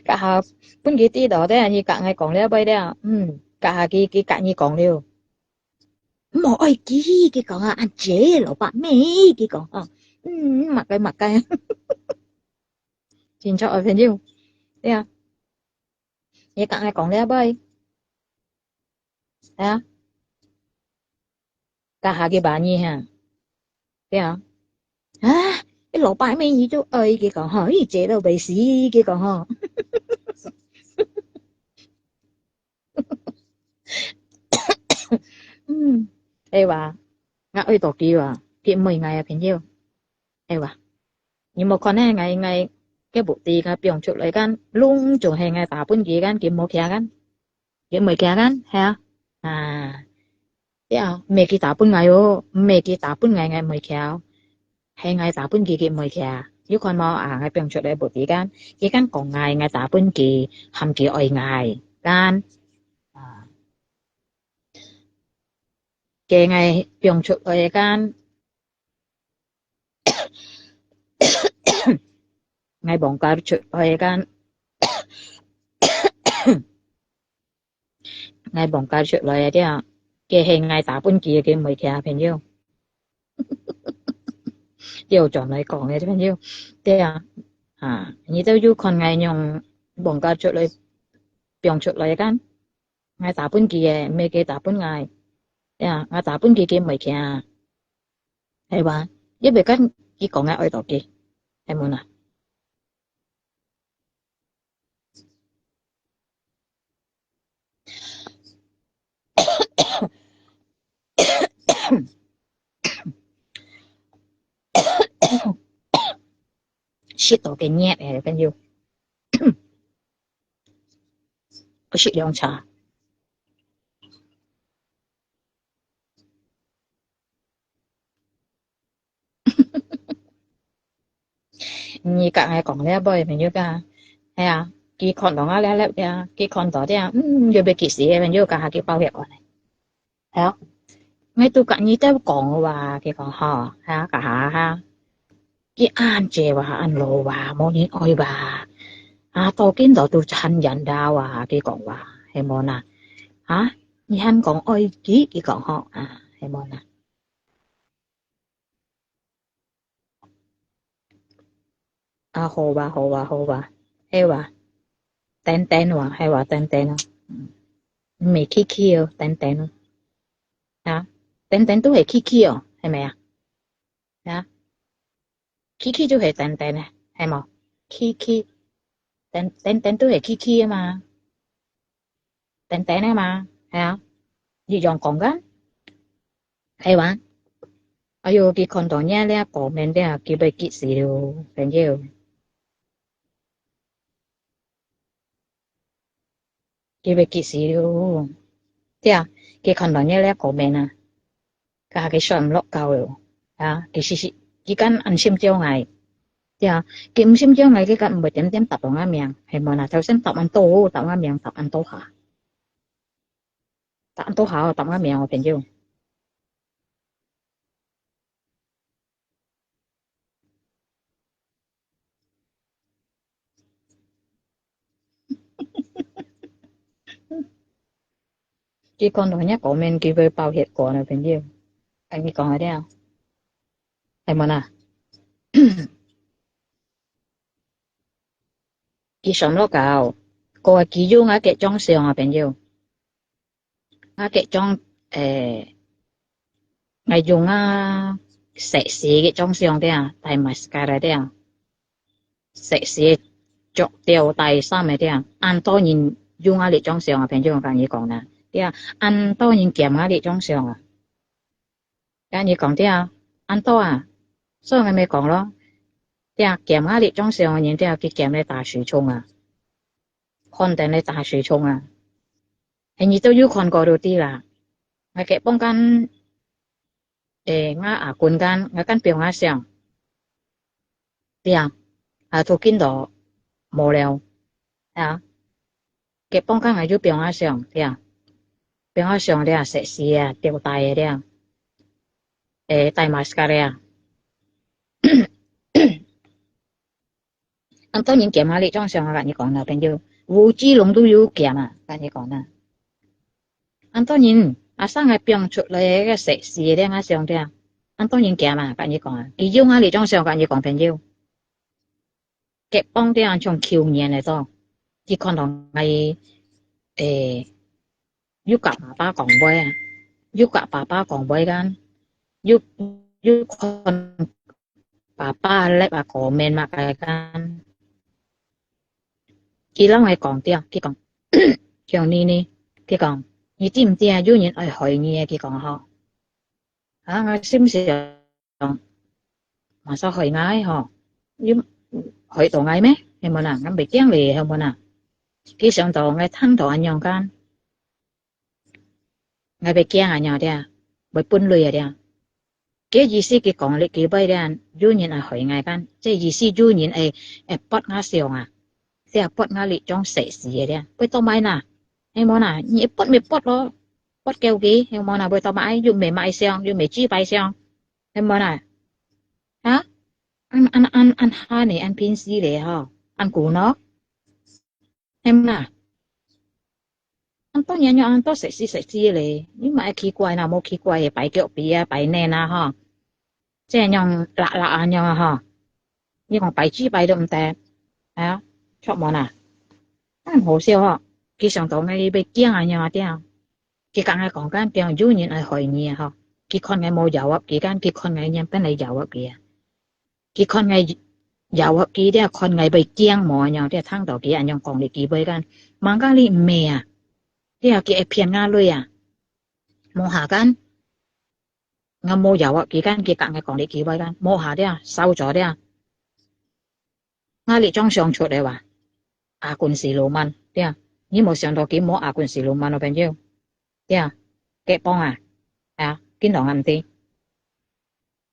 甲下分佢知道的啊，你甲𠊎講了背的啊，嗯，甲下佢，佢甲你講了。莫愛佢，佢講啊，阿姐，老伯妹，佢講啊，嗯，麼个麼个。真錯啊，朋友。對啊。 你甲𠊎講了背。啊？甲下佢罵你哈？對啊。啊，你老伯妹你都愛，佢講吼，你姐都袂死，佢講吼。嗯，係哇，𠊎愛到佢哇，佢毋愛𠊎啊，朋友。 係哇？你無看呢，𠊎，𠊎个目的，𠊎放出來間，攏總係𠊎打分佢間，佢無徛間，佢毋會徛間，係啊。啊，對啊，毋係佢打分𠊎哦，毋係佢打分𠊎，𠊎毋會徛哦。係𠊎打分佢，佢毋會徛。有看無啊？𠊎放出來目的間，佢間講𠊎，𠊎打分佢，喊佢愛𠊎，間。啊，該𠊎放出來間， 𠊎bongkar出來間，𠊎bongkar出來个，該係𠊎打分佢个，佢毋會徛，朋友。調轉來講个，朋友，對啊，啊，你都有看𠊎用bongkar出來，放出來間。 𠊎打分佢个，毋係佢打分𠊎。呀，𠊎打分佢，佢毋會徛。係吧？你袂跟佢講𠊎愛到佢，係無啦？食到个熱个，朋友。 我食涼茶。你甲𠊎講了背，朋友講，係啊，佢看到𠊎了了呀，佢看到了，嗯，又要急死个，朋友講下佢包藥啊。 係啊，𠊎都甲你兜講哇，佢講吼，係啊，甲下哈，佢恁濟哇，恁老哇，無人愛哇，啊，到今都都還緣投哇，佢講哇，係無啦？啊，你喊講愛佢，佢講好啊，係無啦？啊，好吧，好吧，好吧，係吧？等等哇，係吧？等等哦，嗯，毋係Kiki哦，等等哦，啊，等等都係Kiki哦，係咪啊？啊，Kiki就係等等呢，係無？Kiki，等等等都係Kiki啊嘛，等等啊嘛，係啊，一樣講个，係哇？哎喲，佢看到你這comment了，佢會激死了，朋友。 佢會激死了。對啊，佢看到你這comment啊，佢佢睡毋落覺了。啊，佢時時，佢敢恁心焦𠊎。對啊，佢毋心焦𠊎，佢敢毋會點點答𠊎个名，係無啦？頭先答恁多，答𠊎名，答恁多下。答恁多下，答𠊎名，我朋友。 佢看到人家comment，佢會爆血管啊，朋友。跟你講个了，係無啦？佢上落搞，過佢用啊个裝修啊，朋友。 啊，該種，誒，𠊎用啊，sexy个種相个啊，戴mascara个啊，sexy著吊帶衫个个啊，恁多人用啊這種相啊，朋友，𠊎同你講啦，對啊，恁多人兼啊這種相啊。𠊎同你講，對啊，恁多啊，所以𠊎咪講咯，對啊，兼啊這種相个人，對啊，佢兼來打水沖啊，看等來打水沖啊。 誒，你都有看過就知啦。𠊎个幫間，誒，𠊎阿君間，𠊎間放啊相。對啊，啊，都見到無了。啊，个幫間𠊎有放啊相，對啊。放啊相了，sexy啊，吊帶个了。誒，戴mascara啊。 恁多人兼啊這種相啊，𠊎同你講啦，朋友，吳奇隆都有兼啊，𠊎同你講啦。恁多人，啊，生个放出來个sexy个啊相个啊，恁多人兼啊，𠊎同你講啊，佢用啊這種相，𠊎同你講，朋友。佢放个啊，像舊年个做，佢看到𠊎，誒， 又佮爸爸講話啊，又佮爸爸講話kan，又，又看爸爸个live啊，comment麼个kan。佢摎𠊎講著，佢講，像你呢，佢講，你知毋知啊，有人愛害你啊，佢講吼。啊，𠊎心想， 講，麼儕害𠊎吼？有害到𠊎咩？係無啦？𠊎毋會驚咧，係無啦？佢想到𠊎聽到恁樣kan，𠊎會驚恁樣个，會分類个。个意思佢講這句話个，有人愛害𠊎kan，這意思有人會，會發𠊎相啊，這發𠊎這種sexy个，會做麼个啦？係無啦？你發咪發咯，發給佢，係無啦？會做麼个？又毋係麼个相，又毋係豬排相。 係無啦？啊？恁，恁，恁，恁下呢，恁平時咧吼，恁古喏，係無啦？恁多人樣，恁多sexy sexy咧，你嘛會奇怪啦，無奇怪个，擺腳髀啊，擺奶啊吼，這樣辣辣啊樣啊吼，你講擺豬排都毋得，啊，著無啦？恁好笑吼，佢想到𠊎會驚啊樣啊，對啊。 佢佮𠊎講kan，比如有人愛害你啊吼，佢看𠊎無要合佢kan，佢看𠊎原本來要合佢啊。佢看𠊎要合佢，這看𠊎會驚無樣，這聽到佢恁樣講這句話kan，吂講你毋係啊，這佢會騙𠊎鐳啊，無下kan，𠊎無要合佢kan，佢佮𠊎講這句話kan，無下這，燒咗這。 𠊎這張相出來哇，阿君siluman，對啊，你無想到佢無阿君siluman咯，朋友，對啊，佢幫啊，啊，見到𠊎毋知，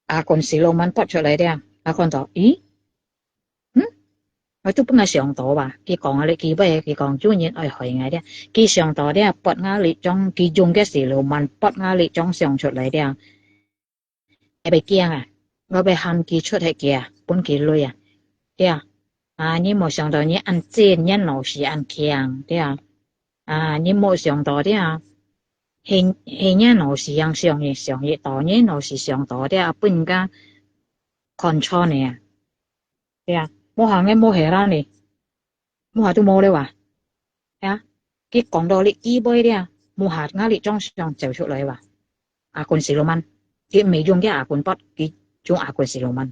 阿君siluman發出來對啊，𠊎看到，咦，嗯，𠊎都本來想到哇，佢講啊，這句話，佢講有人愛害𠊎對啊，佢想到對啊，發𠊎這張，佢用个siluman發𠊎這張相出來對啊。 會驚啊，𠊎會喊佢出去个啊，分佢鐳啊，對啊。啊，你無想到你恁賤，你老是恁強，對啊。啊，你無想到，對啊。係，係若老師樣想个，想个，到若老師想到个，分人家看穿个啊。對啊，無行个無係啦呢，無下都無了啊。啊，佢講到你機會了，無下𠊎哩種想走出來哇。阿君siluman，佢毋係用个阿君pot，佢用阿君siluman。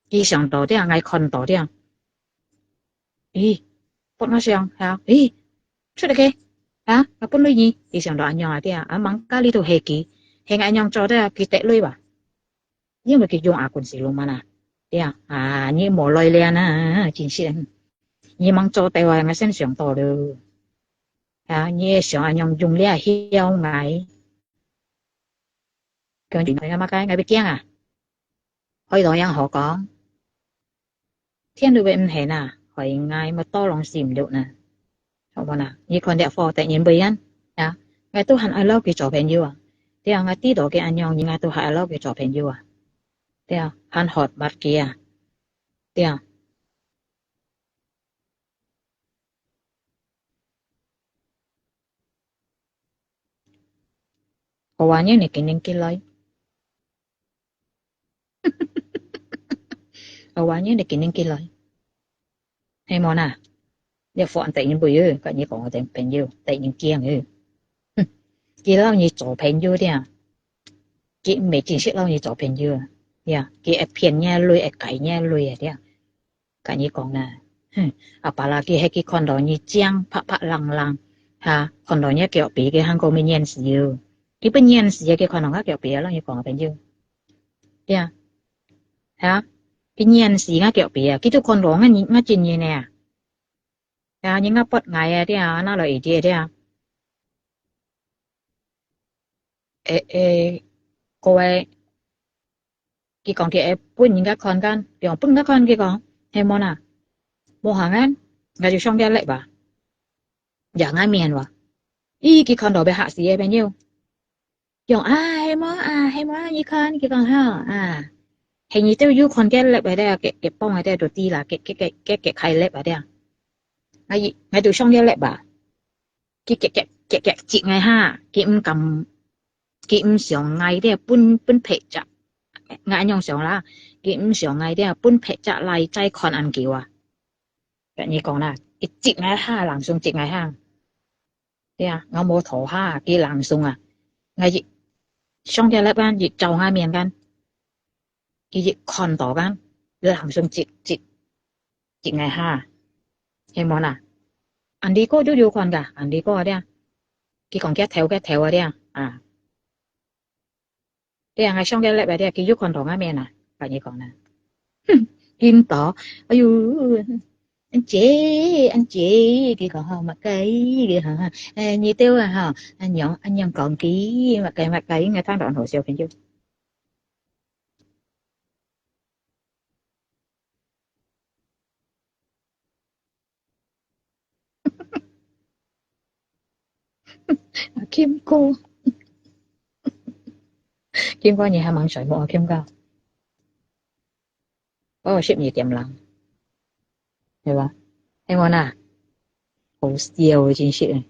佢想到个，𠊎看到个。 咦，分𠊎想，哈，咦，出來个，哈，𠊎分你呢，佢想到恁樣啊，對啊，啊，吂該哩都係佢，係𠊎恁樣做个，佢得來哇。因為佢用阿君siluman啊，對啊，啊，你無來練啊，真係，你吂做到啊，𠊎先想到了。啊，你想恁樣用了曉𠊎，講真个，麼个，𠊎會驚啊？海浪樣好講。 天都會毋係啊，害𠊎乜多攏死毋落呢。好無啊？你看這火得人飛啊，啊，𠊎都還愛摎佢做朋友啊。對啊，𠊎知道佢恁樣，𠊎都還愛摎佢做朋友啊。對啊，還好捌佢啊。對啊。好啊，你你肯定起來。 好啊，你你肯定起來。係無啊？你放得人飛哦，跟你講个朋友，得人驚哦。哼，佢摎你做朋友个，佢毋係真實摎你做朋友啊。呀，佢會騙你个鐳，會拐你个鐳啊，對啊。 跟你講啦，哼，阿爸啦，佢係佢看到你靚，白白冷冷，哈，看到你腳皮，佢還過會厭死哦。佢會厭死啊，佢看到𠊎腳皮啊，摎你講个朋友。對啊，哈，佢厭死𠊎腳皮啊，佢都看到𠊎，𠊎真人个啊。啊，人家發𠊎啊，對啊，拿來一隻，對啊。誒，誒，各位， 佢講佢會分人家看个，佢講分人家看，佢講，係無啊？無行个，𠊎就上佢个live啊，仰𠊎面哇。咦，佢看到會嚇死个朋友。講啊，係無啊，係無啊，你看，佢講哈，啊，係你都有看佢live个，佢，佢放个都知啦，佢，佢，佢，佢，佢開live个。𠊎，𠊎就上佢live啊。 佢遽遽遽遽接𠊎下，佢毋敢，佢毋想𠊎个分，分別隻，𠊎恁樣想啦，佢毋想𠊎个分別隻來再看恁久啊。跟你講啦，佢接𠊎下，langsung接𠊎下。對啊，𠊎無拖下，佢langsung啊，𠊎一上佢live个，佢照𠊎面个。 佢一看到个，langsung接，接，接𠊎下，係無啊？Andy哥都有看个，Andy哥个，佢講佢頭，佢頭个，啊，對啊，𠊎上佢live个，佢有看到𠊎面啊，跟你講啦。哼，見到，哎喲，恁姐，恁姐，佢講吼，麼个，佢吼，誒，你兜啊吼，恁樣，恁樣講佢，麼个，麼个，應該聽到恁好笑，朋友。 Kim哥，Kim哥，你還吂睡目啊，Kim哥？哦，十二點零，係吧？係無啊？好笑啊，真實誒。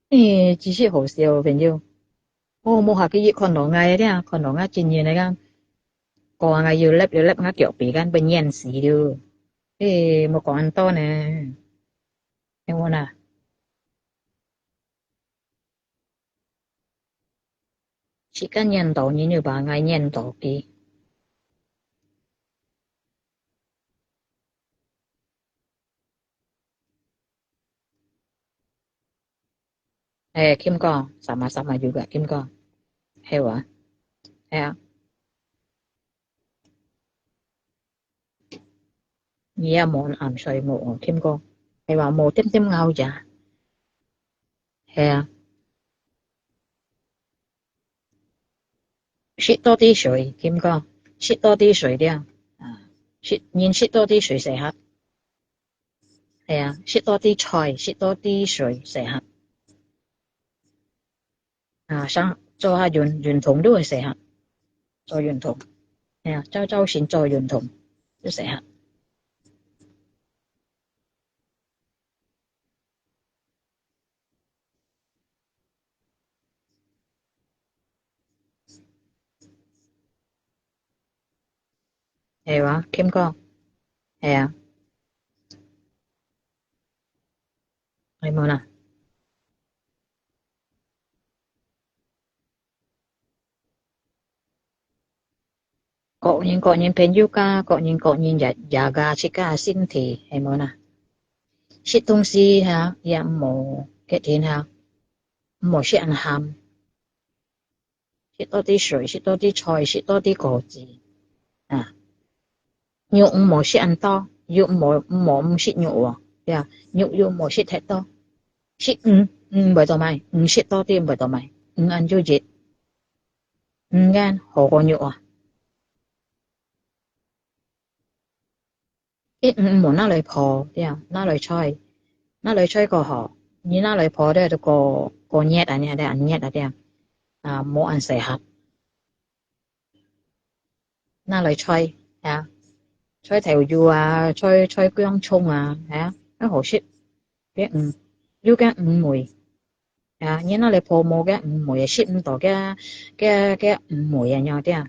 誒，真實好笑啊，朋友。哦，無下佢一看到𠊎个，看到𠊎真人个，講𠊎又擡又擡𠊎腳皮，會厭死了。誒，莫講恁多呢。 係無啊？時間延到，你又把𠊎延到佢。誒，Kim哥，sama-sama juga，Kim哥，係無啊？係啊。 你也無恁睡目哦，Kim哥，係話無點點熬夜。係啊，食多啲水，Kim哥，食多啲水了，啊，食，人食多啲水先好。係啊，食多啲菜，食多啲水先好。 啊，想做下運，運動都會使哈，做運動，係啊，朝朝晨做運動都使哈。係哇，Kim講，係啊，係無啦？各人各人朋友家，各人各人也，也个自家个身體，係無啦？食東西哈，也毋好，決定哈，毋好食恁鹹。 食多啲水，食多啲菜，食多啲果子。啊，肉毋好食恁多，肉毋好，毋好毋食肉哦，對啊，肉又毋好食忒多。食魚，魚會做麼个？魚食多啲會做麼个？魚恁有益，魚眼好過肉啊。 一，嗯，無拿來烰，對啊，拿來炊，拿來炊過好，你拿來烰咧，就過，過熱啊，你看，恁熱啊，對啊，啊，無恁適合。拿來炊，啊，炊豆油啊，炊，炊薑蔥啊，啊，恁好食。該魚，有該魚味，啊，你拿來烰無該魚味，食毋到該，該，該魚味啊，你看，對啊。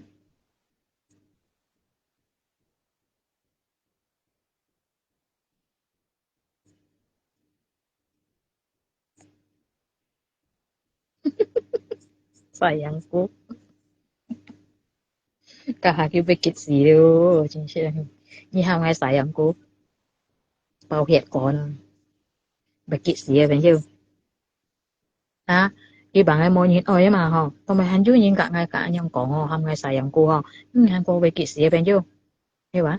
sayangku，這下就會激死了，真係。你喊𠊎sayangku，爆血管，會激死啊，朋友。啊，佢講个無人愛啊嘛吼，同埋還有人佮𠊎，佮恁樣講吼，喊𠊎sayangku吼，嗯，還過會激死啊，朋友，係哇？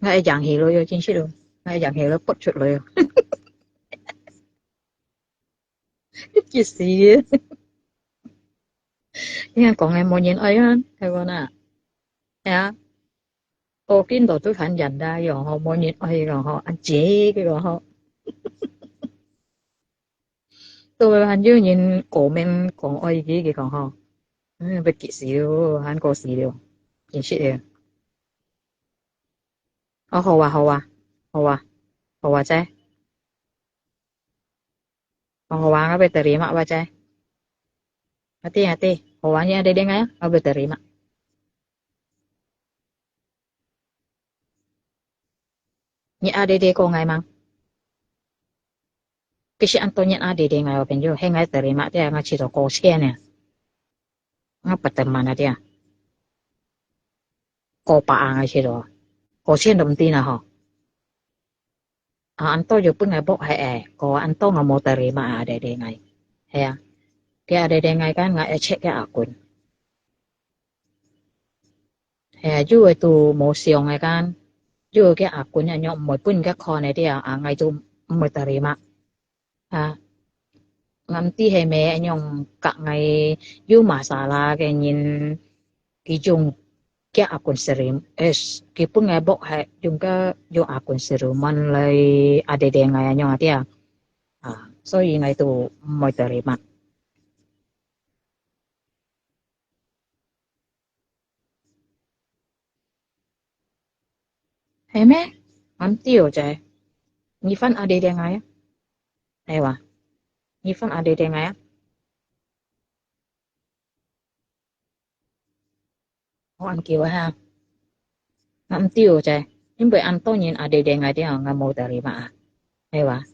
𠊎會揚起來喲，真實哦，𠊎會揚起來，噗出來哦。激死个！你看講个無人愛啊，係無啦？係啊，我見到都很遠的喲，吼，無人愛个吼，恁樣个吼。都還有人過面講愛佢，佢講吼，嗯，會激死哦，還過死了，真實个。 哦，好啊，好啊，好啊，好啊，姐。哦，好啊，我會terima，我姐。Ati, ati，好啊，你ada dengar啊，我會terima。你ada dengar過𠊎嗎？其實恁多人ada dengar哦，朋友，係𠊎terima，對啊，𠊎試著過千呢。 啊，八百萬啊，對啊。過百萬啊，去咯。過千都毋知啦，吼。啊，恁多就分𠊎block忒欸，過恁多𠊎無terima啊，ada dengar。係啊。佢ada dengar kan，𠊎愛check佢akun。係啊，有个都無相个kan，有个akun啊，若毋會分佢看个，對啊，啊，𠊎就毋會terima。 啊，𠊎毋知係毋係恁樣佮𠊎有masalah个人，佢用佢akun serum，呃，佢分𠊎block忒，用个，用akun serum來ada dengar𠊎恁樣啊，對啊。啊，所以𠊎都毋會terima。 係咩？恁丟仔，你分阿爹聽下啊？係哇？你分阿爹聽下啊？我恁久啊哈，恁丟仔，因為恁多人阿爹聽下，𠊎無terima啊，係哇？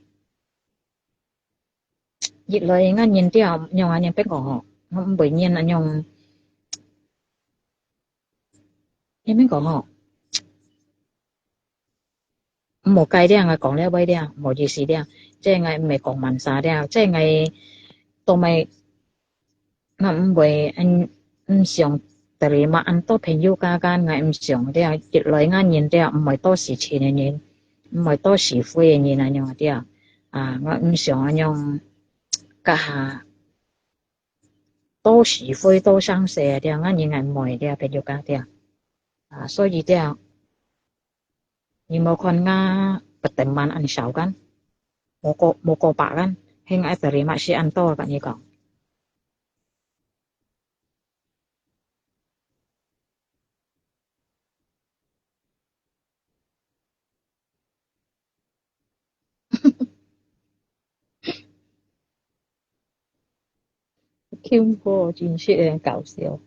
一來𠊎人這樣，仰恁樣變講吼，𠊎毋會人恁樣，仰般講吼，無該這樣，𠊎講了會這樣，無意思這樣，這𠊎毋係講慢沙這樣，這𠊎都毋係，𠊎毋會，嗯，毋想terima恁多朋友家間，𠊎毋想這樣，一來𠊎人這樣，毋會多事情个人，毋會多是非个人恁樣這樣。 啊，𠊎毋想恁樣，該下多是非多生事啊，這𠊎人𠊎毋會這朋友家這。啊，所以這，你無看𠊎berteman恁少kan，無過，無過百kan，係𠊎terima係恁多，𠊎同你講。 Kim哥真係搞笑。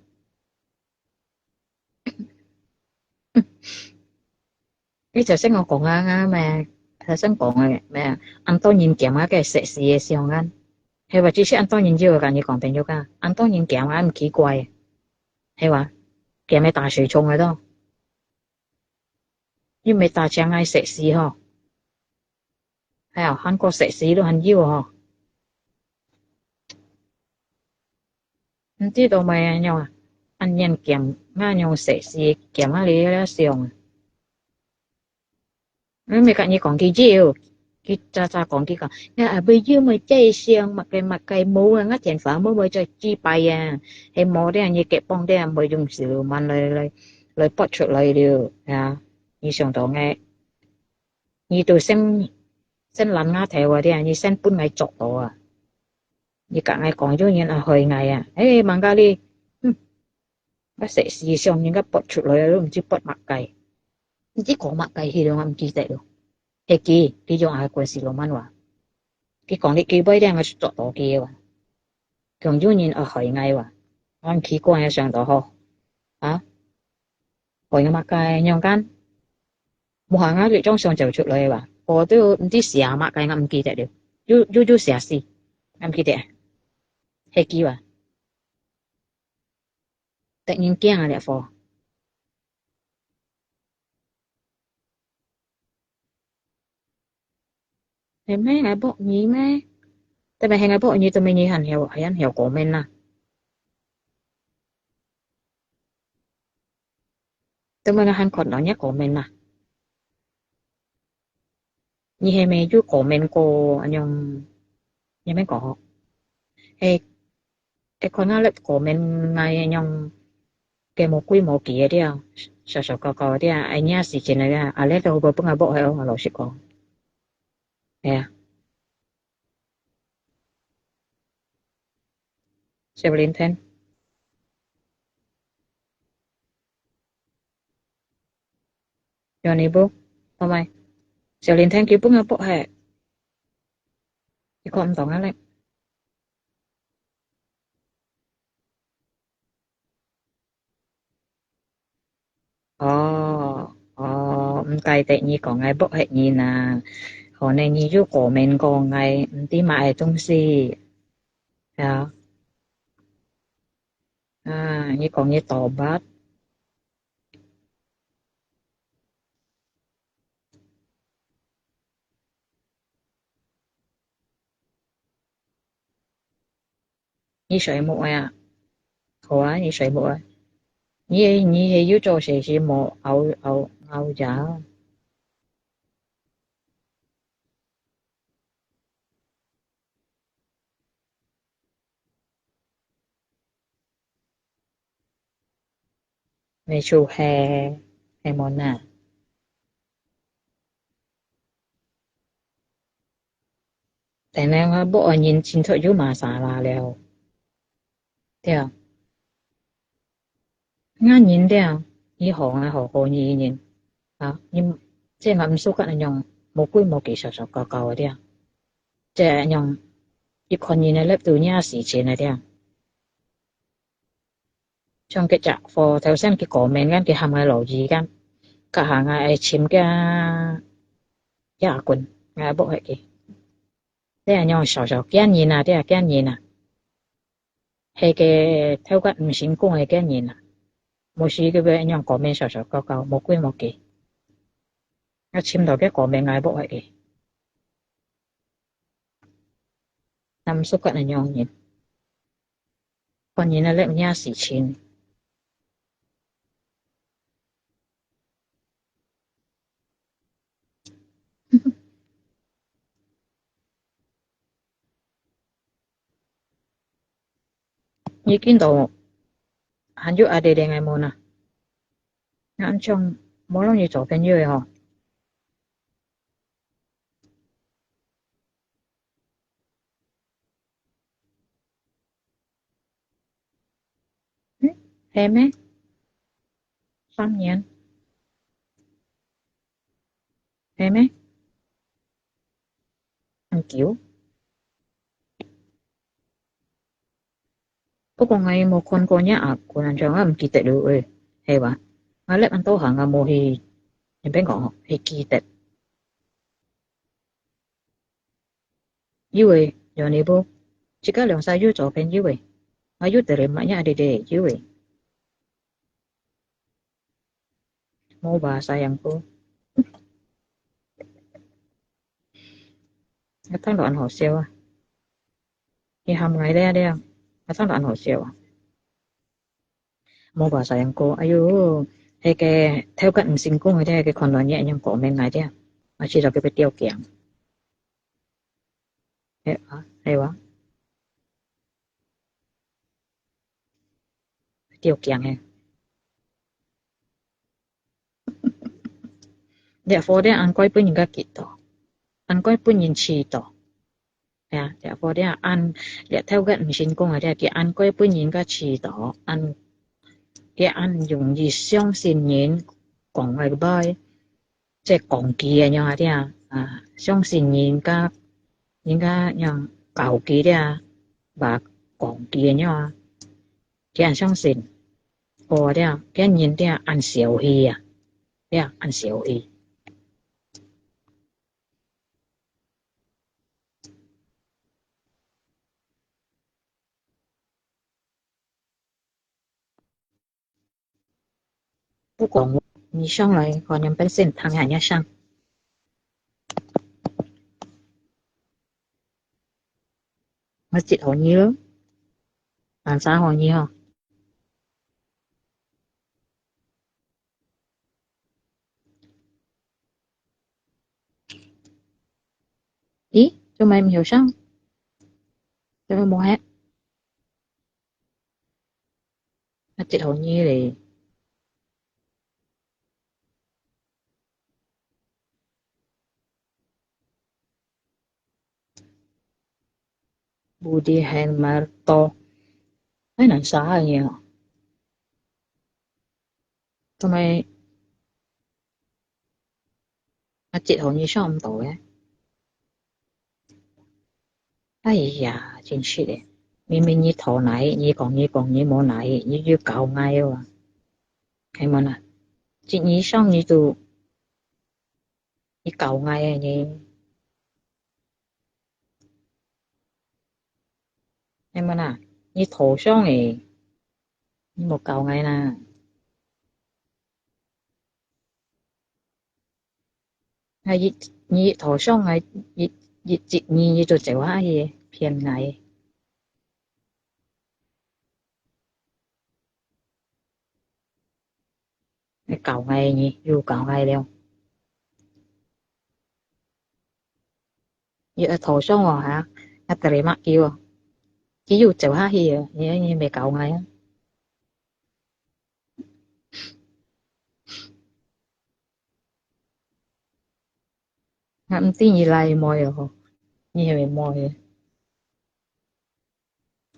你頭先我講啊，啊咩？頭先講个咩？恁多人檢啊，該食屎个相啊，係無？只係恁多人有，甲你講朋友啊，恁多人檢啊，毋奇怪，係無？檢个大水沖个咯，又毋係大隻个食屎吼，係啊，韓國食屎都還有吼。毋知道咩樣啊？恁樣檢，恁樣食屎檢啊，你了想啊？你咪甲你講佢有，佢早早講佢講，啊，啊，毋有，毋有，這相，麼个麼个無啊，𠊎電話無，無再幾擺啊，係無咧，你結幫咧，無用手慢來來來拔出來了啊！你想到𠊎，你都先先攔𠊎頭啊，你先分𠊎捉到啊！你甲𠊎講，有人啊害𠊎啊，誒，吂甲你，哼！ 𠊎食屎相，人家拔出來啊，都毋知拔麼个。毋知講麼个，佢都毋記得了。係佢，佢用阿官司羅曼話。佢講你幾擺了，𠊎就捉到佢哇。講有人愛害𠊎哇。𠊎奇怪啊，想到吼，啊，害𠊎麼个，樣般？無行啊，你張相走出來哇。我都毋知寫麼个，𠊎毋記得了。有有有寫死，𠊎毋記得。係佢哇。 得人驚啊，這貨。係咩？𠊎block你咩？但係𠊎block你，做麼你還曉，還曉comment啊？做麼𠊎還看到你comment啊？ 你係無有comment過恁樣，仰般講吼？係，係看啊，你comment𠊎恁樣，个無規無矩个了，小小搞搞个了，愛惹事情个了，啊，你都無分𠊎block係哦，老實講。係啊。小林天。 有你不？哦，毋係，小林天佢分𠊎block係，佢看毋到𠊎咧。哦，哦，毋怪得你講𠊎block係你啊，可能你有comment過𠊎毋知麼个東西，係啊。啊，你講你tobat。 你睡目啊？好啊，你睡目啊？你係，你係有做事情無熬，熬，熬夜啊？ 你就係，係無哪？等下𠊎block个人真出有masalah了。對啊。𠊎人了，你好，𠊎好，好你人。啊，你，這𠊎毋suka恁樣，無規無矩，小小搞搞个了。這恁樣，一看人个立度惹事情个了。 像該隻貨，頭先佢comment，佢喊𠊎落雨，該下𠊎愛尋該，該阿君，𠊎block係佢。你恁樣小小驚人啊，你啊驚人啊。係个頭殼毋成功个驚人啊。無事佢會恁樣comment小小搞搞，無規無矩。𠊎尋到該comment，𠊎block係佢。 𠊎毋suka恁樣人。看人个咧，有影事情。你見到還有阿弟弟个無哪？𠊎恁像無摎你做朋友个吼。 嗯，係咩？三年。係咩？恁久。不過𠊎無看過若阿君恁樣，𠊎毋記得了誒，係吧？𠊎咧恁多下，𠊎無去你變講吼，會記得。有誒，有你無？自家兩儕有做朋友誒，啊，有得人嘛，ya ada有誒。 Mau ba sayangku. 啊，聽到恁好笑啊！佢喊𠊎了了，啊，聽到恁好笑啊！Mau ba sayangku，哎喲，該个頭殼毋成功个，該个看到你恁樣講明𠊎了，啊，試著佢會吊頸。係啊，係啊。 吊頸个。這貨咧，恁該分人家激到，恁該分人氣到。係啊，這貨咧，恁，這頭个毋成功个咧，佢恁該分人家氣到，恁，佢恁容易相信人講个話。 即係講佢个樣啊，這啊，啊，相信人家，人家樣教佢這啊，話講佢个樣啊，佢恁相信，哦，這啊，佢人這啊，恁小氣啊，這啊，恁小氣。 不過你上來可能本身聽人家聲。𠊎接好你咯，還啥好你吼？咦，做麼毋曉聲？做麼無歇？ 啊，接好你咧。Budi Hermanto，還難寫个哦。做麼 啊，接好你上毋到个。哎呀，真是个，明明你討哪，你講你講你無哪，你又搞𠊎哦。係無啦？接你上你就，你搞𠊎个你。係無啦？你討上个，你無搞𠊎啦。 𠊎一，你討上𠊎一，一，一，你，你就走下去騙𠊎。你搞𠊎，你又搞𠊎了。你愛討上哦，哈？啊，terima佢哦。佢又走下去了，你，你毋係搞𠊎啊？ 𠊎毋知你倈妹哦，你係毋係妹？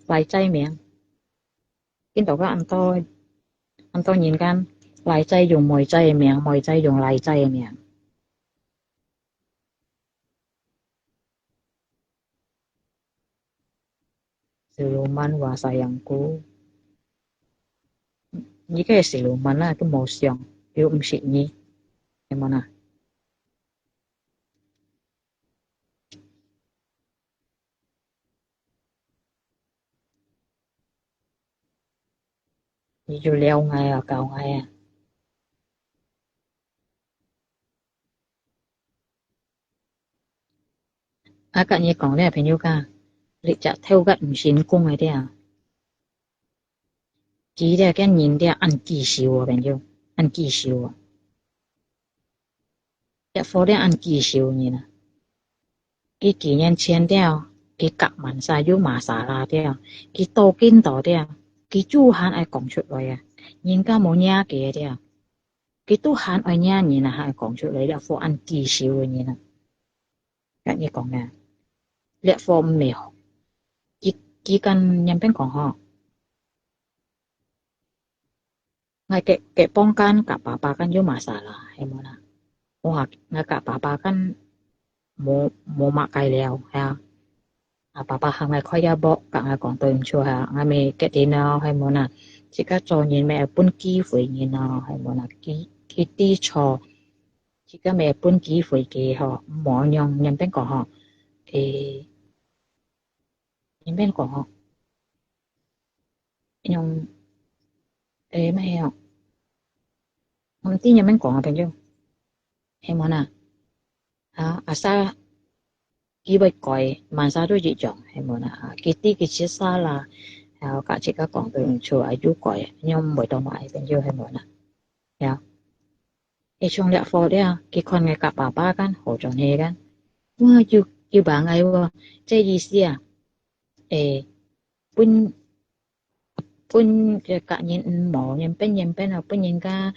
倈仔名，見到个恁多，恁多人講，倈仔用妹仔个名，妹仔用倈仔个名。 Siluman wa sayangku，你个siluman啊，都無像，又毋識你，係無啦？你就撩𠊎啊，搞𠊎啊！ 啊，甲你講咧，朋友家，你隻頭殼毋成功个咧。佢咧，个人咧，恁記仇啊，朋友，恁記仇啊。一伙咧，恁記仇人啊。佢幾年前咧，佢甲滿晒有瑪莎拉咧，佢到今到咧，佢就還愛講出來啊。人家無惹佢咧， 佢都還愛惹人啊，還愛講出來，這伙恁記仇个人啊。甲你講啊，這伙毋係，佢，佢敢仰般講吼？𠊎个，个房間甲爸爸間有瑪莎拉，係無啦？我話，𠊎甲爸爸間 無，無麼个了，係啊。啊，爸爸喊𠊎開下目，甲𠊎講對毋住啊，𠊎乜決定了，係無啦？自家做人乜愛分機會人哦，係無啦？佢，佢知錯，个乜分機會佢吼，無仰般講吼，誒，仰般講吼，用，誒，乜係吼，毋知仰般講啊，朋友，係無啦？啊，asal佢會改，麼儕都一樣，係無啦？啊，佢知佢識salah，啊，甲自家講對毋住，啊，又改，仰毋會當壞，朋友，係無啦？呀，會像這貨了，佢看𠊎甲爸爸kan，好轉去kan，哇，又，又幫𠊎喔，這意思啊，誒，分 分个甲人毋好，人變人變啊，分人家，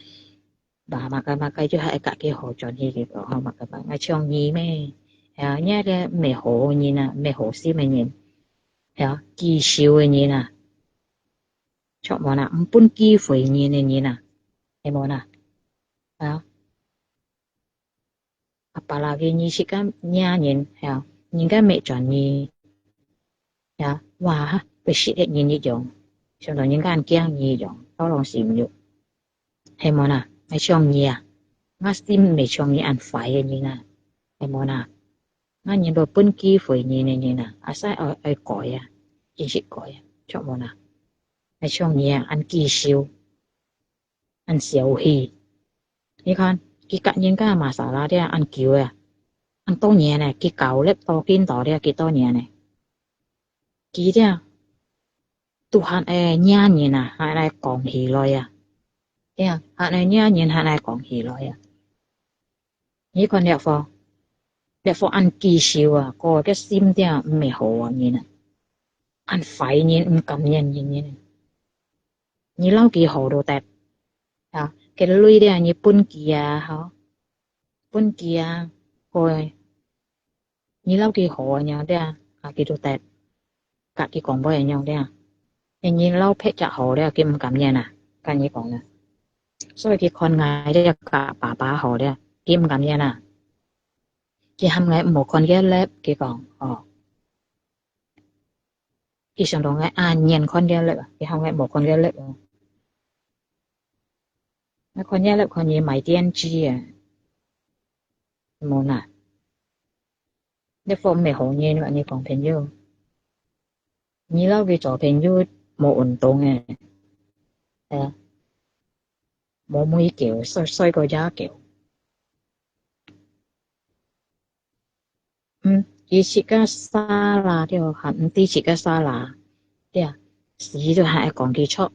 吧，麼个麼个，就還甲佢好轉去个，吼，麼个麼个，像你咩？啊，你个毋係好人啊，毋係好心个人，啊，記仇个人啊，著無啦？毋分機會人个人啊，係無啦？啊。 Apalagi你識个惹人，係啊，人家乜轉你，係啊，哇，會識得人一樣，像到人家恁驚你一樣，當然心肉，係無啦？愛像你啊，𠊎心乜像你恁壞个人啊，係無啦？𠊎人會分機會人个人啊，asal愛，愛改啊，真實改啊，著無啦？愛像你啊，恁記仇。 恁小氣。你看，佢甲人家masalah了恁久啊，恁多年呢，佢交流到今到了幾多年呢？佢了，都還會惹人啊，還會講起來啊。對啊，還會惹人，還會講起來啊。你看這貨，這貨恁記仇啊，個个心了毋係好啊人啊，恁壞人，毋甘願人啊。 你摎佢好都得。啊，該鐳了你分佢啊，吼，分佢啊，好，你摎佢好恁樣了，啊，佢都得，甲佢講話恁樣了。誒，你摎別隻好了，佢毋甘願啊，甲你講啊。所以佢看𠊎這甲爸爸好了，佢毋甘願啊。佢喊𠊎毋好看佢个lab，佢講，哦， 佢想到𠊎恁樣看佢个lab啊，佢喊𠊎無看佢个lab啊。𠊎看佢个lab，看佢買電池啊，無啦。這貨毋係好人，𠊎恁樣講朋友。你摎佢做朋友無運動誒，係啊，無尾狗，衰，衰過野狗。 嗯，佢自家salah了，還毋知自家salah，對啊，死都還愛講佢著。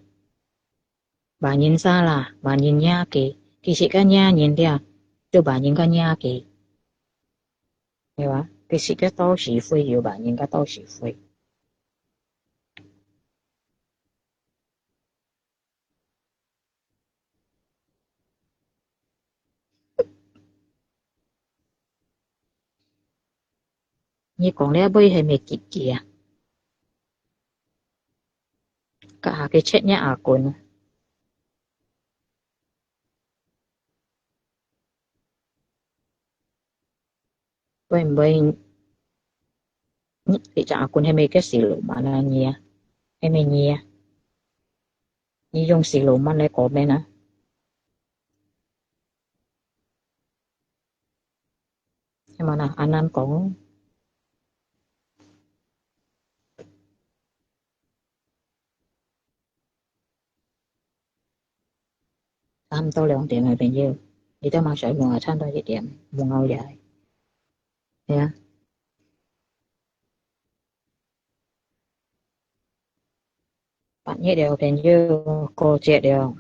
別人salah，別人惹佢，佢自家惹人了，就別人个惹佢，對吧？佢自家多是非，又別人个多是非。 你講這尾係毋係結結啊？甲下个切若阿君啊？會毋會你，你隻阿君係毋係个siluman啊？你啊？係毋係你啊？你用siluman來講咩啊？ 係無啦？恁難講。差毋多兩點了，朋友，你都嘛睡目啊，差毋多一點，無熬夜。係啊。八月了，朋友，過節了。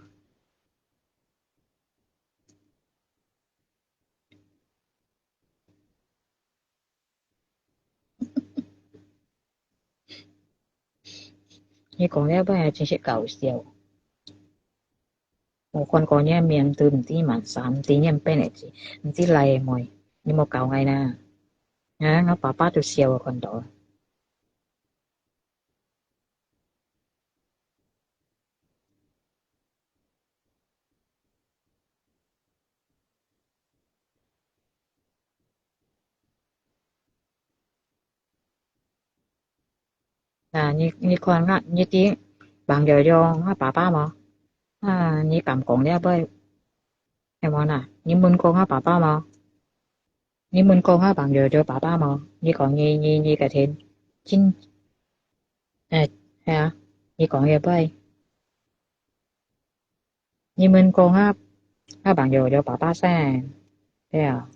你講這擺還真係搞笑。無看過你个面都毋知麼儕，毋知你變个字，毋知倈仔妹，你莫搞𠊎啦。啊，𠊎爸爸都笑啊，看到。 啊，你，你看𠊎，你知，朋友用𠊎爸爸無？啊，你敢講這擺，係無啦？你問過𠊎爸爸無？你問過𠊎朋友有爸爸無？你講你，你，你个天，真，誒，係啊，你講也對。你問過𠊎，𠊎朋友有爸爸先，對啊。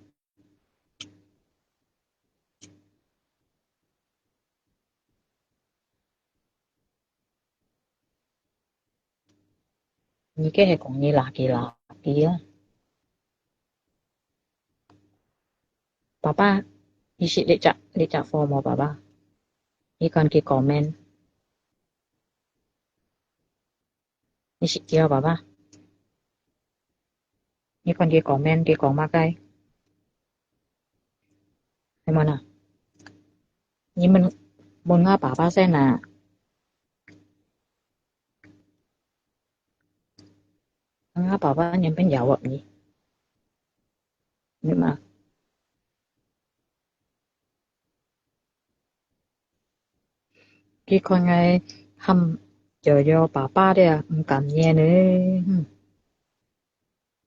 你个係講你lucky lucky啊？爸爸，你識這隻，這隻貨無，爸爸？你看佢comment。 你識佢哦，爸爸？你看佢comment，佢講麼个？係無啦？你問，問𠊎爸爸先啊。𠊎爸爸原本jawab你。你嘛？ 佢看𠊎喊Yoyo爸爸咧，毋甘願呢。嗯。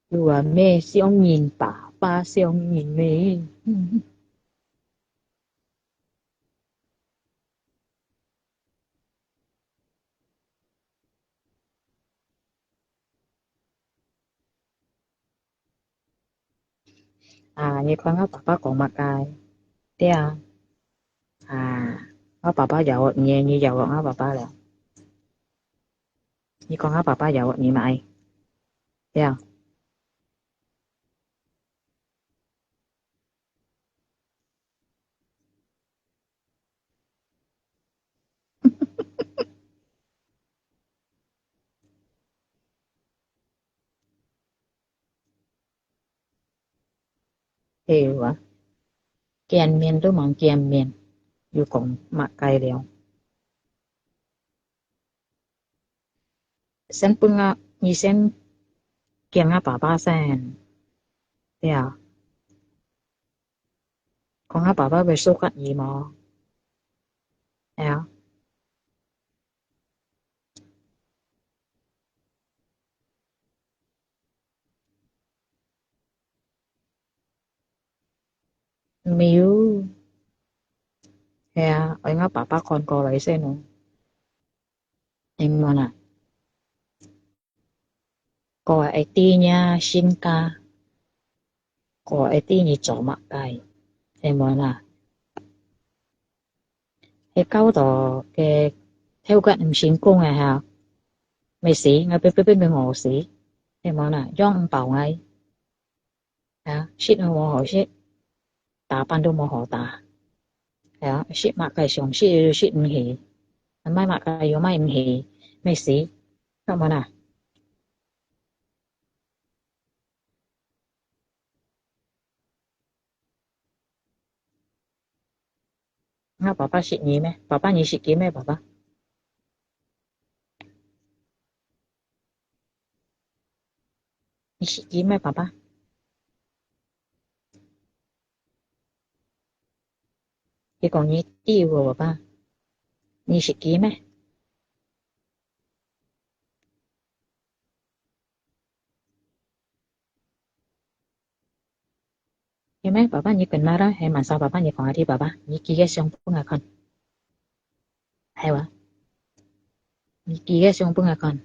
有啊，咩想念爸爸，想念咩。嗯。 啊，你看𠊎爸爸講麼个？對啊。啊，𠊎爸爸jawab你，你jawab𠊎爸爸了。你講𠊎爸爸jawab你嘛？對啊。 係啊，見面都吂見面，又講麼个了？先分𠊎，你先見𠊎爸爸先，對啊。看𠊎爸爸會suka你無？係啊。 毋係哦。係啊，愛𠊎爸爸看過來先哦。你問啊，過會知你身家，過會知你做麼个，你問啊。 係搞到个頭殼毋成功个哈，毋死，𠊎必必必會餓死，係無啦？養毋飽𠊎，啊，食都無好食，打扮都無好打，係啊，食麼个想食又食毋起，買麼个又買毋起，毋死，係無啦？ 𠊎爸爸識你咩？爸爸，你識佢咩？爸爸，你識佢咩？爸爸，佢講你知哦，爸爸，你識佢咩？ 係咩？爸爸，你跟來啦，係，慢些，爸爸，你講下去，爸爸，你寄个相分𠊎看。係哇？你寄个相分𠊎看。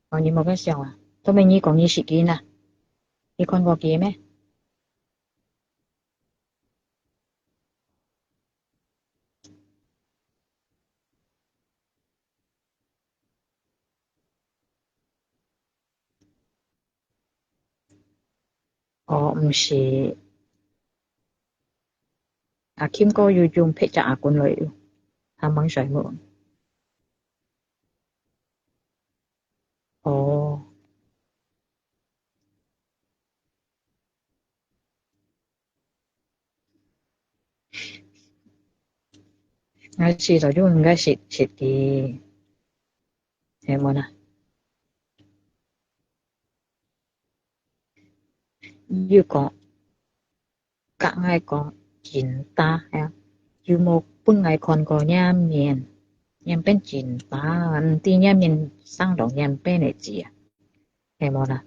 哦，你無个相啊？做咩你講你識佢啊？你看過佢咩？ 哦，毋係。阿Kim哥又用別隻阿公來，還吂睡目。哦。 𠊎試著用𠊎識，識佢，係無啦？又講，甲𠊎講真大，係啊，又無分𠊎看過若面，若面真大，毋知若面生到若面个字啊，係無啦？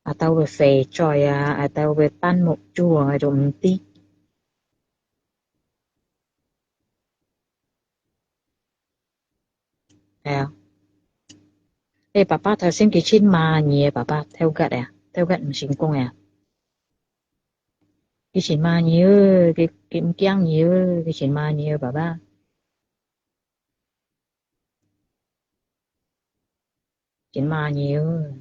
啊，到會肥嘴啊，啊，到會半目珠啊，就毋知。哎呀，哎，爸爸頭先佢盡罵你，爸爸偷吉啊，偷吉毋成功啊。佢盡罵你哦，佢佢毋驚你哦，佢盡罵你哦，爸爸。盡罵你哦。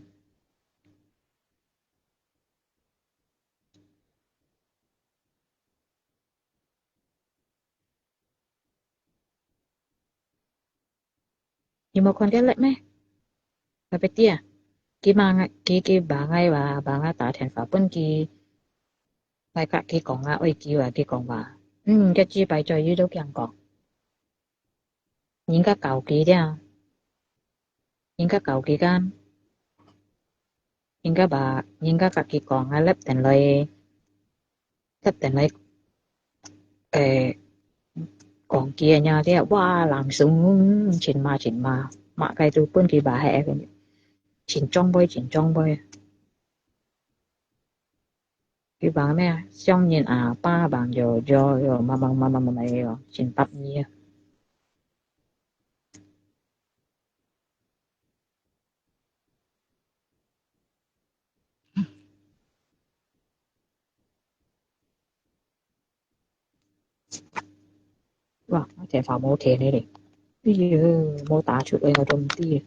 你無看見了咩？𠊎別弟啊，佢罵𠊎，佢佢爸𠊎話，爸𠊎打電話分佢，𠊎甲佢講啊，愛佢話，佢講話，嗯，該幾擺再遇到佢講，人家搞佢了，人家搞佢个，人家話，人家甲佢講啊，立等來。 特登來，誒，講佢个呀，這哇，人凶，盡罵盡罵，罵个都分佢罵忒，盡裝杯，盡裝杯。佢講咩啊？相認阿爸，講有有有，嘛嘛嘛嘛嘛有，盡答你啊！ 哇，這電話無電了咧。哎喲，無打出來，𠊎都毋知。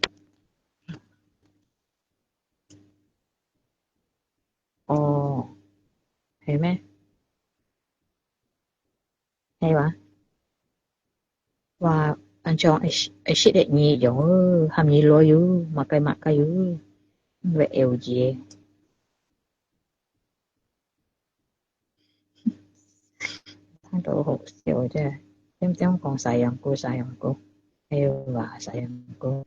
哦，係咩？ 係哇？哇，恁樣會識，會識得你樣哦，喊你來喲，麼个麼个喲，會有嘢。聽到好笑啫，點點講細羊牯，細羊牯，哎喲哇，細羊牯，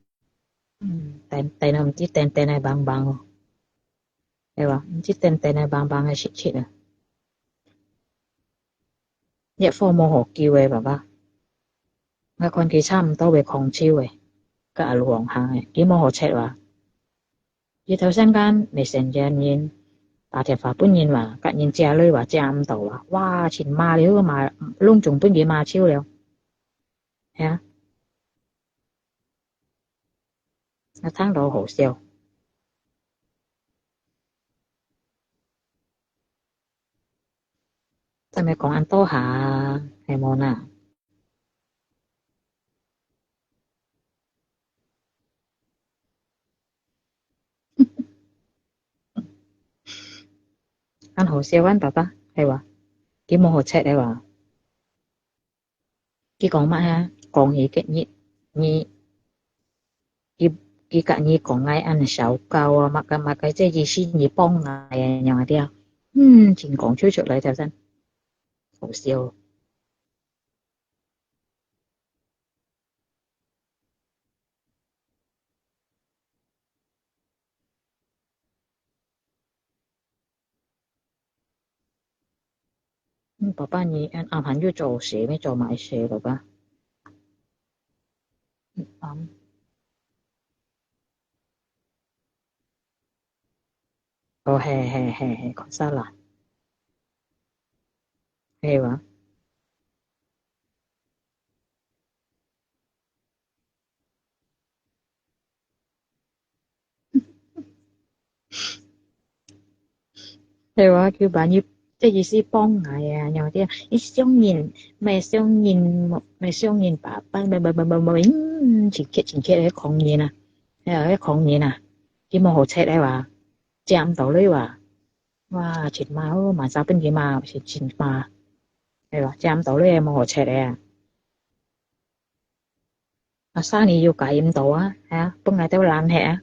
嗯，等，等啊，毋知等等个棒棒哦。 係哇？毋知等等个棒棒个時節啊。熱火無好救个，爸爸。𠊎看佢差毋多會嗙手个，甲阿魯王行个，佢無好切哇。佢頭先間messenger人打電話分人哇，甲人借鐳哇，借毋到哇，哇，盡罵了，罵，攏總分佢罵手了。係啊。 𠊎聽到好笑。做咩講恁多下，係無哪？恁好笑，恁爸爸，係哇？佢無好切个哇？ 佢講麼个啊？講佢个日，日，佢，佢甲你講𠊎恁少教啊，麼个麼个，這意思你幫𠊎啊，樣个。嗯，真講出出來，頭先。好笑。 嗯，爸爸，你恁暗還又做事，你做麼个事，爸爸？嗯，暗。哦，係，係，係，係，看煞啦。係哇。 係哇，佢話你，這意思幫𠊎啊，然後啲，你相認，毋係相認，毋係相認爸爸，毋係，毋係，毋係，毋係，嗯，盡激，盡激，該狂人啊，係啊，該狂人啊，佢無好切个哇，接毋到你哇，哇，盡罵哦，罵啥分佢罵，係盡罵，係哇，接毋到你無好切个啊。 啊，沙尼又解毋到啊，係啊，分𠊎兜攔忒啊，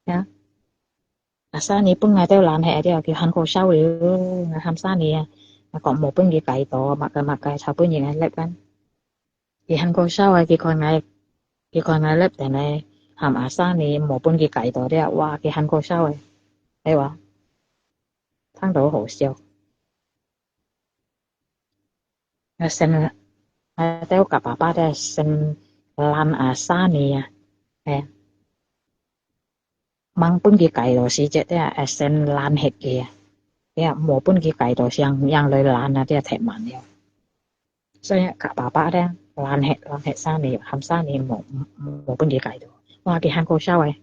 係啊。啊，沙尼分𠊎兜攔忒啊，佢還過燒了，𠊎喊沙尼啊，𠊎講無分佢解到，麼个麼个，吵分人來擸。佢還過燒啊，佢看𠊎，佢看𠊎擸等來，喊阿沙尼無分佢解到了，哇，佢還過燒啊，係哇，聽到好笑。 啊，先，啊，兜甲爸爸个先攔阿沙尼啊，哎。吂分佢戒到時節，這essence爛忒佢啊，這無分佢戒到像樣來爛啊，這忒慢了。所以佢爸爸咧，爛忒爛忒三年，含三年無無無分佢戒到，哇，佢還過燒誒。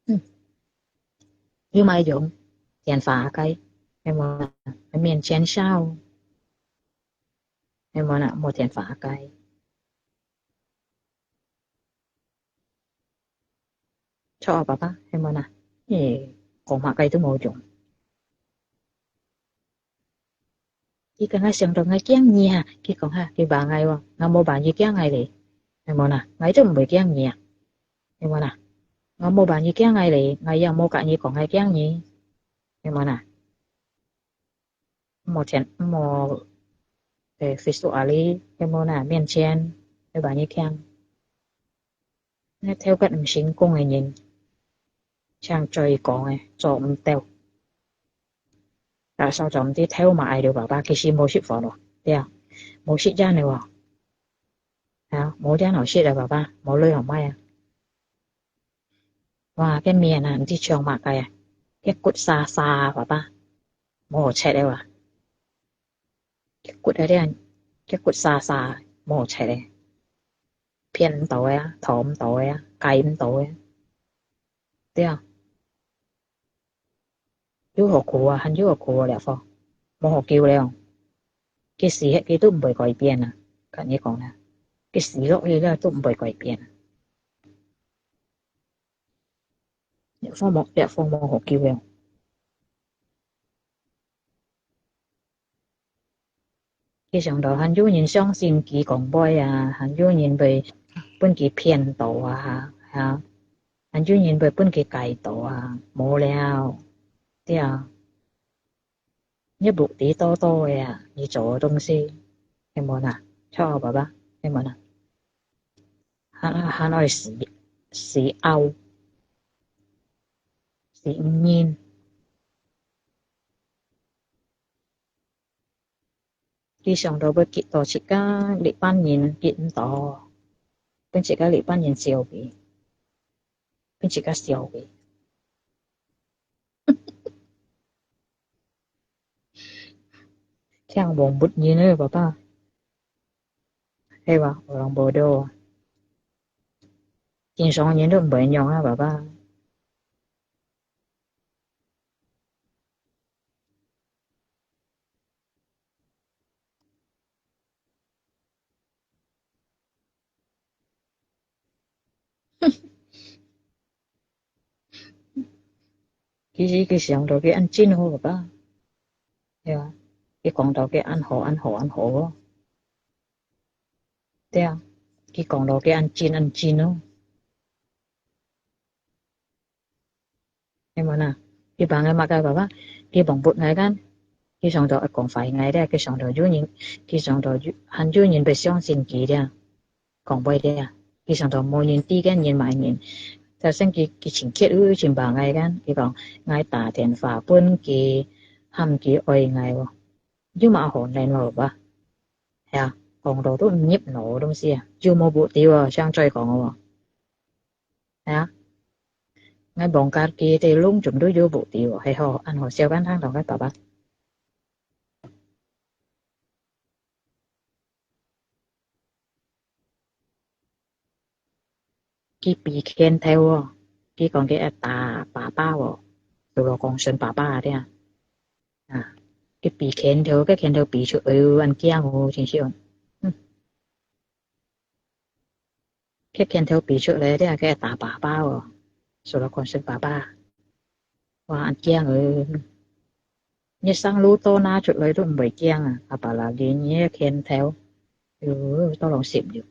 嗯，有麼用？電話該，係無？面前燒，係無啦？無電話該。 著啊，爸爸，係無啦？誒，講麼个都無用。佢講啊，想到𠊎驚你啊，佢講哈，佢罵𠊎哦，𠊎無罵你驚𠊎咧，係無啦？𠊎都毋會驚你啊，係無啦？𠊎無罵你驚𠊎咧，𠊎也無甲你講𠊎驚你，係無啦？ 無錢，無，誒，Facebook啊哩，係無啦，面前，係無你聽。該頭殼毋成功个人，像嘴講个，做毋到。啊，少做毋知頭嘛愛了爸爸，其實無食飯咯，對啊，無食煙了哦。啊，無煙好食啊，爸爸，無鐳好買啊。 哇，該面啊，毋知像麼个啊，該骨沙沙啊，爸爸，無好食了啊。該骨啊，這，該骨沙沙，無好食咧。騙毋到个啊，討毋到个啊，戒毋到个啊。對啊。有好苦啊，還有好苦啊，了吼，無好救了。佢死忒，佢都毋會改變啊，甲你講啦，佢死落去了都毋會改變啊。 這方無，這方無好救了。佢想到還有人相信佢講話啊，還有人會分佢騙到啊，哈，還有人會分佢戒到啊，無了，對啊。 你目的多多个啊，你做个東西，係無啦？著啊，爸爸，係無啦？還，還愛死，死拗，死毋認。佢想到會激到自家這班人激毋到，分自家這班人笑佢，分自家笑佢。 聽黃末人个爸爸，係吧？有人報道啊，正常人都毋會恁樣啊，爸爸。 其實佢想到佢恁真好个吧？對啊，佢講到佢恁好、恁好、恁好哦。對啊，佢講到佢恁真、恁真哦。 係無啦？佢幫𠊎麼个爸爸？佢幫分𠊎kan，佢想到會講壞𠊎咧，佢想到有人，佢想到有，還有人會相信佢咧，講話咧，佢想到無人知个人麼人。頭先佢，佢真刻苦，真幫𠊎kan，佢講，𠊎打電話分佢，喊佢愛𠊎哦。有麼好難咯吧？係啊，講到都毋入腦个東西啊，有無目的哦，想再講哦。 啊，𠊎望甲佢兜攏總都有目的哦，係吼，恁好笑，恁聽到𠊎爸爸。佢比拳頭哦，佢講佢愛打爸爸哦，就老公孫爸爸啊，對啊。啊，佢比拳頭，該拳頭比出，哎喲，恁驚哦，真是哦。嗯。 佢拳頭比出來，這个打爸爸哦，手落講係爸爸。哇，恁驚哦！你生路刀拿出來都毋會驚啊，apalagi你个拳頭，喲，都攏心了。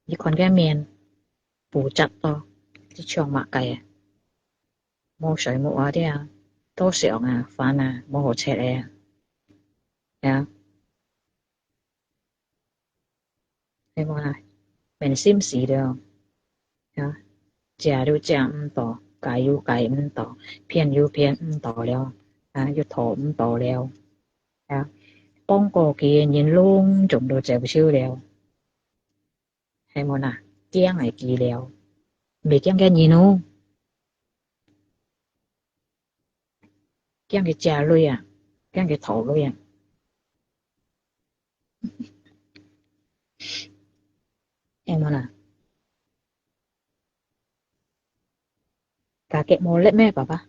你看个面，不值得，你像麼个啊？無睡無話的啊，多想啊，煩啊，無好食的啊。呀。 係無啦？面心死了。啊，食又食毋到，戒又戒毋到，騙又騙毋到了，啊，又討毋到了。啊，幫過佢个人攏總都走手了。係無啦？驚个資料，毋係驚个人哦，驚佢借鐳啊，驚佢偷鐳啊。會無啦？家己無力咩，爸爸？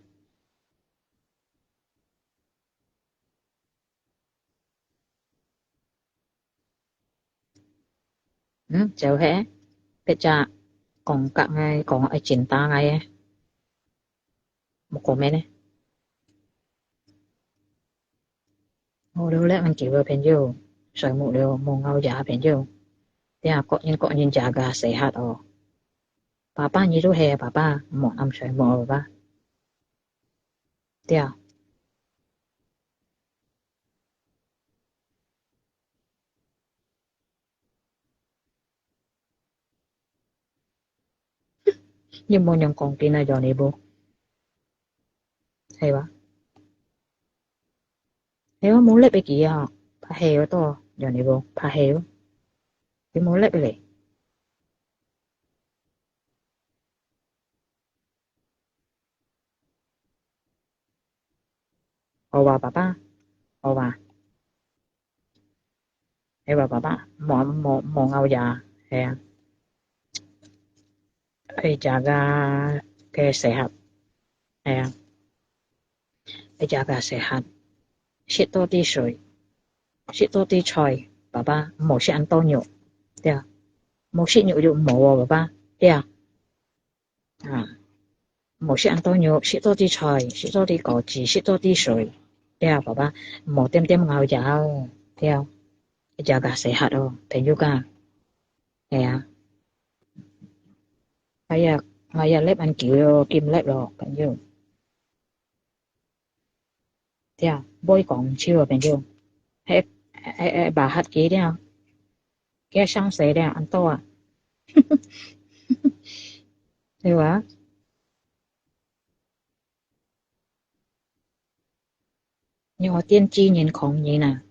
嗯，就係，別隻講甲个，講愛真打个，無講咩呢？無努力恁久个朋友，睡目了，無熬夜个朋友，對啊，各人各人jaga sehat哦。爸爸，你都係爸爸，無恁睡目哦，爸爸。對啊。 你無用講緊啊，Johnny無？係哇？係哇，無力个佢啊，怕係哦，多，Johnny無？怕係哦，佢無力个咧。 好啊，爸爸，好啊。係啊，爸爸，無，無，無熬夜，係啊。愛jaga个sehat，係啊。愛jaga sehat，食多啲水，食多啲菜，爸爸，毋好食恁多肉，對啊。無食肉就無哦，爸爸，對啊。 啊，無食恁多肉，食多啲菜，食多啲果子，食多啲水。對啊，爸爸，無點點熬夜哦，對啊，jaga sehat哦，朋友家。係啊。哎呀，哎呀，lep恁久哦，金lep咯，朋友。 對啊，毋會講笑啊，朋友。係，係，係，巴哈佢了，佢傷勢了，恁多啊。對啊。你話電鋸人、狂人啊？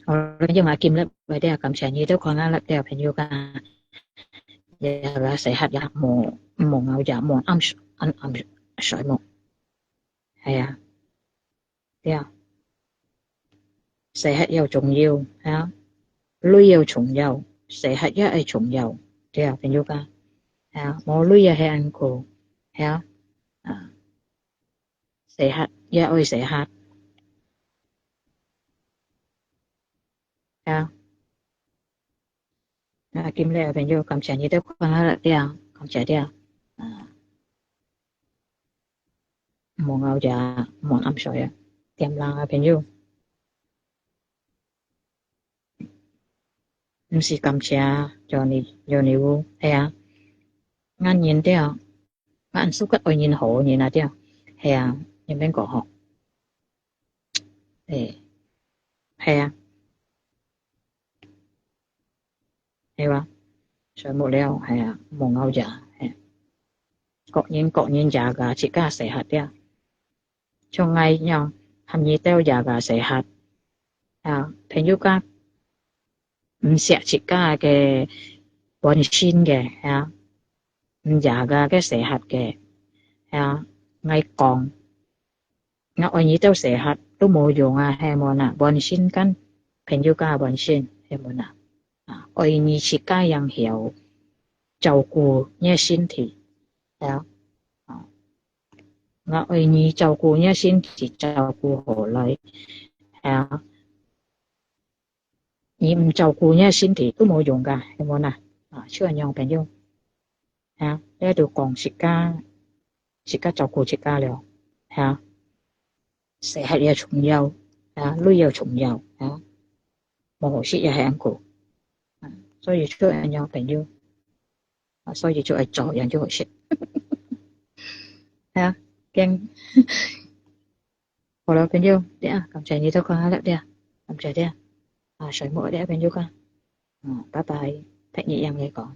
好，用啊，今日，我哋啊，感謝你都看啊，了，朋友家，也，也，sehat也，無，無熬夜，無暗睡，暗，暗睡目。係啊，對啊。Sehat又重要，係啊。鐳又重要，sehat也愛重要，對啊，朋友家。係啊，無鐳也係恁苦，係啊。啊。 Sehat，也愛sehat。啊。啊，今日个朋友，感謝你兜看下了，對啊，感謝你啊。啊。無熬夜，無暗睡啊，點亮啊，朋友。 毋使感謝，有你，有你有，係啊。𠊎人對啊，𠊎suka愛人好人啊，對啊。係啊，你免講吼。誒，係啊。係啊，睡目了，係啊，無熬夜，係啊。各人各人jaga自家sehat，對啊。 像𠊎樣，含你兜jaga sehat。啊，朋友家，毋惜自家个本身个，啊，毋jaga个sehat个，啊，𠊎講，𠊎愛你兜sehat都無用啊，係無哪？本身間，朋友家本身，係無哪？啊，愛你自家樣曉照顧你个身體，啊，啊。 𠊎愛你照顧你个身體，照顧好來。係啊，你毋照顧你个身體都無用个，係無哪？啊，就恁樣朋友。係啊，這都講自家，自家照顧自家了。係啊，sehat也重要，係啊，鐳也重要，係啊，無好食也係恁苦。啊，所以就恁樣朋友。 啊，所以就愛做，恁樣就好食。係啊，驚。好了，朋友，對啊，感謝你兜看下了，對啊，感謝，對啊。啊，睡目了，朋友家。嗯，拜拜，聽日樣來講。